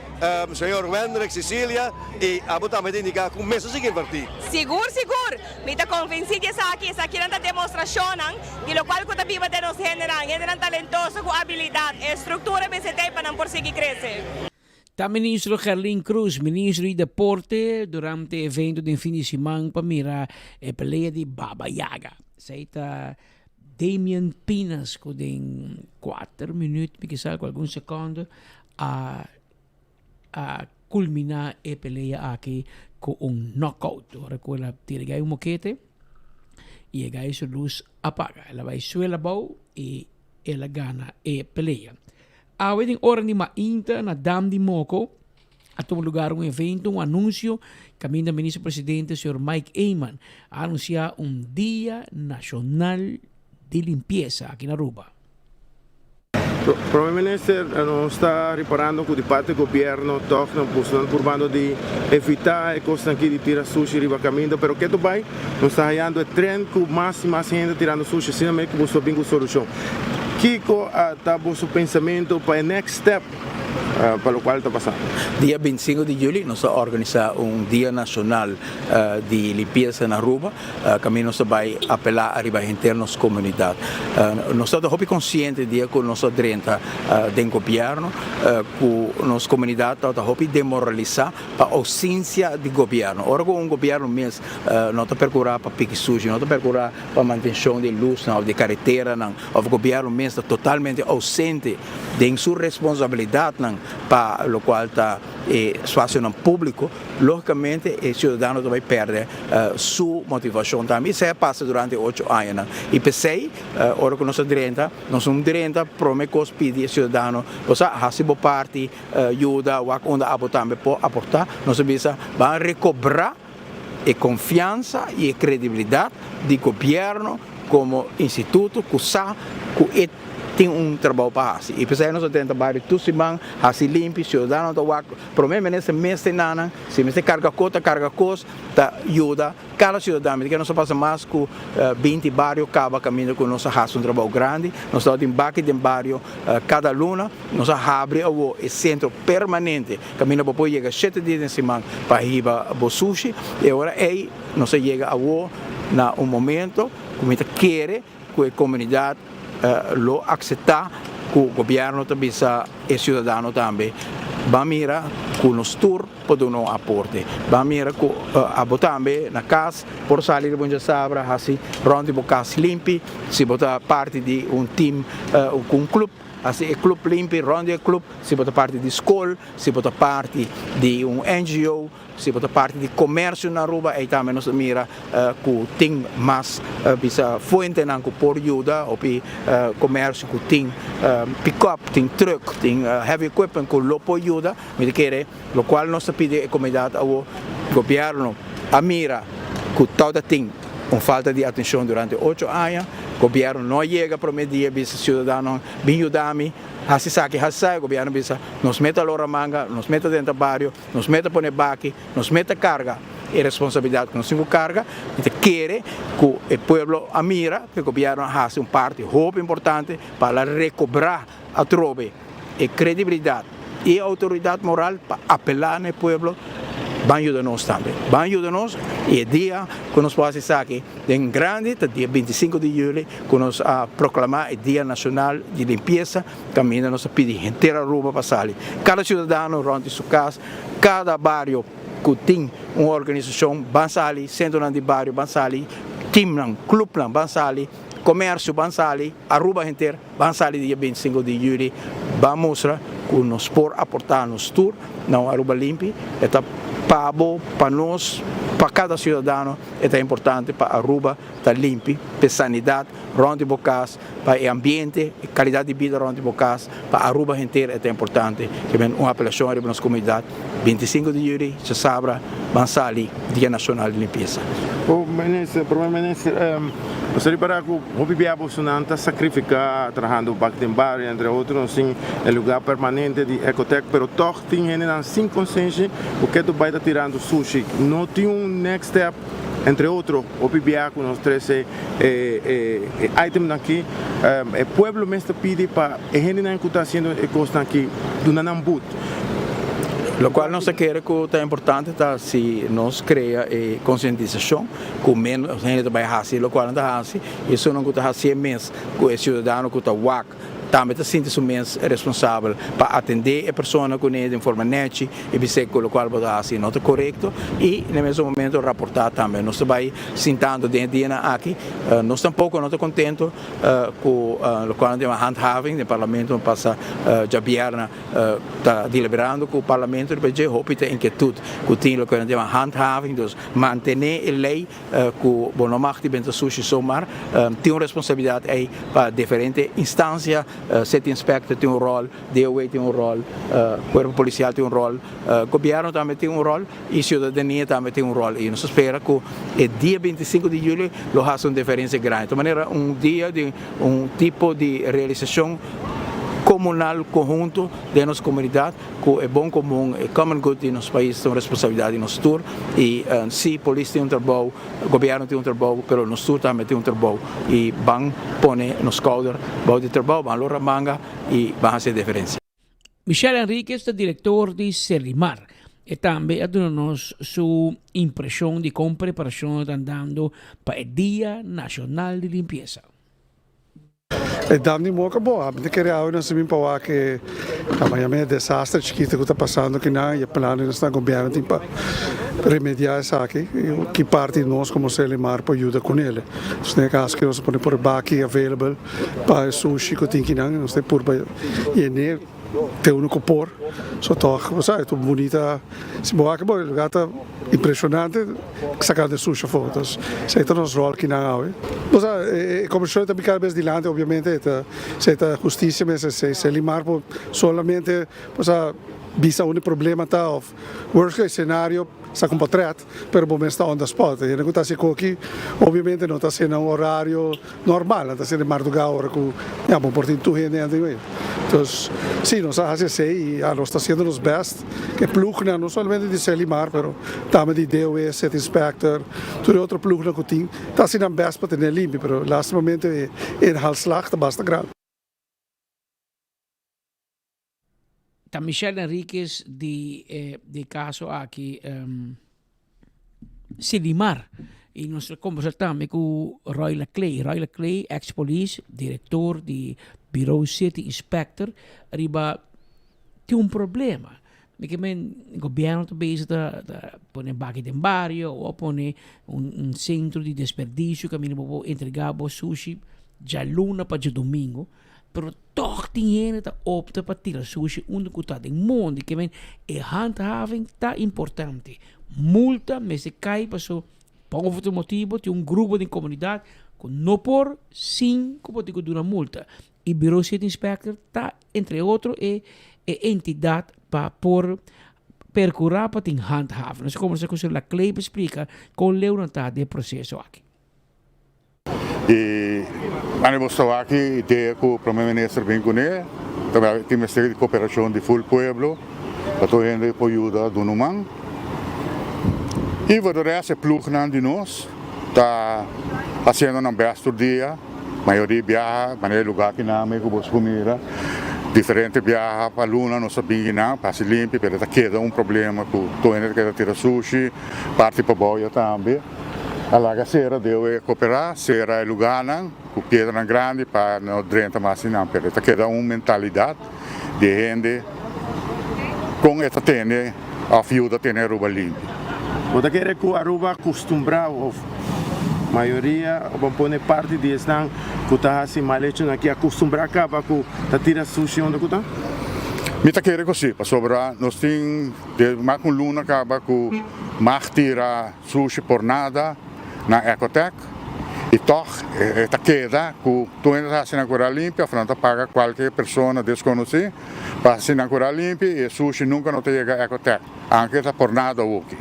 Speaker 4: señor Wendrick Cecilia y abo tambe ta indica cu mester sigui inverti.
Speaker 15: Sigur sigur! Mi ta convenci di esaki. Esakinan ta demostracionnan di locual cu ta biba den nos hendenan. Hendenan talentoso cu abilidad. E structura mester ta ey pa nan por sigui crece.
Speaker 2: Ta Ministro Gerlin Croes, Ministro di Deporte, durante e evento den fin di siman pa mira e pelea di Baba Yaga. Esei ta Damian Pinas cu den cuater minuut, mi kisa cu algun secondo, a a culmina e pelea aki cu un knockout. Ora cu el a tira e gai un mokete y e gai su luz a paga. El a bay suela abou y el a gana e pelea. Awe den ora di mainta na Dam di Moko a tuma lugar un evento, un anuncio caminda Minister Presidente señor Mike Eman a anuncia un Dia Nacional di Limpieza aki na Aruba.
Speaker 16: Prome Minister, nos ta riparando cu di parti gobierno toch nan busnan purbando di evita e cosnan aki di tira sushi riba caminda, pero keto bay nos ta hayando e trend cu mas y mas hende tirando sushi, asina mes cu boso a bin cu solucion. Kiko a ta boso pensamentu pa e next step pa lokual ta pasando.
Speaker 14: Dia bintisinko di juli nos ta organisá un Dia Nashonal di Limpiesa na Aruba, kaminda nos ta bai apelá ariba henter nos komunidat. Nos ta hopi konsiente dia ku nos a drenta den gobièrnu ku nos komunidat tabata hopi demoralisá pa ousensia di gobièrnu. Ora ku un gobièrnu mes no ta perkurá pa piki sushi, no ta perkurá pa mantenshon di lusnan òf di kareteranan, òf gobièrnu mes ta totalmente ousente den su responsabilidatnan pa lokual ta e spasionan públiko, lógikamente e siudadano ta bai pèrdè su motivashon tambe. Esei a pasa durante e ocho añanan. I p'esei ora ku nos a drenta, nos no drenta promé kos pidi e siudadano, bo sa, hasi bo parti, yuda, wak unda abo tambe por aportá. Nos a bisa, ban rekobrá e konfiansa i e kredibilidat di gobièrnu komo instituto ku sa ku e tin un trabou pa hasi. I p'esei nos a tenta bario tur siman hasi limpi, siudadano ta wak prome minister mester nanan, si mester karga kos ta karga kos, ta yuda kada siudadano. Mi ta kere nos a pasa mas ku binti bario kaba kaminda ku nos a hasi un trabou grandi. Nos tabatin baki den bario kada luna. Nos a habri awo e sentro permanente kaminda bo por yega shete dia den siman pa hiba bo sushi. E ora ei nos a yega awo na un momento ku mi ta kere ku e komunidat lo akseptá ku gobièrnu ta bisa e siudadano tambe, Ban mira ku nos tur por duna un aporte. Ban mira ku abo tambe na kas por sali riba un djasabra hasi rònt di bo kas limpi. Si bo ta parti di un tim ku un klup, hasi e klup limpi rònt di e klup. Si bo ta parti di skol, si bo ta parti di un NGO, Si bo ta parti di comercio na Aruba ey tambe nos ta mira cu tin mas bisa fuentenan cu por yuda hopi comercio cu tin pick-up, tin truck, tin heavy equipment cu lo por yuda. Mi ta kere locual nos ta pidi e comunidad awo, gobierno a mira cu tawata tin un falta di atencion durante ocho aña, gobierno no a yega prome dia bisa ciudadanonan bin yuda mi haci esaki haci esaki, gobierno bisa nos meta lora manga, nos meta denter bario. Nos meta pone baki, nos meta karga e responsabilidat ku nos tin ku karga i ta kere ku e pueblo a mira ku e gobièrnu a hasi un parti hopi importante pa la rekobrá atrobe e kredibilidat i e outoridat moral pa apelá na e pueblo ban yuda nos tambe. Ban yuda nos i e dia ku nos por hasi esaki den grandi ta dia bintisinko di yuli ku nos a proklamá e dia nashonal di limpiesa. Kaminda nos ta pidi henter Aruba pa sali. Kada siudadano rònt di su kas, kada bario ku tin un organisashon ban sali, sentronan di bario ban sali, timnan, klupnan ban sali, komersio ban sali, Aruba henter ban sali dia bintisinko di yüli ban mustra ku nos por aportá nos tur na un Aruba limpi. E ta pa bo, pa nos, pa kada siudadano e ta importante pa Aruba ta limpi, p'e sanidat rònt di bo kas, pa e ambiente, e kalidat di bida rònt di bo kas, pa Aruba henter e ta importante. Ke men un apelashon ariba nos komunidat, bintisinko di yüli, djasabra, ban sali Dia Nashonal di Limpiesa.
Speaker 16: Bo Minister, Prome Minister, nos ta ripará ku hopi bia bosonan ta sakrifiká trahando bak den bario, entre otro nos tin e lugá permanente di Ecotec, pero tòg tin hendenan sin konsenshi ku ketu bai ta tirando sushi. No tin un next step? Entre otro, hopi bia ku nos trese e itemnan aki, e pueblo mes ta pidi pa e hendenan ku ta hasiendo e kosnan aki duna nan but.
Speaker 14: Lokual nos ta kere ku ta importante ta si nos krea e konsientisashon ku ménos hende ta bai hasi lokual nan ta hasi i esunnan ku ta hasié mes ku e siudadano ku ta wak Tambe ta sinti su mes responsabel pa atendé e persona kuné den forma nèchi i bis'é ku lokual bo ta hasi no ta korekto i na e mesun momento raportá tambe. Nos ta bai sintando den e dianan aki. Nos tampoko no ta kontento ku lokual nan ta yama handhaving den parlamento pasa djabièrnè ta deliberando ku parlamento riba dje. Hopi ta inkietut ku tin loke nan ta yama handhaving, dus mantené e lei ku bo no mag di benta sushi somar, tin un responsabilidat ei pa diferente instansia, City Inspector tin un ròl, DOW tin un ròl, Kuerpo Polisial tin un ròl, Gobièrnu tambe tin un ròl i siudadania tambe tin un ròl. I nos ta spera ku e dia bintisinku di yüli lo hasi un diferensia grandi. Ta manera un dia di un tipo di realisashon komunal konhunto den nos komunidat. Ku e bon komun, e common good di nos pais ta un responsabilidat di nos tur i si polis tin un trabou, gobièrnu tin un trabou, pero nos tur tambe tin un trabou i ban pone nos skouder bou di trabou, ban lora manga i ban hasi e diferensia.
Speaker 2: Michel Henriquez ta director di Serlimar. E tambe a duna nos su impresion di con preparacion ta andando pa e Dia Nacional di Limpieza.
Speaker 17: E dam di moka bo, ami ta kere awe nos a bin pa wak e tamaña e desaster chikito ku ta pasando kinan i e plano di nos na gobièrnu tin pa remediá esaki i ki parti nos komo Selimar por yuda kunele. Nos den e kaso aki nos a pone por e baki available pa e sushi ku tin kinan nos ta purba yen'é. Te uno cu por, so toch, bo sa, e ta un bunita, si bo wak bo e lugar ta impresionante, sacando e sushi afo, entonces esey ta nos rol kinan awe. Bo sa, e comision ta bin cada bes dilanti, obviamente e ta, esey ta husticia mes, esey Selimar por solamente, bo sa, bisa unda e problema ta of worst case scenario saca un potret, pero bo mes ta on the spot. E hende cu ta haci koki obviamente no ta haci na un horario normal, nan ta haci den marduga ora cu ya bo por tin tur hende anyway. Entonces si nos a haci esey y ya nos ta haciendo nos best cu e ploegnan no solamente di Selimar pero tambe di DOW, City Inspector, tur e otro ploegnan cu tin ta haci nan best pa tene limpi pero lastimamente e inhaalslag ta basta grandi.
Speaker 2: Ta Michelle Henriquez di e di caso aki Sidimar y nos a conversa tambe cu Roy Laclay. Roy Laclay ex polis, director di Bureau City Inspector riba tin un problema. Mi ke men gobierno ta bezig ta ta pone baki den bario o pone un un centro di desperdicio caminda bo por entrega bo sushi djaluna pa djadomingo. Pero tòg tin hende ta opta pa tira sushi unda ku ta den mondi. Ke men e handhaving ta importante. Multa mester kai paso pa un of otro motibo tin un grupo den komunidat ku no por sin ku bo tin ku duna multa. I Bureau City Inspector ta entre otro e e entidat pa por perkurá pa tin handhaving. Nos a kombersa ku señor Laclay pa splika kon leu nan ta den e proseso aki.
Speaker 18: E ane bo sta aki idea ku Prome Minister bin kuné, ta tin mester di koperashon di ful pueblo pa tur hende por yuda duna un man. I for de rest e plugnan di nos ta hasiendo nan best tur dia, mayoria biaha manera e lugar kinan mi ku bo su mira, diferente biaha pa luna nos ta bin kinan pa hasi limpi pero ta keda un problema ku tur hende ta keda tira sushi, parti pabou ya tambe. A laga sera debe koperá, sera e lugánan ku piedranan grandi pa no drenta mas di nan, pero ta keda un mentalidat di e hende kon e ta tene òf yuda tene Aruba limpi.
Speaker 16: Bo ta kere ku Aruba kustumbrá òf mayoria òf bo pone parti di esnan ku ta hasi mal echonan aki a kustumbrá kaba ku ta tira sushi unda ku ta?
Speaker 18: Mi ta kere ku si, pasobra nos tin mas ku un luna kaba ku mag tira. Sushi por nada na Ecotec y tog e ta keda cu tur hende ta haci nan cura limpio of nan ta paga cualke persona desconoci pa haci nan cura limpio y e sushi nunca no ta yega Ecotec aunke ta por nada awoki.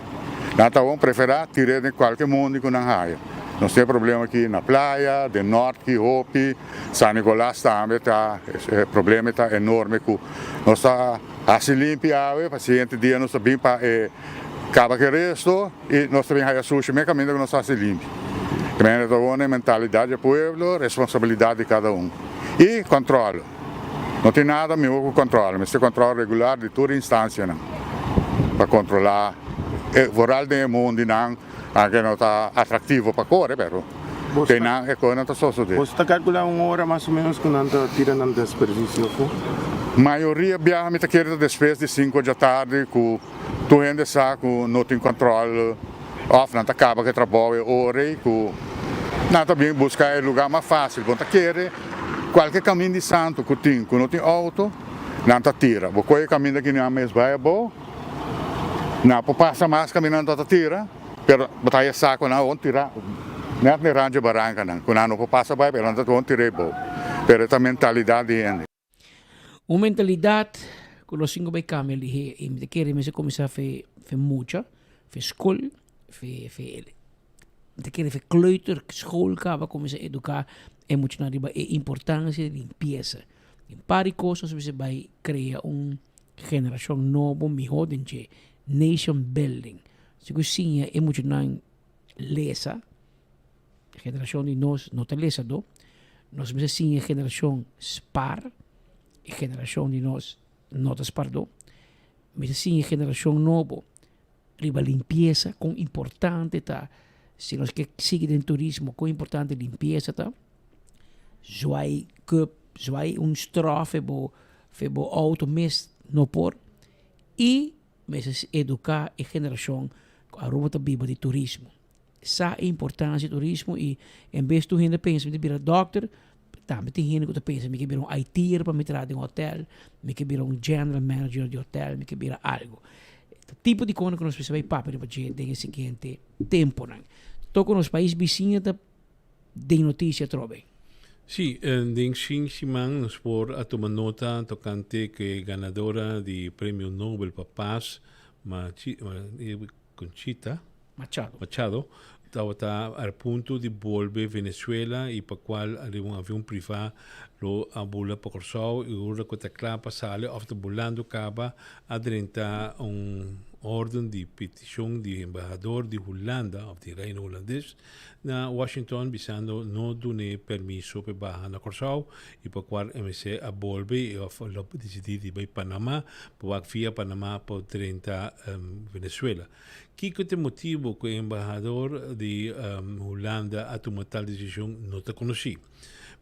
Speaker 18: Nan ta awor prefera tir'e den cualke mondi cu nan haya. Nos tin e problema aki na playa, den Noord ki hopi, San Nicolas tambe ta e problema ta enorme cu nos ta haci limpi awe pa siguiente dia nos ta bin pa e Kaba ku e resto i nos ta bin haya sushi me kaminda ku nos hasi limpi. E manera ta wone mentalidat di e pueblo, responsabilidat di kada un. I kòntròl. No tin nada mihó ku kòntròl. Mester kòntròl regular di tur instansianan pa kontrolá e vooral den e mundinan anke no ta atraktivo pa kore pero te nan e konan ta sosodé.
Speaker 16: Boso ta kalkulá un ora mas o ménos ku nan ta tira nan desperdisio afó?
Speaker 18: Mayoria biaha mi ta kere ta despues di sinku djatardi ku. Tur hende sa ku no tin kòntròl òf nan ta kaba ku e trabou e ora ei ku nan ta bin buska e lugá mas fásil. Bo ta kere kualke kamin di santu ku tin ku no tin outo, nan ta tira. Bo kohe e kaminda ki nan mes bai abou, nan por pasa mas kaminda nan ta tira, pero bo ta haya sa ku nan awor tira nèt na e rancho barankanan ku nan no por pasa bai pero nan ta awor tira abou. Pero e ta mentalidat di hende.
Speaker 2: Un mentalidat ku nos tin ku bai kambia lihé i mi ta kere mester kuminsá fe fe mucha, fe skol, fe fe mi ta kere fe kleuter school kaba kuminsá eduká e muchanan riba e importansia di limpiesa. Un par di kos nos mester bai krea un generashon nobo mihó den dje, nation building. Si ku siña e muchanan lesa. Generashon di nos no ta lesadó. Nos mester siña e generashon spar, e generashon di nos. no ta spardó. Mester siña e generashon nobo riba limpiesa, kon importante ta si nos ke sigui den turismo, kon importante limpiesa ta. Zwaai cup, zwaai un straw fe bo fe bo auto mes no por. I mester eduká e generashon ku Aruba ta biba di turismo. Sa e importancia di turismo y en bes tur hende pensa mi ta bira dokter, tambe tin hende cu ta pensa mi ke bira un IT'er pa mi traha den hotel, mi ke bira un general manager di hotel, mi ke bira algo. Ta tipo di cosnan cu nos mester bay papia riba dje den e siguiente temponan. Toco nos pais bisiña ta den noticia atrobe.
Speaker 3: Sí, den shin siman nos por a tuma nota tocante cu e ganadora di Premio Nobel pa Paz, Conchita
Speaker 2: Machado.
Speaker 3: Machado tabata al punto di bolbe Venezuela y pa cual ariba un avion priva lo a bula pa Corsou y ora cu ta cla pa sali of ta bulando caba a drenta un orden di peticion di embahador di Hulanda of di Reino Hulandes na Washington bisando no dun'e permiso pa e baha na Corsou y pa cual MC a bolbe y of lo dicidi di bay Panama pa wak via Panama pa drenta Venezuela. Kiko ta e motibo cu e embahador di Hulanda a tuma tal decision no ta conoci.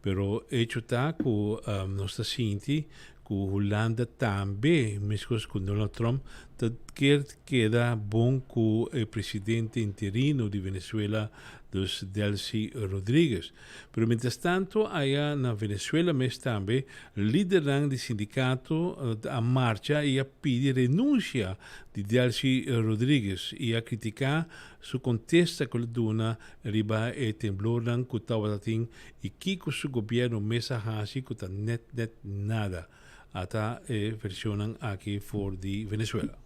Speaker 3: Pero hecho ta cu nos ta sinti cu Hulanda tambe, mescos cu Donald Trump, ta kier keda bon cu e presidente interino di Venezuela, dus Delcy Rodriguez. Pero mientras tanto aya na Venezuela mes tambe lidernan di sindicato a marcha y a pidi renuncia di Delcy Rodriguez y a critica su contesta cu el a duna riba e temblornan cu tabata tin y kico su gobierno mes a haci cu ta net net nada. Ata e versionnan aki for di Venezuela.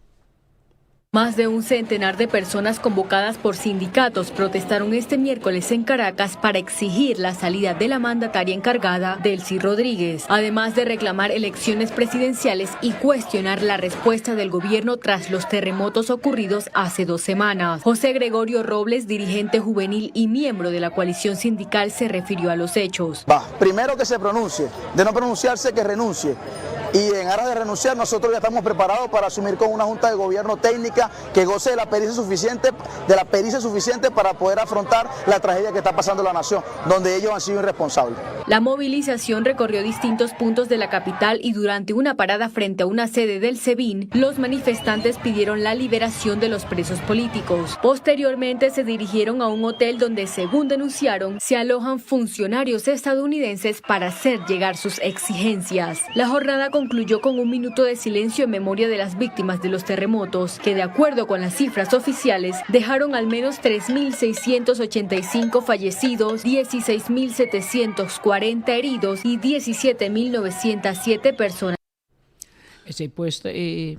Speaker 6: Más de un centenar de personas convocadas por sindicatos protestaron este miércoles en Caracas para exigir la salida de la mandataria encargada, Delcy Rodríguez, además de reclamar elecciones presidenciales y cuestionar la respuesta del gobierno tras los terremotos ocurridos hace dos semanas. José Gregorio Robles, dirigente juvenil y miembro de la coalición sindical, se refirió a los hechos.
Speaker 7: Va, primero que se pronuncie, de no pronunciarse que renuncie. Y en aras de renunciar, nosotros ya estamos preparados para asumir con una junta de gobierno técnica que goce de la pericia suficiente, de la pericia suficiente para poder afrontar la tragedia que está pasando la nación, donde ellos han sido irresponsables.
Speaker 6: La movilización recorrió distintos puntos de la capital y durante una parada frente a una sede del SEBIN, los manifestantes pidieron la liberación de los presos políticos. Posteriormente se dirigieron a un hotel donde, según denunciaron, se alojan funcionarios estadounidenses para hacer llegar sus exigencias. La jornada concluyó con un minuto de silencio en memoria de las víctimas de los terremotos, que de acuerdo con las cifras oficiales dejaron al menos 3.685 fallecidos, 16.740 heridos y 17.907 personas.
Speaker 2: Esei pues ta e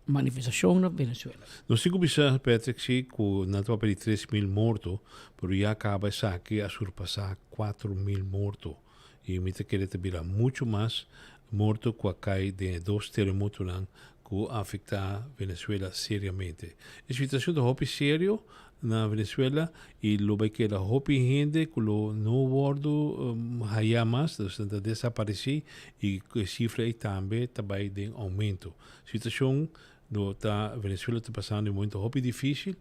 Speaker 2: manifestacion na Venezuela.
Speaker 3: Nos tin cu bisa, Patrick, si cu nan ta papia di 3.000 morto, pero ya caba esaki a surpasa 4.000 morto. Y mi ta kere ta bira mucho mas morto cu a cay den e dos teremotonan cu a afecta Venezuela seriamente. E situacion ta hopi serio na Venezuela y lo bay keda hopi hende cu lo no wordo haya mas, dus nan ta desapareci y e cifra ey tambe ta bay den aumento. Situacion lo ta Venezuela ta pasando un momento hopi dificil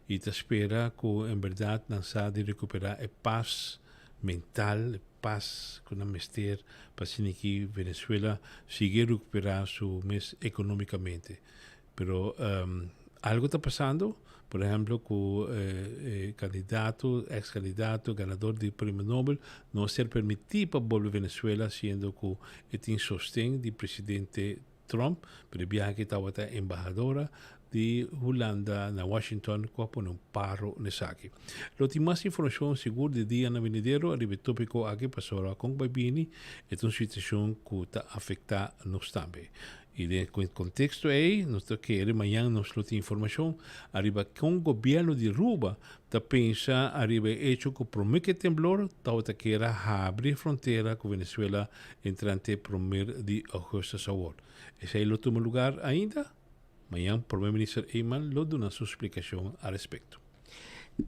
Speaker 3: y ta spera cu en berdad nan sa di recupera e paz mental, e pas cu nan mester pa asina ki Venezuela sigui recupera su mes economicamente. Pero algo ta pasando, por ehemplo cu e candidato, ex candidato, ganador di premio Nobel no a ser permiti pa bolbe Venezuela siendo cu e tin sosten di presidente Trump, pero e biaha aki tabata embahadora di Hulanda na Washington cu a pone un paro n'esaki. Lo tin mas informacion sigur di dianan venidero riba e topico aki pasobra con cu bay bini e ta un situacion cu ta afecta nos tambe. Y den e contexto ey nos ta kere mañan nos lo tin informacion ariba con gobierno di Aruba ta pensa ariba e hecho cu prome cu e temblor tabata kier a habri frontera cu Venezuela entrante promer di augustus awor. Esey lo tuma lugar ainda? Mañan Prome Minister Eman lo duna su splicacion al respecto.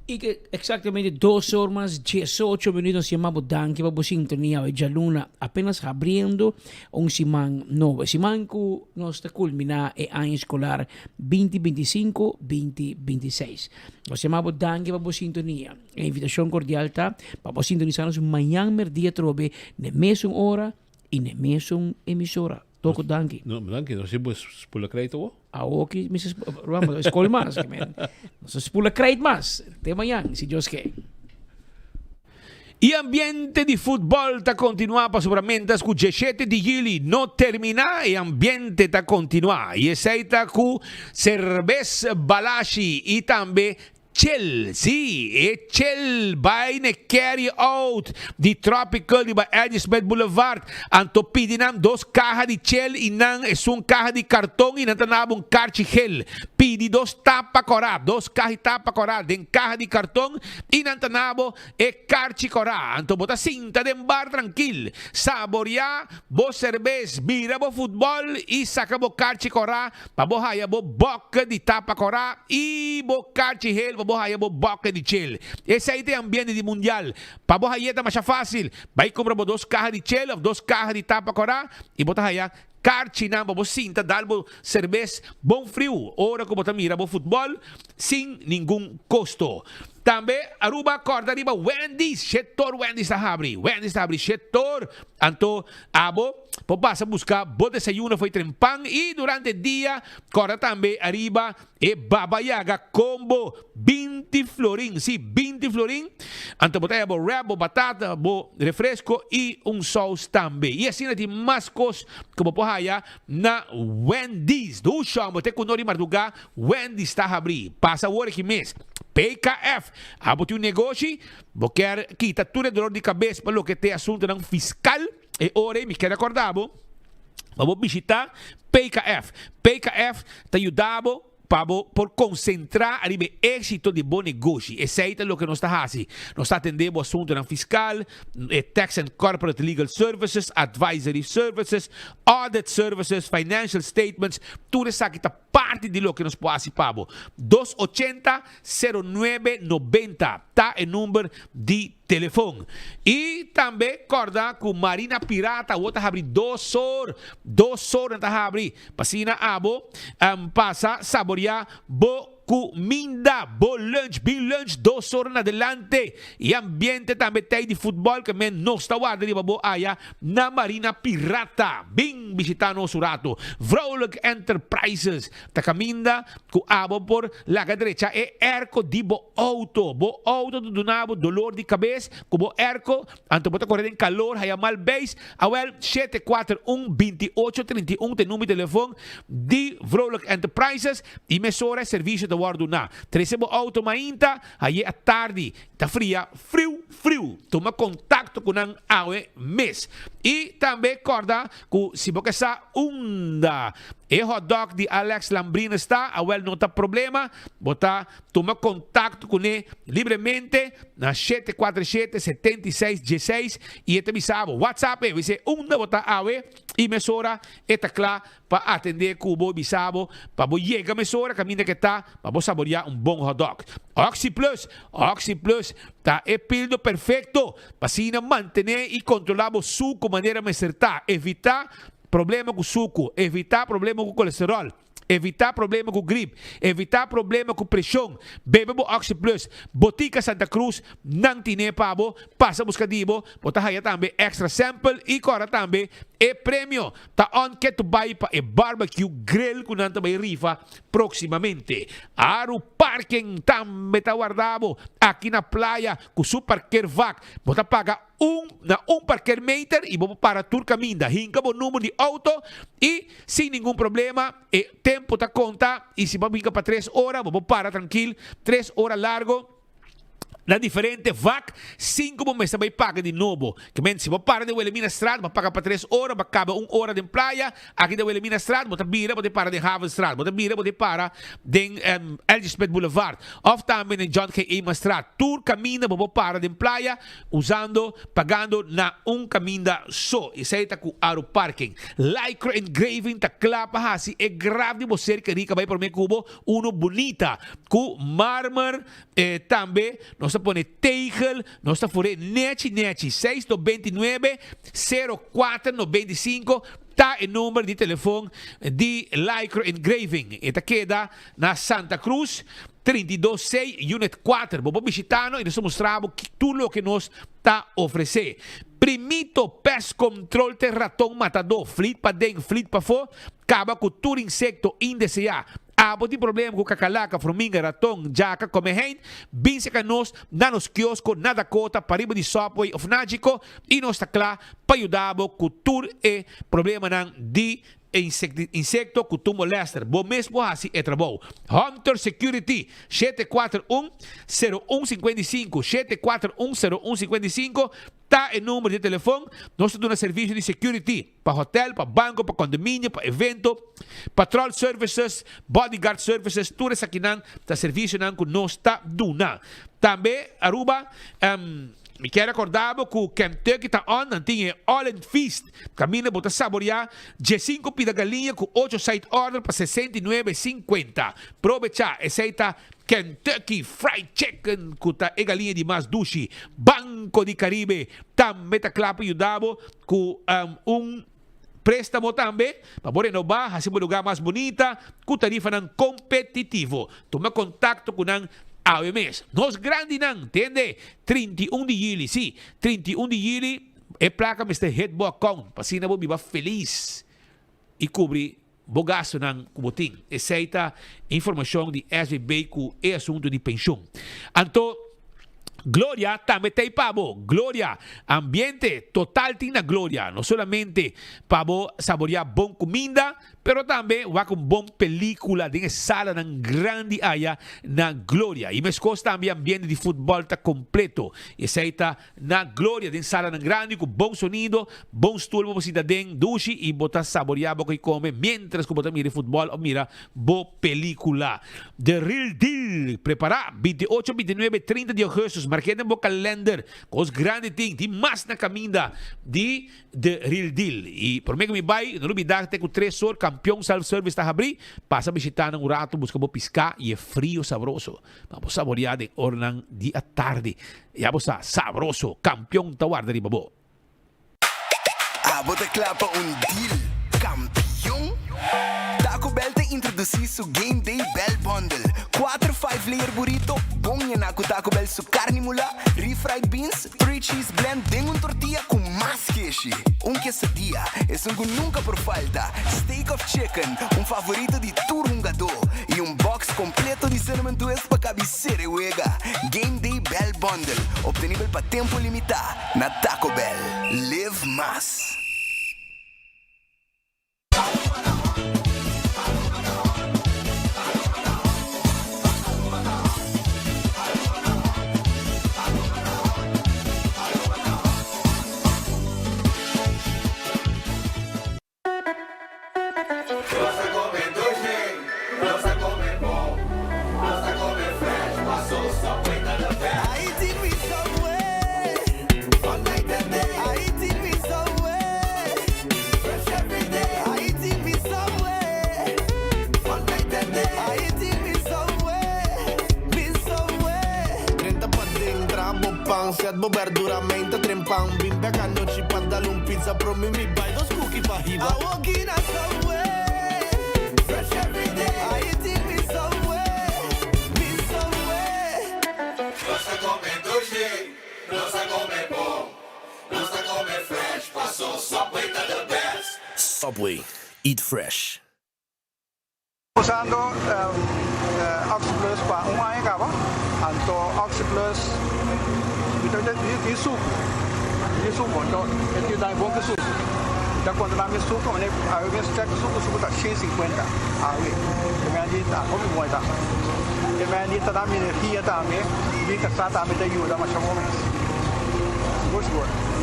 Speaker 2: Y ke exactamente dos or mas diesocho minuut nos yama bo danki pa bo sintonia awe djaluna apenas habriendo un siman nobo. E siman cu nos ta culmina e aña escolar binti binti sinku, binti binti seis. Nos yama bo danki pa bo sintonia. E invitacion cordial ta pa bo sintonisa nos mañan merdia atrobe n'e mesun ora y n'e mesun emisora. Toko danki.
Speaker 3: No, danki. Nos bo spula krijt awo?
Speaker 2: Awo ki mi sa vamos, skol mas. Nos spula krijt mas. Te mañan, si Dios ke.
Speaker 1: E ambiente di futbol ta continua pasobra mientras cu diesshete di juli no termina e ambiente ta continua y esey ta cu Cerbes Balashi y tambe Chel, sí, e chel bai n'e carry out di Tropical riba Eddie Smith Boulevard. Anto pidi nan dos kaha di chel i nan esun kaha di karton i nan ta naba un karchi gel. Pidi dos tapa kòrá, dos kaha di tapa kòrá den kaha di karton i nan ta nabo e karchi kòrá. Anto bo ta sinta den bar trankil, saboriá bo serbes, mira bo futbòl i saka bo karchi kòrá Pa bo haya bo bokke di tapa kòrá i bo karchi hel pa bo haya bo bokke di chel. Esei ta e ambiente di mundial. Pa bo hay'é ta masha fásil. Bai kumpra bo dos kaha di chel òf dos kaha di tapa kòrá i bo ta haya karchinan pa bo sinta dal bo serbes bon friu ora ku bo ta mira bo futbòl sin ningun kosto. Tambe Aruba kòrda riba Wendy's. Shetor Wendy's ta habri. Wendy's ta habri shetor. Anto abo por pasa busca bo desayuno fo'i tren pan y durante dia corda tambe ariba e Baba Yaga combo binti florin, si binti florin, anto bo ta haya bo wrap, bo batata, bo refresco y un saus tambe. Y asina tin mas cos cu bo por haya na Wendy's. Dushon bo te cu no di marduga Wendy's ta habri. Pasa awor aki mes. PKF, abo tin un negoshi? Bo kier kita tur e dolor di kabes pa loke t'e asuntunan fiskal? E ora ei mi kier rekordá bo pa bo bishitá PKF. PKF ta yuda bo pa bo por konsentrá ariba e éksito di bo negoshi. Esei ta loke nos ta hasi. Nos ta atendé bo asuntunan fiskal, e tax and corporate legal services, advisory services, audit services, financial statements, tur esaki ta parti di loke nos por hasi pa bo. Dos ochenta 09 nobenta ta e number di telefon. Y tambe corda cu Marina Pirata awor ta habri dos or, dos or nan ta habri pa asina abo pasa saborea bo cuminda, bo lunch, bin lunch dos or na adelante. Y ambiente tambe tey di futbol ke men nos ta warda riba bo aya na Marina Pirata. Bin bishita nos un rato. Vrolijk Enterprises Ta caminda cu abo por laga drecha e airco di bo auto. Bo auto ta duna bo dolor di cabes cu bo airco, anto bo ta core den calor, haya mal beis. Awel, shete kuater un binti ocho trinta i un ta e number di telefon di Vrolijk Enterprises y mesora e servicio ta wor duna. Trece bo auto mainta, haye atardi. Ta fria friu friu. Tuma contacto cu nan awe mes. Y tambe corda cu si bo ke sa unda e hotdog di Alex Lambrines ta, awel no ta problema, bo ta tuma contacto cune libremente na shete cuatro shete, setenta i seis, dieseis y e ta bisa bo. Whatsapp e, bis'e unda bo ta awe y mesora e ta cla pa atendé ku bo bisa bo pa bo yega mesora kaminda ke ta pa bo saboreá un bon hotdog. Oxi Plus, Oxi Plus ta e pildo perfekto pa asina mantené i kontrolá bo suku manera mester ta. Evitá problema ku suku, evitá problema ku kolesteròl, evitá problema ku grip, evitá problema ku preshon. Bebe bo Oxi Plus. Botica Santa Cruz nan tine pa bo. Pasa buska di bo. Bo ta haya tambe extra sample i kòrda tambe e premio. Ta on ke tu bai pa e barbecue grill ku nan ta bai rifa proximamente. Aru Parking tambe ta warda bo aki na playa ku su parkeervak. Bo ta paga un na un parkeermeter i bo por para tur kaminda. Hinka bo number di auto i sin ningun problema e tempo ta konta i si bo a hinka pa tres ora bo por para trankil tres ora largo. Na diferente vak, sin ku bo mester bai paga di nobo. Ke men, si bo para den Wilhelminastraat, bo paga pa tres ora, bo kaba un ora den playa, aki den Wilhelminastraat, bo ta bira, bo ta para den Havenstraat, bo ta bira, bo ta para den L. G. Smith Boulevard, òf tambe den John G. Emanstraat. Tur kaminda bo por para den playa usando, pagando na un kaminda so. Esei ta ku Aru Parking. Lycra Engraving ta kla pa hasi e graf di bo ser kerí ka bai promé ku bo unu bunita ku marmer. E tambe nos ta pone tegel, nos ta fur'é nechi nechi. Seis 99, 04 95 ta e number di telefon di Lycra Engraving. E ta keda na Santa Cruz, 32 C, Unit 4. Bo por bishita no i nos ta mustra bo tur loke nos ta ofresé. Primito Pest Control te raton matadó, flit paden, flit pafó, kaba ku tur insekto indeseá. Abo tin problema ku kakalaka, fruminga, raton, djaka, komehein? Bin seka nos na nos kiosko na Dakota, pariba di Subway of Nagico i nos ta kla pa yuda bo ku tur e problemanan di insekto ku tur molester. Bo mes por hasi e trabou. Hunter Security, 741 0155, 741 0155 ta e number di telefon. Nos ta duna servisio di security. Pa hotel, pa banco, pa condominio, pa evento, patrol services, bodyguard services, tur esakinan ta servicionan cu nos ta duna. Tambe Aruba, mi kier recorda bo cu Kentucky ta on, nan tin e All In Feast, caminda bo ta saborea diescinco pida galiña cu ocho side order pa 69.50. Probecha, esey ta Kentucky Fried Chicken cu ta e galiña di mas dushi. Banco di Caribe tambe ta cla pa yuda bo Ku un préstamo tambe pa bo renobá, hasi bo lugá mas bunita ku tarifanan kompetitivo. Tuma kontakto ku nan awe mes. Nos grandinan, tende, 31 di yüli, sí, 31 di yüli e plaka mester hit bo account pa asina bo biba felis i kubri bo gastunan ku bo tin. Esei ta informashon di SVB ku e asuntu di penshun. Anto Gloria tambe ta ei pa bo. Gloria, ambiente total tin na Gloria. No solamente pa bo saboreá bon kuminda, pero tambe wak un bon pelíkula den e salanan grandi aya na Gloria. I meskos tambe ambiente di futbòl ta kompleto. Esei ta Na Gloria den salanan grandi ku bon sonido, bon stoel bo por sinta den dushi i bo ta saboreá bo koi kome miéntras ku bo ta mira e futbòl òf mira bo pelíkula. The Real Deal! Prepará! 28, 29, 30 di ougùstùs, mark'é den bo kalènder. Kos grandi tin, tin mas na kaminda di The Real Deal. I promé ku mi bai, no lubidá te ku tres or Kampion Self Service ta habrí. Pasa bishitá nan un ratu, buska bo piská i e frio sabroso. Pa bo saboreá den oranan di atardi. Ya bo sa, sabroso! Kampion ta warda riba bo.
Speaker 19: Abo ta kla pa un deal kampion? Taco Bell ta introdusí su Game Day Bell Bundle, kuater five layer burrito bon yená ku Taco Bell su karni mulá, refried beans, Three cheese blend den un tortilla cu mas keshi. Un quesadilla, esun cu nunca por falta, steak of chicken, un favorito di tur hungadó, y un box completo di cinnamon twist pa cabicera e wega. Game Day Bell Bundle, obtenibel pa tempo limita na Taco Bell. Live mas!
Speaker 20: Nos ta come dushi, nos ta come bon, nos ta come fresh, paso Subway ta the best.
Speaker 19: Ahí tin mi Subway, all night and day. Ahí tin mi Subway, fresh every day. Ahí tin mi Subway, all night and day. Ahí tin mi Subway, mi Subway.
Speaker 21: Drenta paden, traha bo pan, set bo berdura, meinta tren pan. Bin bek anochi pa dal un pizza, promi mi bai dos cookie pa hiba.
Speaker 19: Awo gina Subway, fresh every day. Ahí tin mi Subway, mi Subway.
Speaker 20: Nos ta come dushi, nos ta come bon, nos ta come fresh, paso Subway ta the best.
Speaker 19: Subway, eat fresh.
Speaker 13: Usando Oxyplus pa un aña caba, anto Oxyplus mi ta di sucu, di sucu, anto e tin dami bon cu sucu. Mi ta controla mi sucu, mane awe mes check sucu, sucu ta 150 awe, mi a di ta hopi bon e ta. E men di ta da mi energia tambe, mi kasá tambe ta yuda masha bon mes. Sigur sigur.